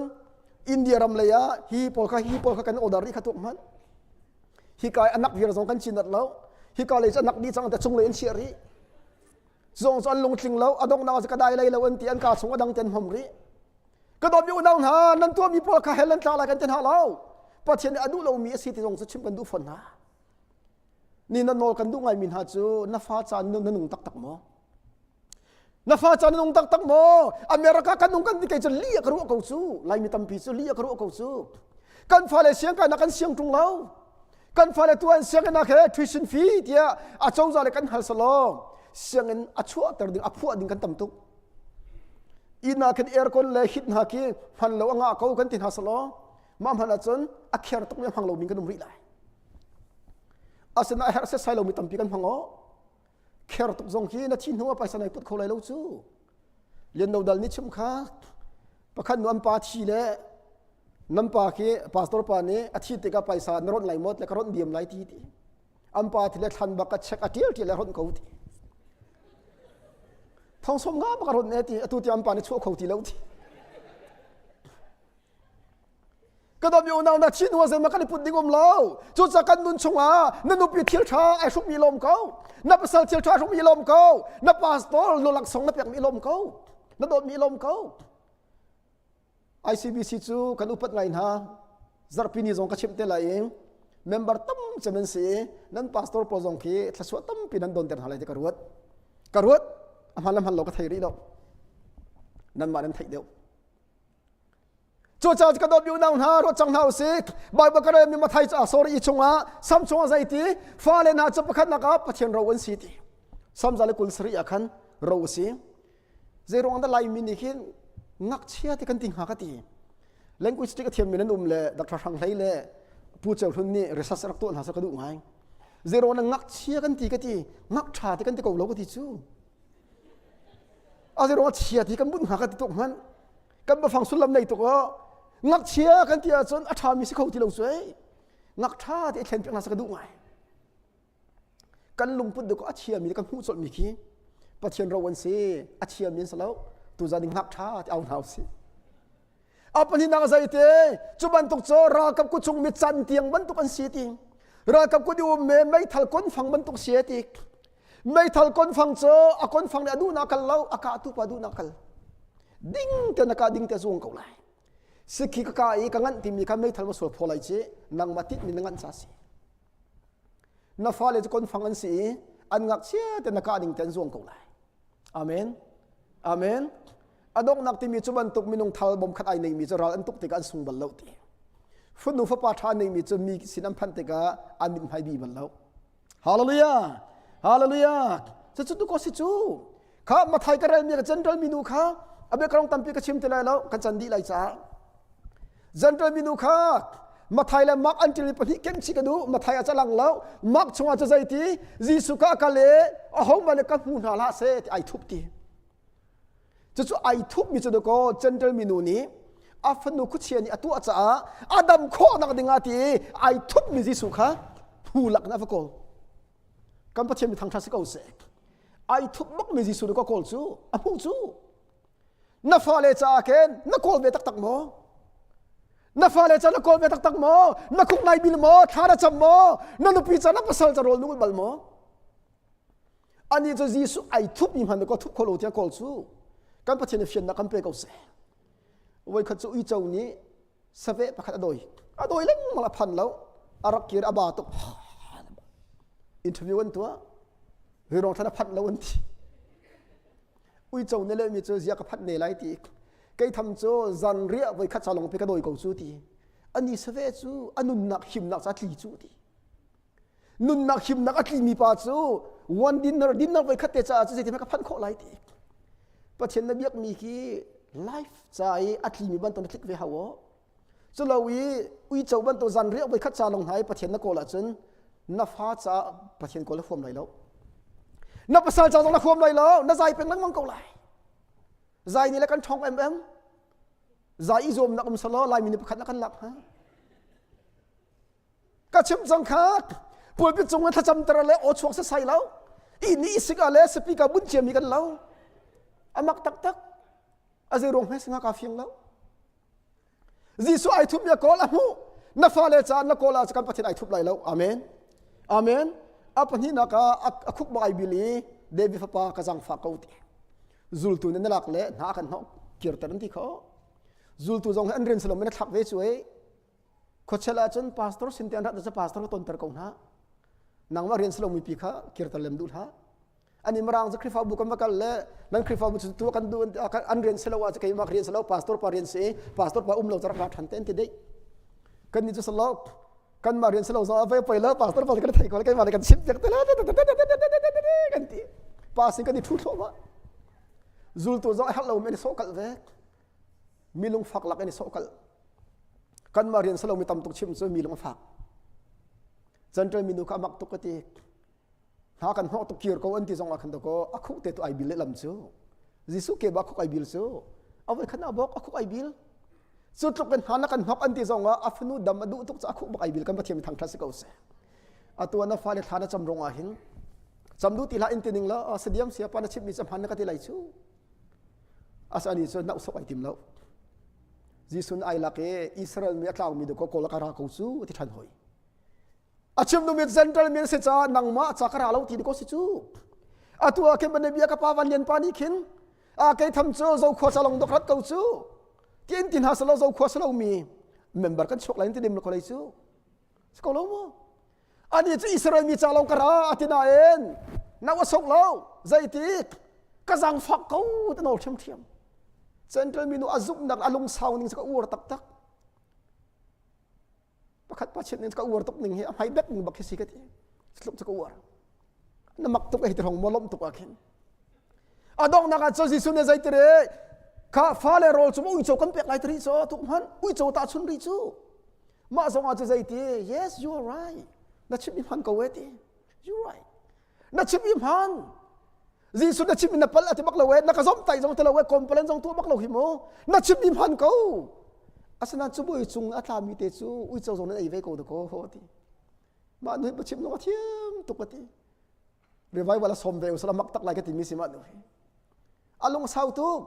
India ram lei ah hi pawl kha hi pawl kha kan order rih kha tuak hmanh. Hi kai anak viar zong kan chin lo. Hi ka lei cu anak dih cang te chung lei an chiah rih. Zong cu an lungtling lo, a donghnak cu ka dai lei lo an ti an ka chung a dang ten hmom rih. Ka dawt mi unau hna, nan tuahmi pawl kha hell an tla lai kan ti hna lo. Pathian nih a duh lomi a si ti zong cu chim kan duh fawn hna. Ni na nawl kan duh ngaimi hna cu na fa caan na nung taktak maw? Na fa ca na nung taktak maw? America kan nung kan ti kei cu li a ka ruah ko cu. Laimi tampi cu li a ka ruah ko cu. Kan fale siang kai kan siang ṭung lo. Kan fale tu an sianginn ah khe tuition fee tiah a cozah le kan hal selaw sianginn a chuahter ding a phuah ding kan tam tuk. Inn ah khin aircon le heat hna khi hman lo a ngah ko kan ti hna selaw mah hman ahcun a kher tuk mi a hmang lomi kan um rih lai. Asinain a herh setsai lomi tampi kan hmang aw. Kher tuk zong khi na thi hnu ah paisa nai put kho lai lo cu. Lian No Dal nih chim kha pakhat nu an pa thi le nan pa khi pastor pa nih a thi tikah paisa na ronh lai maw le ka ronh diam lai ti ti. An pa thi le thlan bak ka check a tial tial le ronh ko ti. Thong som nga bak a ronh ne ti atu ti an pa nih chuah kho ti lo ti. Ka dawmi unau na thi hnu zeimah kan i put ding um lo. Cucaah kan nun chungah na nupi thil ṭha ai hrukmi lawm ko. Na pasal thil ṭha hrukmi lawm ko. Na pastor lawlaksawng na pekmi lawm ko. Na dawtmi lawm ko. ICBC cu kan upat ngai hna. Zarhpi ni zong ka chimh te lai i member tam cem an si i nan pastor pawl zong khi thluachuah tampi nan donter hna lai ti ka ruat. Ka ruat. A hman le hman lo ka thei rih lo. Nanmah nan theih deuh. Cucaah ka dawt unau hna ruat cang hna usih. Baibal ka relmi Mathai ca sorry i chungah Sam chungah zeiti fale hna cu pakhatnak ah Pathian ro an si ti. Sam za le 27 ah khan ro a si. Zeiruang dah Laimi nih hin ngakchia ti kan ti hnga ka ti. Linguistic a thiammi nan um le Dr. Hrang Hlei le Pu Ceu Hlun nih research rak tuah hna seh ka duh ngai. Zeiruang dah ngakchia kan ti ka ti, ngakṭha ti kan ti ko lo ka ti cu. A zeiruang chia ti kan bunh hnga ka ti tuk hmanh. Kan biafang sullam nei tuk aw. Ngakchia kan ti ahcun a ṭhami si kho ti lo cu ei. Ngakṭha ti a thlen piak hna seh ka duh ngai. Kan lungput duk a chiami kan hmuh colhmi khi Pathian ro an si, a chiami an si lo. Tuzan in ngakṭha ti au hna usih. A pahnihnak zeite cu bantuk cu ralkap ku chung mi cantiang bantuk an si ti. Ralkap kut i um me meithal konfang bantuk si ti. Meithal konfang cu a konfang nih a duhnak kal lo, a kahtu pa duhnak kal. Ding te na kah ding te zuang ko lai. Sikhi ka kah i ka nganh timi kha meithal ma sual phaw lai ci nangmah tit mi na nganh ca si. Na fale cu konfang an si i an ngakchia te na kah ding te an zuang ko lai. Amen. Amen. A donghnak timi cu bantuk minung thal bom khat ai neimi cu ral an tuk tikah an sung bal lo ti. Fanu fapa ṭha neimi cu mi sin an phanh tikah an mithmai bi bal lo. Hallelujah. Hallelujah. Cucu tu ko si cu. Kha Mathai ka relmi ka general minu kha a biakarong tampi ka chim ti lai lo kan can dih lai caah. General minu kha Mathai le Mark an ṭilmi pahnih kem chih ka duh. Mathai a calang lo. Mark chungah cu zeiti Jesuh ka kal i ahohmanh nih ka hmu hna hlah seh ti ai thup ti. Cucu ai thupmi cu dakaw Gentile minu nih a fanu khuachia nih a tuah caah a dam khawhnak dingah ti i ai thupmi Jesuh kha phu lak in a va kawl. Kan Pathian mi thangṭhat si ko seh. Ai thup bakmi Jesuh nih ka kawl cu a hmuh cu. Na fale caah khin na kawl ve taktak maw? Na fale ca na kawl ve taktak maw? Na khuk nai bil maw? Thla na cam maw? Na nupi ca na pasal ca rawl na bal maw? Ani cu Jesuh ai thup mi hmanh ka thup kho lo tiah kawl cu kan Pathian nih fiannak kan pe ko seh. Voikhat cu uico nih saveh pakhat a dawi. A dawi lengmang a phan lo. A rak kir a ba tuk. Interview an tuah. Rirong thlan a phanh lo an ti. Uico nih lehmi cu zia ka phanh ne lai ti. Kei tham cu zanriah voikhat ca lawng pe ka dawi ko cu ti. Ani saveh cu a nunnak himnak ca tli cu ti. Nunnak himnak a tlimi pa cu one dinner dinner voi khat te caah cu zeitin ka phanh khawh lai ti. Pathian na biakmi khi life ca i a tlimi bantuk na tlik ve hau aw. Culo i uico bantuk zanriah voi khat ca lawng hna i Pathian na kawl ahcun na fa caah Pathian kawl na huam lai lo. Na pasal ca zong na huam lai lo, na zai peng lengmang ko lai. Zai nih le kan ṭhawng em em. Zai i zuamnak um selaw Laimi nih pakhat na kan lak hnga. Ka chim cang kha pulpit cung in thlacam ter le aw chuak sasai lo. I ni sik ah le speaker bun ciami kan lo. A mak taktak. A zei ruang hme singa ka fiang lo. Jesuh ai thup mi kawl a hmuh. Na fale caah na kawl ah kan Pathian ai thup lai lo. Amen. Amen. A pahnihnak ah a khuk bak ai bil i David fapa ka zangfah ko ti. Zultu nih na lak le hna kan hnawh kirter an ti kho. Zultu zong hi an rian salom in a thlak ve cu ei. Khuachel ahcun pastor sin te an rat cu pastor ka tonter ko hna. Nangmah rian salo mipi kha kirter lem duh hlah. Ani marang cu Khrihfabu kan va kal le nan Khrihfabu cu tu kan duh an rian silo ah keimah rian silo pastor pa rian si pastor pa um lo carak ra than te an ti dei. Kan ni cu salo kan mah rian silo zo vai poi lo pastor pa kan thei ko keimah kan chim piak te la kan ti. Pa sin kan i thu thluahmah. Zultu zong a herh lo mi an i sawh kalh ve. Mi lungfak lak in i sawh kalh. Kanmah rian salo mi tam tuk chim cu mi lung a fak. Central minu kha a mak tuk ka ti. Hna kan hnawh tuk kir ko an ti zong ah khan dakaw a khuh te tu ai bil lehlam cu. Jesuh ke ba khuk ai bil cu. A voi khan a bok a khuk ai bil. Cu tluk in hna na kan hnok an ti zong ah a fanu dam a duh tuk cu a khuh bak ai bil kan Pathian mi thangthat si ko seh. Atu na fale thla na cam rong ah hin cam duh ti hlah in ti ning la sadiam sia pa na chimmi cu hman na ka ti lai cu. Asani cu na usok ai tim lo. Jesuh ai lak i Israel mi a tlaumi dawkaw kawl ka ra ko cu ti ṭhan hoi. A chim dumi Gentile mi an si caah nangmah ca ka ra lo ti ko si cu. Atu ah khin bia ka pa van lian pa nih khin a kei tham cu zokhua ca long dok rat ko cu. Ti in ti hna selo zokhua selo mi member kan chuak lai ti dim ko lei cu. Si ko lo mu. Ani cu Israel mi ca long ka ra ati nain na wa sok lo zeiti ka zangfak ko te nawl ṭhiamṭhiam. Central minu a zumhnak a lungsau ning cu ka uar taktak. Pakhat pa chimh ning ka uar tuk ning hi a hmai bek ning bak khi si ka ti. Tluk cu ka uar. Na mak tuk ei ti hong maw lawmh tuk ah khin. A donghnak ah cun Jesuh nih zei ti re kha fale rawl cu uico kan pek lai ti rih cu tuk hmanh uico ta chun rih cu. Mah zong ah cu zei ti yes you are right. Na chimh mi hman ko e ti. You right. Na chimh mi hman. Jesuh na chim na pal ati bak lo e na ka zom tai zong ti lo e complain zong tu bak lo hi mu na chim mi hman ko asinain cu bui cung a tlami te cu uico zong nan ei ve ko da ko ho ti mah nu hi chim zong a thiam tuk ati revival a som ve usala mak tak lai ka ti mi si mah nu hi a lung sau tuk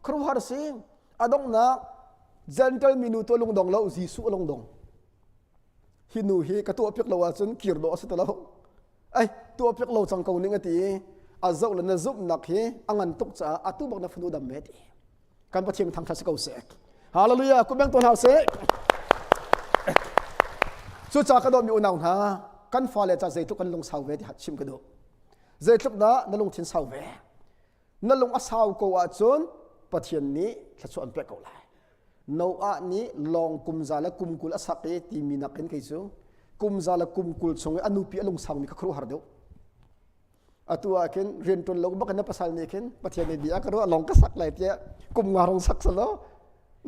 khuaruahhar si a donghnak gentle minu tu lung dong lo Jesuh a lung dong hi nu hi ka tuah piak lo ahcun kir dawh a si ti lo ai tuah piak lo cang ko ning a ti i a zoh le na zumhnak hi a ngan tuk caah atu bak na fanu dam ve ti kan Pathian thangthat si ko seh hallelujah kubeng tuan hau seh cucaah ka dawtmi unau hna kan fale ca zeitluk kan lungsau ve ti chim ka duh zeitluk dah na lungthin sau ve na lung a sau ko ahcun Pathian nih thluachuah an pek ko lai Noah nih lawng kum za le kum 20 a sak i timi nakin kei cu kum za le kum 20 chung i a nupi a lungsangmi kha khuaruahhar deuh. Atu ah khin rian ṭuan lo bak in na pasal nih khin Pathian nih bia ka ruah lawng ka sak lai tiah kum nga rong sak selaw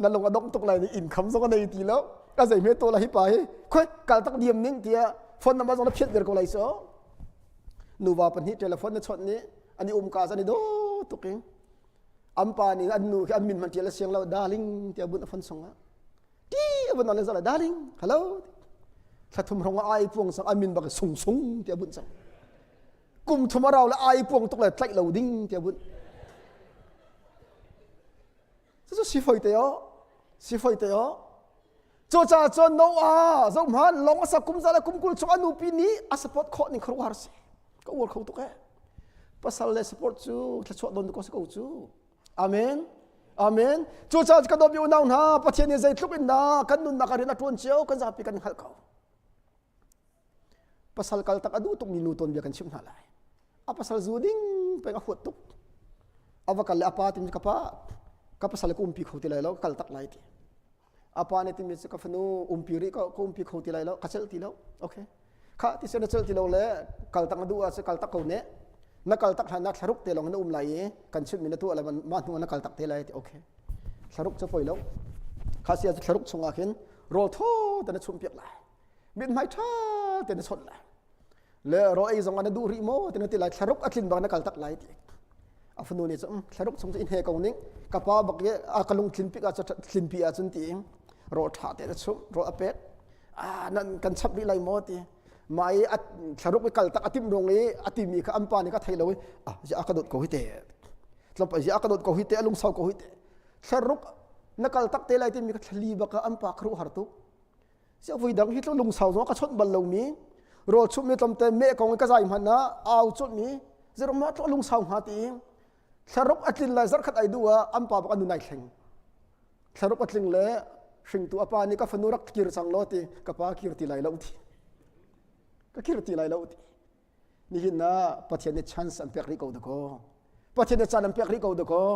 na lung a dongh tuk lai nih income zong a nei ti lo a zei hme to la hi pa hi khoi kal tak diam ning tiah phone number zong na phiat ver ko lai so nuva pahnih telephone na chawnh nih an i um ka an i daw tuk in an pa nih an nu khi an min hmanh ṭial a siang lo darling tiah bun a fon sung ah ti a vun on le darling hello thla thum hrong ah ai puang sang an min bak sung sung tiah bunh cang kum thum a rau le ai puang tuk le tlaih lo ding tiah bunh cucu si foi te o si foi te o cucaah cun Noah zohhmanh lawng a sak kum za le kum 20 chung a nupi nih a support khawh ning khuaruahhar si ka uar kho tuk eh pasal le support cu thluachuah don ko si ko cu amen amen cucaah ka dawtmi unau hna Pathian nih zeitluk in dah kan nunnak ah rian a ṭuan cio kan zapi kan hngalh ko pasal kal tak a duh tukmi nu tawn bia kan chimh hna lai a pasal zu ding peng a huat tuk a va kal le a pa timi ka pa ka pasal ka umpi kho ti lai lo ka kal tak lai ti a pa nih timi cu ka fanu umpi rih ko ka umpi kho ti lai lo ka celh ti lo okay kha ti na celh ti lo le kal tak na duh ah kal tak ko ne na kal tak hlan na thlaruk te lawng na um lai i kan chimh mi na tuah le mah hnu na kal tak te lai ti okay thlaruk cu poi lo kha sia cu thlaruk chungah khin rawl thaw te na chumh piak lai mithmai ṭha te na chawnh lai le rawl ei zong ah na duh rih maw ti na ti lai thlaruk a tlin bang na kal tak lai ti a fanu nih cun thlaruk chung cu in he ko ning ka pa bak i a ka lung tlin pik ah tlinpi ah cun ti rawl ṭha te na chumh rawl a pek a nan kan chap rih lai maw ti mah i thlaruk i kal tak a timh rung i a timi kha an pa nih ka thei lo i a a ka dawt ko hi te tlawmpal a ka dawt ko hi te a lungsau ko hi te thlaruk na kal tak te lai timi ka thlali bak an pa kharu har tuk si vui dang hi tlung lungsau zong ka chawnh bal lomi rawl chumh mi tlawmte meh kong ka zai hmanh ah au chawnh mi zerom ma tlung lungsau hnga ti thlaruk a tlin lai zarkhat ai du ah an pa bak an nun ai thleng thlaruk a tling le hringtu a pa nih ka fanu rak kir cang law ti ka pa kir ti lai lo ti ka kir ti lai lo ti nihin ah Pathian nih chance an pek rih ko dakaw Pathian nih caan an pek rih ko dakaw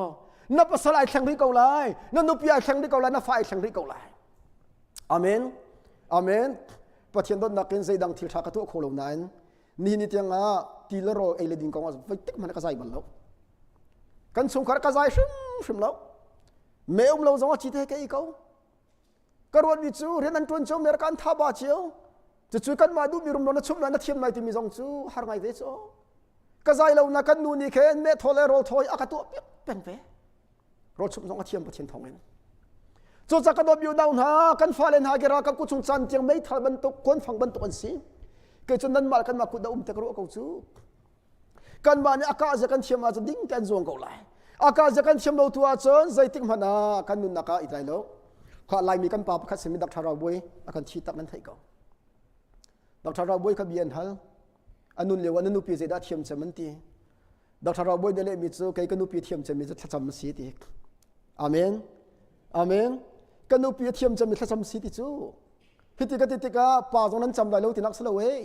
na pasal ai thleng rih ko lai na nupi ai thleng rih ko lai na fa ai thleng rih ko lai amen amen Pathian dawtnak in zeidang thil tha ka tuah kho lo nain nihin ni tiang ah ti le rawl ei le ding kong ah voi tik hmanh ka zai bal lo kan chungkhar ka zai hrimhrim lo me um lo zong a ci te ka i ko Ka ruatmi cu rian an ṭuan cio mi kan tha ba cio. Cucu kanmah duhmi rumro na chumh lai na thiam lai timi zong cu har ngai ve cu. Ka zai lo na kan nu nih khin meh thawl le rawl thawi a ka tuah piak peng ve. Rawl chumh zong a thiam Pathian thawng in. Cucaah ka dawt unau hna, kan fale hna ke ralkap ku chung caan tiang meithal bantuk, kuanfang bantuk an si. Kei cu nanmah kanmah kut da um te ka ruah ko cu. Kanmah nih a kah zia kan thiam ahcun ding te an zuang ko lai. A kah zia kan thiam lo tu ahcun zeitik hmanh ah kan nunnak ah i tlai lo. Kha Laimi kan pa pakhat simi Dr. Rau Bawi a kan thi tak nan theih ko. Dr. Rau Bawi kha bia an hal. A nun lio ah na nupi zeidah thiam cem an ti. Dr. Rau Bawi nih lehmi cu kei ka nupi thiam cemmi cu thlacam a si ti. Amen. Amen. Ka nupi a thiam cemmi thlacam si ti cu. Hiti ka ti tikah pa zong nan cam lai lo ti nak si lo eh.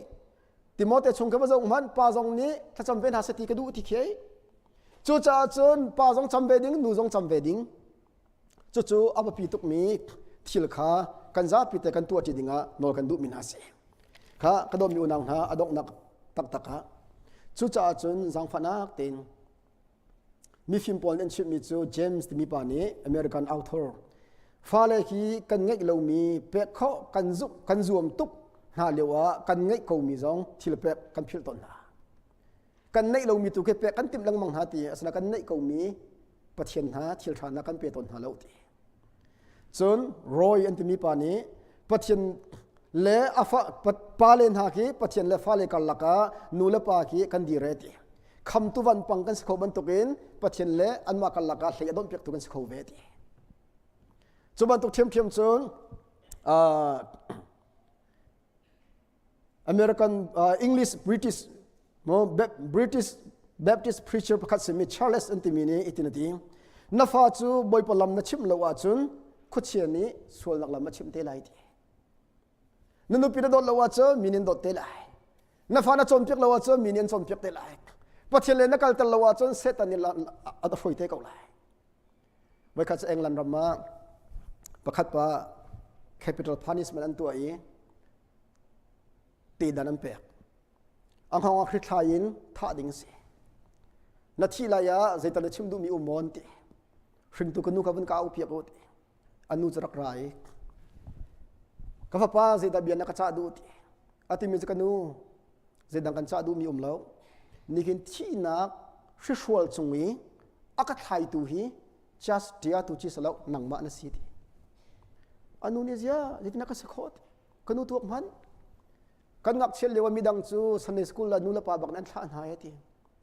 Timote chung ka va zoh hmanh pa zong nih thlacam ve hna seh ti ka duh ti khi. Cucaah cun pa zong cam ve ding, nu zong cam ve ding. Cucu a biapi tukmi thil kha kan zapi te kan tuahṭi dingah nawl kan duhmi hna si. Kha ka dawtmi unau hna a donghnak taktak ah cucaah cun zaangfahnak tein mifim pawl nih an chimhmi cu James timi pa nih American author fale hi kan ngeih lomi pek khawh kan zuk kan zuam tuk hna lio ah kan ngeih komi zong thil pek kan philh tawn hna. Kan neih lomi tu khi pek kan timh lengmang hna ti asina kan neih komi Pathian hna thil ṭha hna kan pe tawn hna lo ti. Cun Roy an timi pa nih Pathian le a fa pa le hna khi Pathian le fale karlak ah nu le pa khi kan dir e ti. Khamtu vanpang kan si kho bantukin Pathian le anmah karlak ah hlei a donhpiaktu kan si kho ve ti. Cu bantuk ṭhiamṭhiam cun American English British British Baptist preacher pakhat simi Charles an timi nih itin a ti na fa cu Bawipa lam na chimh lo ahcun khuachia nih sualnak lam a chimh te lai ti na nupi na dawt lo ahcun mi nih an dawt te lai na fa na cawnpiak lo ahcun mi nih an cawnpiak te lai Pathian le na kalter lo ahcun Satan nih a hruai te ko lai Voikhat cu England ram ah pakhat pa capital punishment an tuah i tedan an pek. A hngawng ah hrithlai in thah ding a si. Na thih lai ah zeital na chim duhmi um maw an ti. Hringtu ka nu kha vun ka au piak u ti. A nu cu rak ra i ka fapa zeidah bia na ka cah duh ti. A timi cu ka nu zeidang kan cah duhmi um lo. Nihin thihnak hrihrual cung i a ka thlaitu hi just tia tu chi salo nangmah na si ti. Anu nih zia zeitin ka si khawh ti. Ka nu tuak hmanh. Kan ngakchiat lio ah midang cu Sunday school ah nu le pa bak an thlah hna e ti.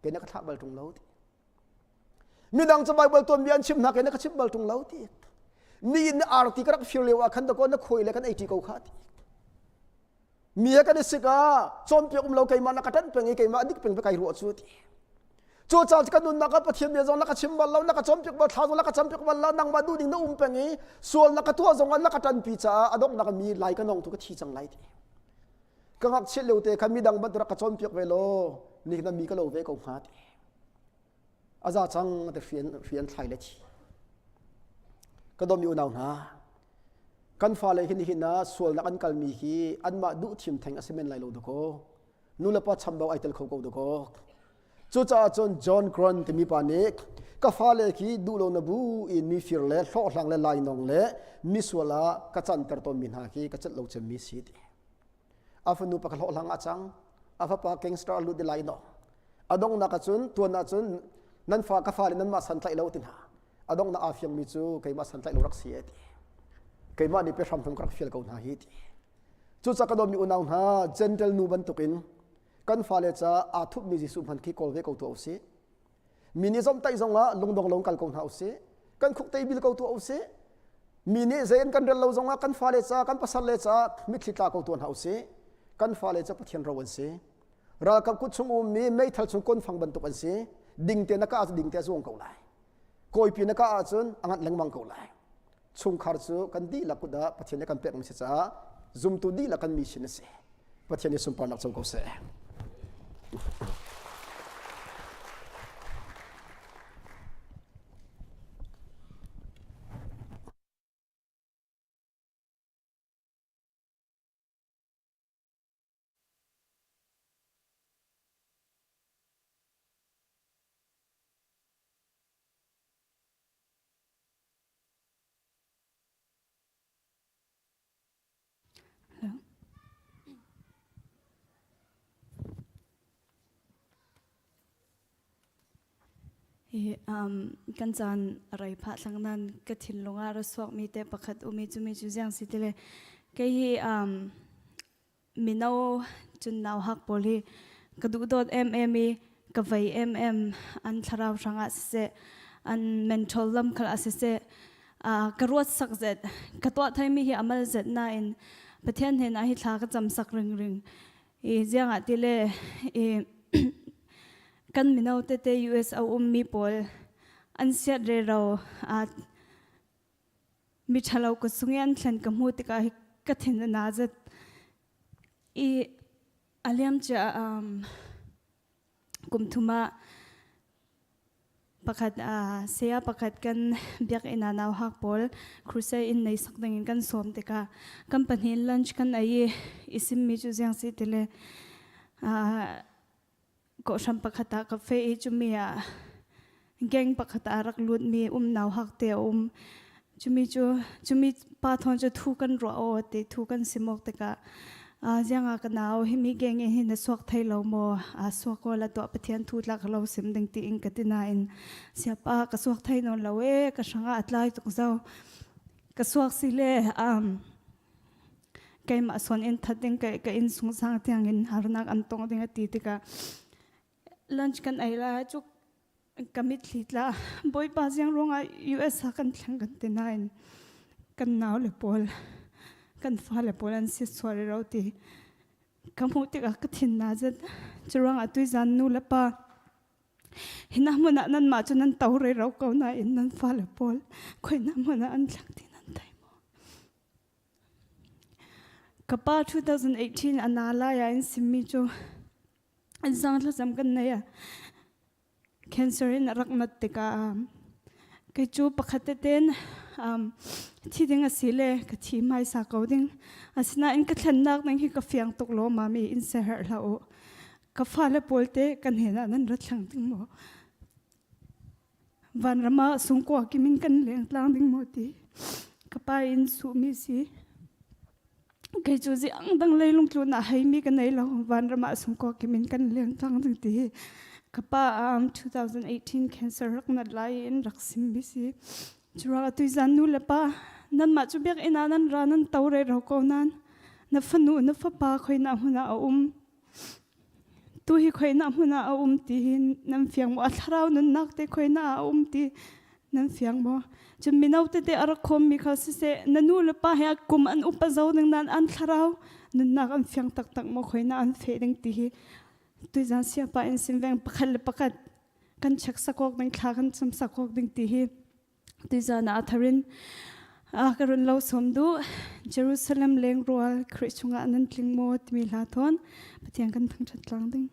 Kei na ka thlah bal ṭung lo ti. Midang cu Bible tuanbia an chim hna kei na ka chim bal ṭung lo ti. Mi in arti ka rak fir lio ah khan dakaw na khuai le kan ei ṭi ko kha ti. Mi he kan i sik ah cawnpiak um lo keimah na ka ṭanh peng i keimah a dik peng kai ruah cu ti. Cu caah kan nunnak ah Pathian bia zong na ka chim bal lo, na ka cawnpiak bal, thla zong na ka campiak bal lo, nangmah duh ding na um peng i sual na ka tuah zong ah na ka ṭanpi caah a donghnak mi lai ka nong tu ka thi cang lai ti. Ka ngakchiat lio te khan midang bantuk rak ka cawnpiak ve law ni na mi ka lo ve ko hnga ti. A za cang te rian rian thlai le thi. Ka dawmi unau hna, kan fale hi nihin ah sualnak an kalmi hi anmah duh thim theng a si men lai lo dakaw. Nulepa chambau ai tel kho ko dakaw. Cucaah cun John Grant timi pa nih ka fale khi duh lo na bu in mi fir le hlawhhlang le lainawng le misual ah ka canter tawnmi hna khi ka celh lo cemmi si ti. A fanu pa ka hlawhhlang a cang. A fapa gangster lut i lainawng. A donghnak ahcun tuan ahcun nan fa ka fale nanmah santlaih lo ti hna. A donghnak aa fiangmi cu keimah santlaih lo rak si e ti. Keimah nih pe hram ka rak fial ko hna hi ti. Cucaah ka dawtmi unau hna gentle nu bantukin kan fale caah aa thupmi Jesuh hman khi kawl ve ko tuah usih. Mi nih zomhtaih zongah lungdong lo kal ko hna usih. Kan khuk tei bil ko tuah usih. Mi nih zei an kan rel lo zongah kan fale caah kan pasal le caah mitthli tla ko tuah hna usih. Kan fale cu Pathian ro an si. Ralkap kut chung ummi meithal chung konfang bantuk an si. Dingte na kah ahcun dingte a zuang ko lai. Kawipi na kah ahcun a nganh lengmang ko lai. Chungkhar cu kan dihlak kut ah Pathian nih kan pekmi si caah zumtu dihlak kan mission a si. Pathian nih sunparnak co ko seh. I kan caan rei phah thlang nan ka thinlung ah ra suakmi te pakhat umi cumi cu ziang si tile kei hi mino cun nau hak pawl hi ka duh dawt em em i ka vei em em an thlarau hrangah siseh an mental lam khal ah siseh ka ruat sak zet ka tuah thaimi hi amal zet nain Pathian hnen ah hi thla ka cam sak ring ring i ziangah tile i kan mino tete US a ummi pawl an siat rero mi ṭhalo ka sung i an thlen ka hmuh tikah hi ka thin a na zet i a liamcia kum thum ah pakhat saya pakhat kan biakinn ah nau hak pawl crusade in nei sak ding in kan sawm tikah kan pahnih lunch kan ei i i simmi cu ziang si tile kawhhran pakhat ah ka fe i cumi ah gang pakhat ah rak lutmi um nau hak te a um. Cumi cu cumi pa thawn cu thu kan ruah aw ti thu kan simawk tikah ziang ah ka nau himi gang in hin na suak thai lo maw a suak ko la tuah Pathian thu tlak lo sim ding ti in ka ti nain siapa ka suak thai nawn lo e ka hrangah a tlai tuk zau ka suak si le keimah sawn in that ding ka ka inn sung sang tiang in harnak an tong ding a ti tikah lunch kan ei la cu ka mitthli tla bawipa ziang ruangah US ah kan thleng kan ti nain kan nau le pawl kan fa le pawl an si sual ro ti ka hmuh tikah ka thin na zet cu ruangah tuizan nu le pa Hina hmun ah nanmah cu nan to rero ko nain nan fale pawl khoina hmun ah an thlak ti nan thei maw? Ka pa 2018 a na lai ah in simmi cu an sang thlacam kan nei ah cancer in a rak nat tikah kei cu pakhat teten thi ding a si le ka thi hmaisa ko ding asinain ka thlennak ding hi ka fiang tuk lo mami in seherh hlah u Ka fale pawl te kan hen ah nan ra thlang ding maw? Vanram ah sungkua kimin kan leng tlang ding maw ti ka pa in suhmi si. Kei cu ziang dang leilung tlun ah heimi ka nei lo. Vanram ah sungkua kimin kan leng tlang ding ti ka pa 2018 cancer rak nat lai in rak simmi si. Curuang atu zan nu le pa nanmah cu biakinn ah nan ra nan to re ro ko nan na fanu na fapa khoina hmun ah a um Tu hi khoinak hmun ah a um ti hi nan fiang maw? A thlarau nunnak te khoinak ah a um ti nan fiang maw? Cun mino tete a rak khawmmi kha siseh, na nu le pa he kum an upa zo ding nain an thlarau nunnak an fiang taktak maw khoinak an feh ding ti hi tuizan siapa in sim veng pakhat le pakhat kan check sakawk ding thla kan cam sakawk ding ti hi Tuzan ah tharin ka run lo som duh Jerusalem leng rual Khrih chungah nan tling maw timi hla thawn Pathian kan thangṭhat tlang ding.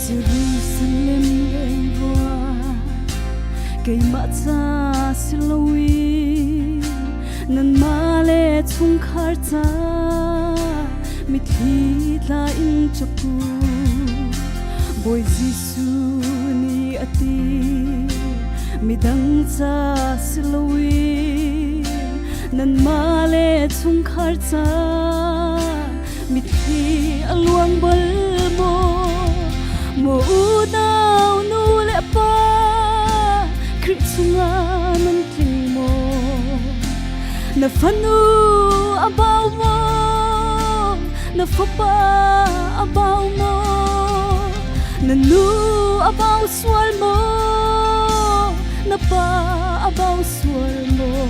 Jerusalem leng rua keimah ca si loin nanmah le chungkhar ca mitthli tla in ṭap u Bawi Jesuh nih a ti midang ca si loin nanmah le chungkhar ca mitthli a luang bal maw maw unau nu le pa Khrih chungah nan tling maw na fanu a bau maw na fapa a bau maw na nu a bau sual maw na pa a bau sual maw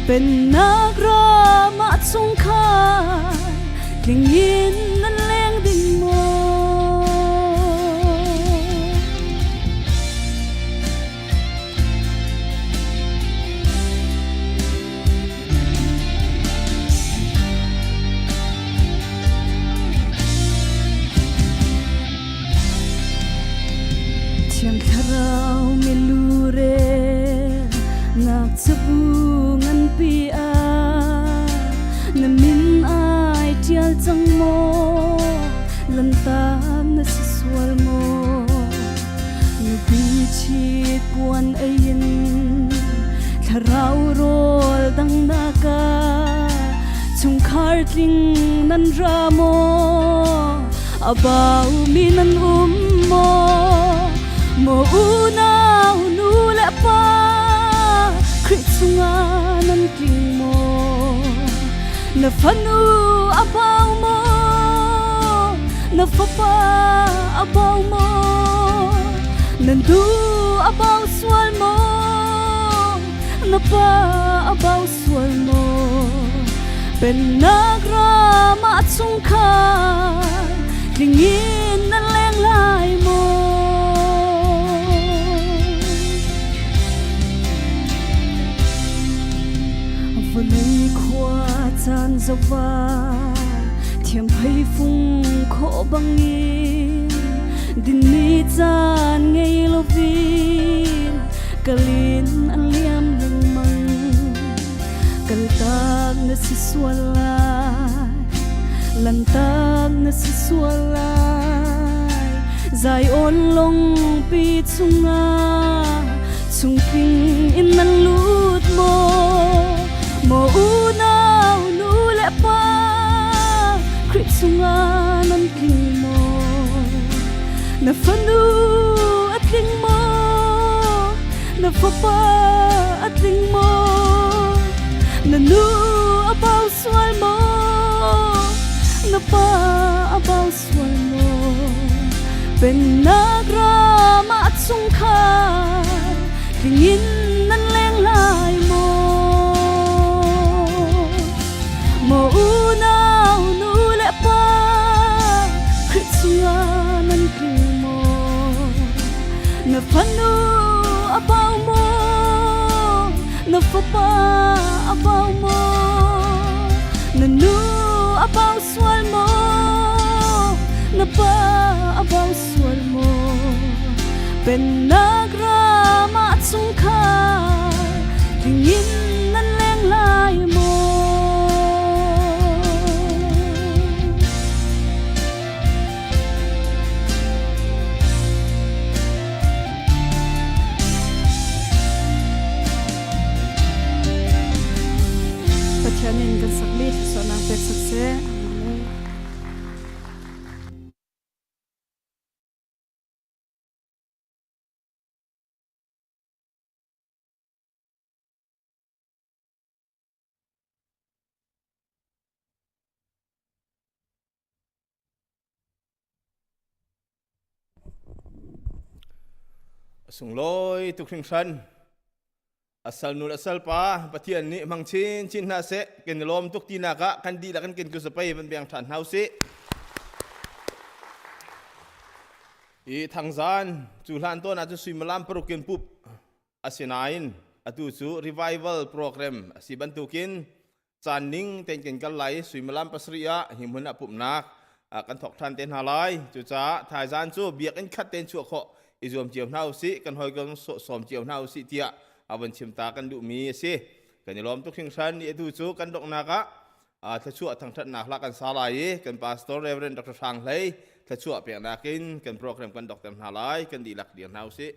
pennak ram ah chungkhar tling in nan leng ding maw Thiang Thlarau milure nak cabu nganpi ah na min ai ṭial cang maw? Sui puan ei in thlarau rawl dangnak ah chungkhar tling nan ra maw? A baumi nan um maw? Maw unau nu le pa Khrih chungah nan tling maw? Na fanu a bau maw? Na fapa a bau maw? Nan du a bau sual maw? Na pa a bau sual maw? Pennak ram ah chungkhar tling in nan leng lai maw? Vawlei khua caan zova thiamphei fung khawh bangin dinni caan ngei lovin kalin an liam lengmang kaltak na si sual lai lantak na si sual lai Zion lungpi chungah chungtling in nan lut maw maw unau nu le pa Khrih chungah nan tling maw na fanu a tling maw na fapa a tling maw na nu a bau sual maw na pa a bau sual maw Pennak ram ah chungkhar tling in nan leng lai maw Maw unau nu le pa Khrih chungah nan tling maw Na fanu a bau maw Na fapa a bau maw Na nu a bau sual maw na pa a bau sual maw pennak ram ah chungkhar tling in nan leng lai maw Pathian in kan sakmi thluachuahnak pek sak seh. Amen. A sunglawi tuk hringhran. A salnu le a salpa Pathian nih hmang chinchin hna seh. Kan i lawm tuk tinak ah kan dihlak in kan kusapei van beng ṭhan hna usih. I thangzan cu hlan tawn ah cun suimilam paruk in pup asinain atu cu revival program a si bantukin caan ning tein kan kal lai suimilam pasarih ah hi hmun ah pumhnak kan thawk ṭhan te hna lai. Cucaah thaizan cu biakinn khat tein chuah khawh i zuam cio hna usih, kan hawikom sawm cio hna usih tiah a von chim ta kan duhmi a si. Kan i lawm tuk hringhran i atu cu kan donghnak ah thluachuah thangṭhatnak hla kan sa lai i kan pastor Reverend Dr. Hrang Hlei thluachuah peknak in kan program kan dokter hna lai. Kan dihlak dir hna usih.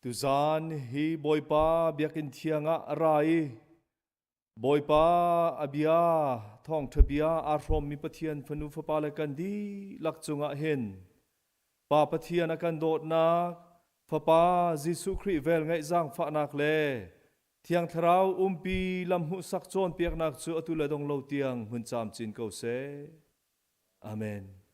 Tuzaan hi Bawipa biakinn thiang ah a ra i Bawipa a bia thawngṭha bia aa hrawmmi Pathian fanu fapa le kan dihlak cungah hin Pa Pathian a kan dawtnak, Fapa Jesuh Khrih velngeih zaangfahnak le Thiang Thlarau umpi lam hmuhsak cawnpiaknak cu atu le dong lo tiang hmun camcin ko seh. Amen.